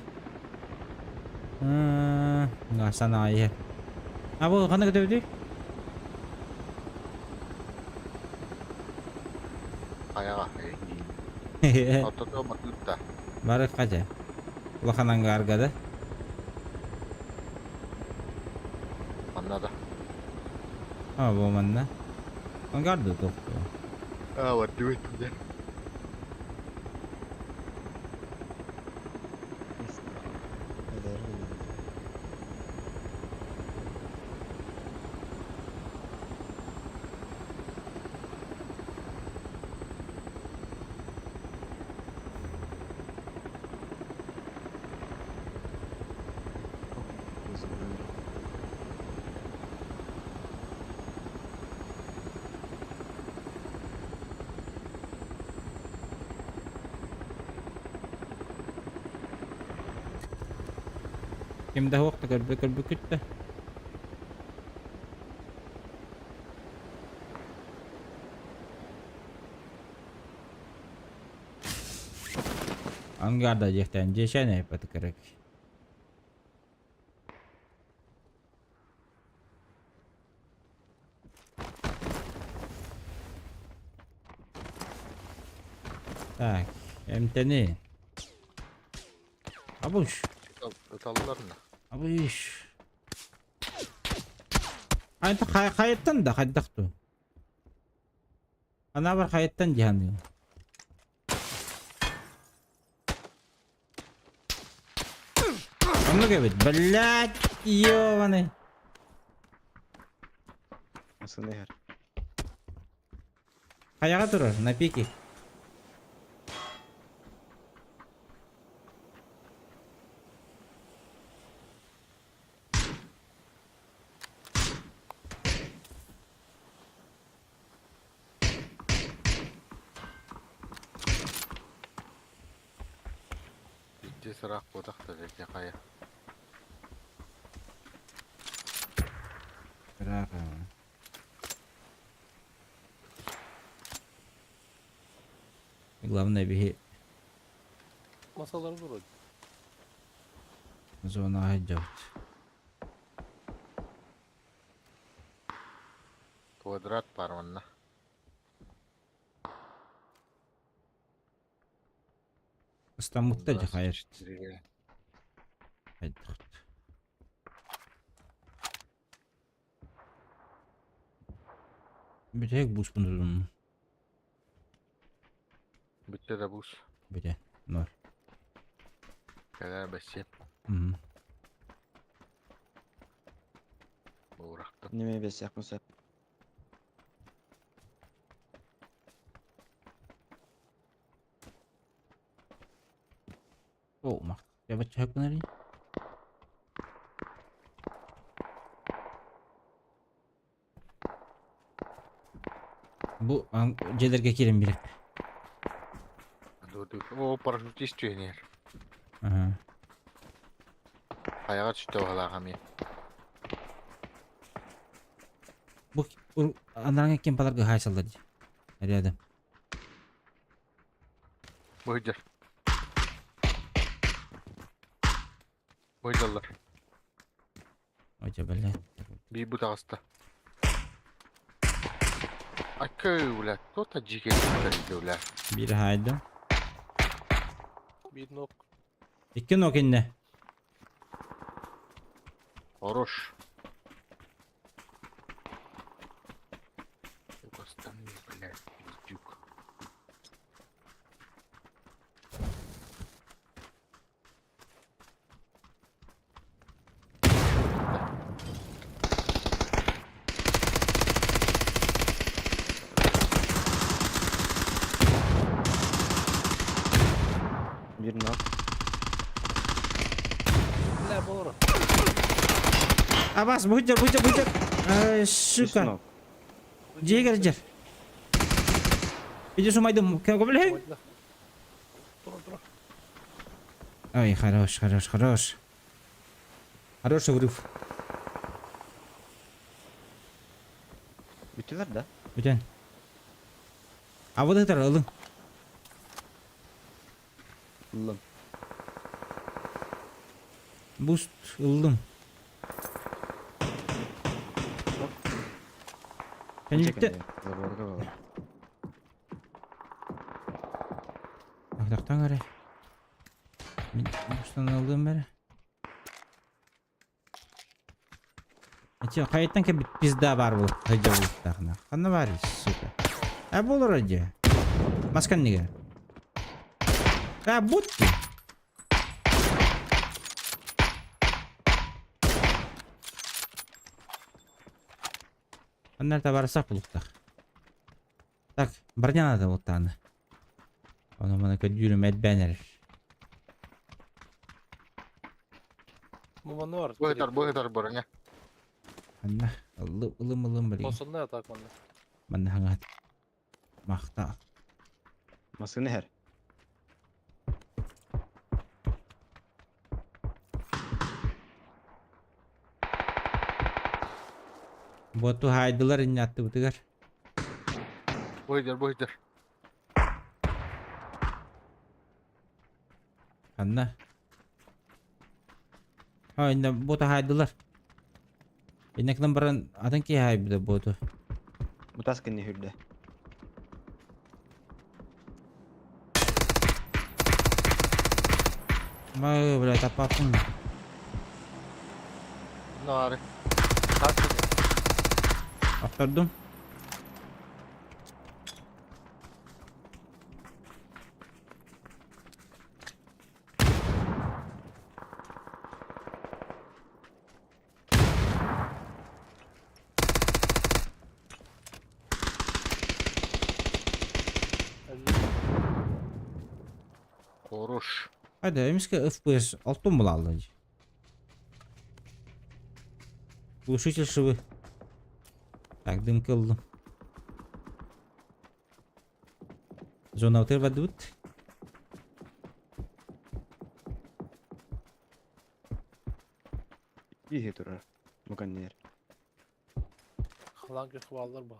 Санаа иһэр. А бу ханна көтөбүтүй? Хайаҕа. Ортото матыытта. Бары хача. Улахан ангарга да. Манна да. А, бу манна. Ангар да тохтоо. А, вот дует да. Ким да суох да көрбү көрбүккүт да. Ангарда диэхтээн дьиэшэн эппэт кырык. Так. Эмтэни. Абыш. Ыталлар на. Абыш. Айта хайаттан да хайдах ту. Ана бар хайаттан диһаныым. Оннук эбит. Блядь, ёбаный. Массыына иһэр. Хайаҕа турар, на пике. Пиздец ыраах буотах да дьэ хайа. Ыраах Главное биһи Masaları vurun. зонаҕа сылдьабыт. Квадрат баар манна. Ыстаммыттар дьэ хайа. 24-ге. Хайдах. Бүтэһик бууспун тутуннум. Бүттэ да буус. Бүтэ. Ноль. Кэлээ бэссиэп. Мгм. Буурахтым. Неме бэсиэхпин сөп. О, мах. Я бачча хөккүнэрий. Бу дьиэлэргэ киирэн биэрэ. О, парашютист түһэн иһэр. Аха. Хайаҕа түстэ баһылаах эмиэ. Бу анарааҥҥа кемпаларга хаайсаллар дии. Рядом. Быһыдьар. Быһыдьаллар. Ой, бля. Биир бу таҕыста. Акы, бля, кто-то дьиикэй тэрийдэ, бля. Биир хаайдым. Биир нок. Икки нок иннэ. Хорош. Сука, остальные, блядь, пиздюк. Биир нок. Бля, болор. Абас, быдьар, быдьар, быдьар. Ай, Үс сука. нок. Дьиэ кэлдьэр. Иди сумайдым. Кем Тура, тура. Ой, хорош, хорош, хорош. Хороший врыв. Бүттүлэр да? Бүтэн. А вот это ылың. Ыллым. Буст ыллым. Кэнниттэн. Заборга буолар. Тохтоҥ эрэ. Мин бустан ыллым эрэ. Эти хайаттан кэлбит пизда баар буолуох сылдьа буолуохтаахына. Ханна баарый, сука? А буолар дьэ. Маска иннигэр. А бут дии. Ханна эрэ табаарыстаах буолуохтаах. Так, броня надо буолтаҕына. Ону маны көрдүүрүм элбээн эрэр. Муманы бар. Быһытар, быһытар броня. Анна, ыллым, ылым, ылым билигин. Посылны атак манна. Манна хаҥаат. Махта. Массыына иһэр. Буоту хаайдылар инньэ аттыбытыгар. Быһытар, быһытар. Ханна? Ha иннэ буоту хаайдылар. Иннекинэн баран атын киһи хаайбыта буоту. Бутас кэннэ үрдэ. Мэ, блядь, аппаппын. Нары. Охтордум. Хорош. Хайда, эмискэ FPS алтын булалла дии. Глушитель швы. Так, дымка ыллым. Зона бардыбыт. Иһи турар. Муканнер. Халан күх баллар ба.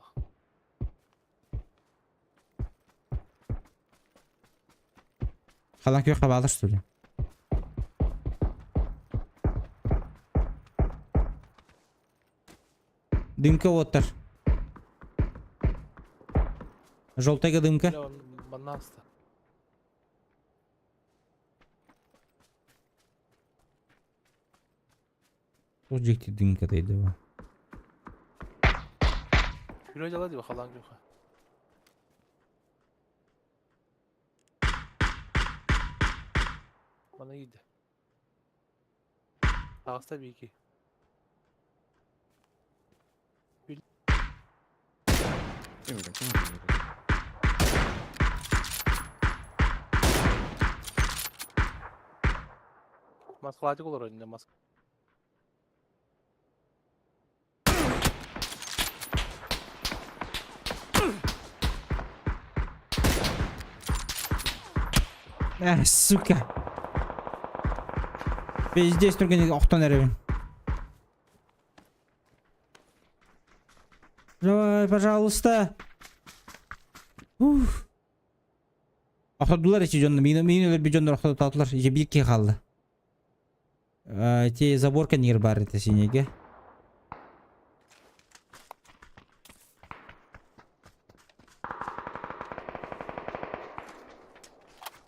Халан күөх хабалар что ли? Дымка оттар. Желтайга дымка. Бля, он банаста. Ол жекти дымка дейді ба. Күрө жала диба халан күх. Мана иди. Тағыста бейки. Кем это? Кем это? Маскалатик олар önüne mask. Эх, сука. Пиздец, только не охтон эребин. Давай, пожалуйста. Уф. Охтодулар ичи жонно. Мин мин өлөр би жоннор охтотатылар. Ичи бир ки қалды. Те заборка нер бар это синеге.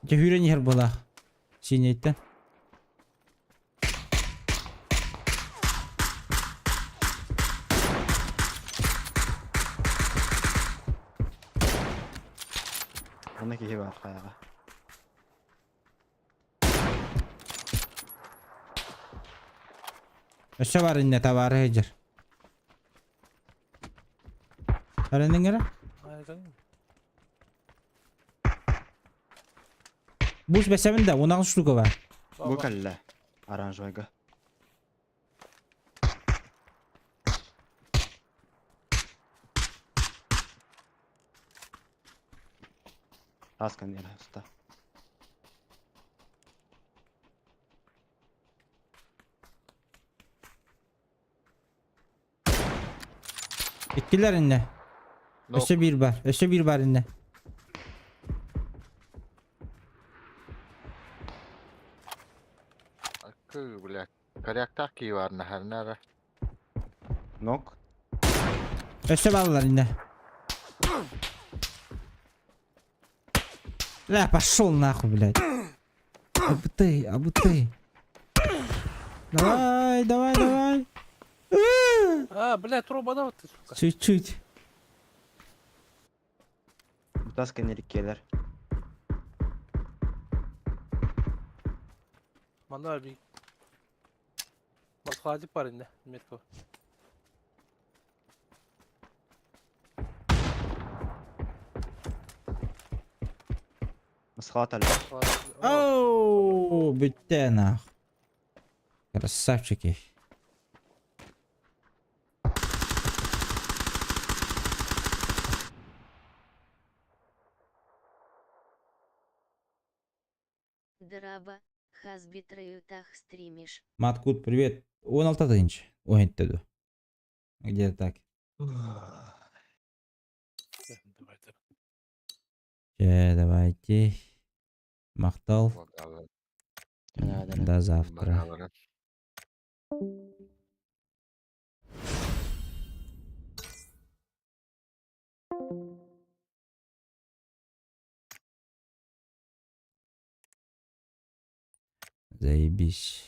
Те хүрен ер була. Синейттен. Онна киһи бар хайаҕа. Өссө бар инне табары хеджер. Әренеңгері? Буш бәсәмін да, 16 штука бар. Бу кэллэ. Оранжевайга. Таскан нера уста. Иккилер инне. Өссө бир бар. Өссө бир бар инне. Акы, бля. Коряктах ки бар нахарнара. Нок. Өссө баллар инне. Ля, пошел нахуй, блядь. Абы ты, абы ты. Давай, давай, давай. А, бля, труба да вот ты, сука. Чуть-чуть. Таскан нериккелер. Мана би. Маскалатик бар инде, метка. Мысхалат әлі. Оу, бүтте нах. Красавчики. Драба, хазбитраютах стримишь. Маткут, привет. 16 тысяч. Ой, это Где так? Давайте. Давайте. Махтал. До завтра. Заебись.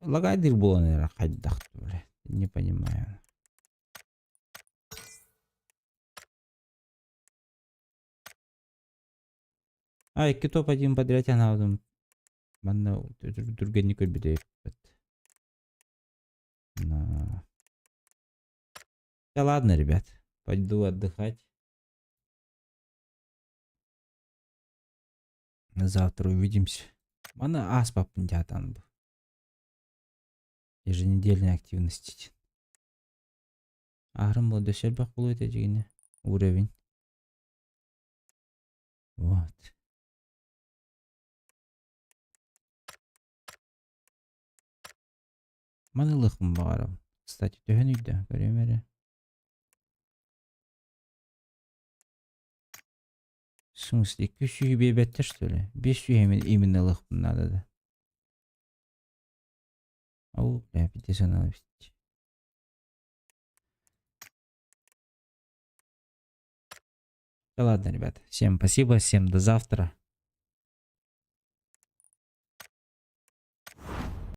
Лагайдыр буолан эрэ хайдах бля, не понимаю. А, икки топ-1 подряд анаабытым. Манна түргэнник көрбүтэ На. Да ладно, ребят. Пойду отдыхать. Завтра увидимся. Мана аспаппын дьаатан бу. Еженедельной активности. Аарым был дөссө элбэх буолуо этэ дьигинэ уровень. Вот. Маны ылыахпын баҕарабын. Кстати, төһөн үйдэ? Көрүөм эрэ. В смысле, 200 биэрбэттэр что ли? 500 именно ылыахпын наада да. Ау, бля, пиздец надо Да ладно, ребят. Всем спасибо, всем до завтра.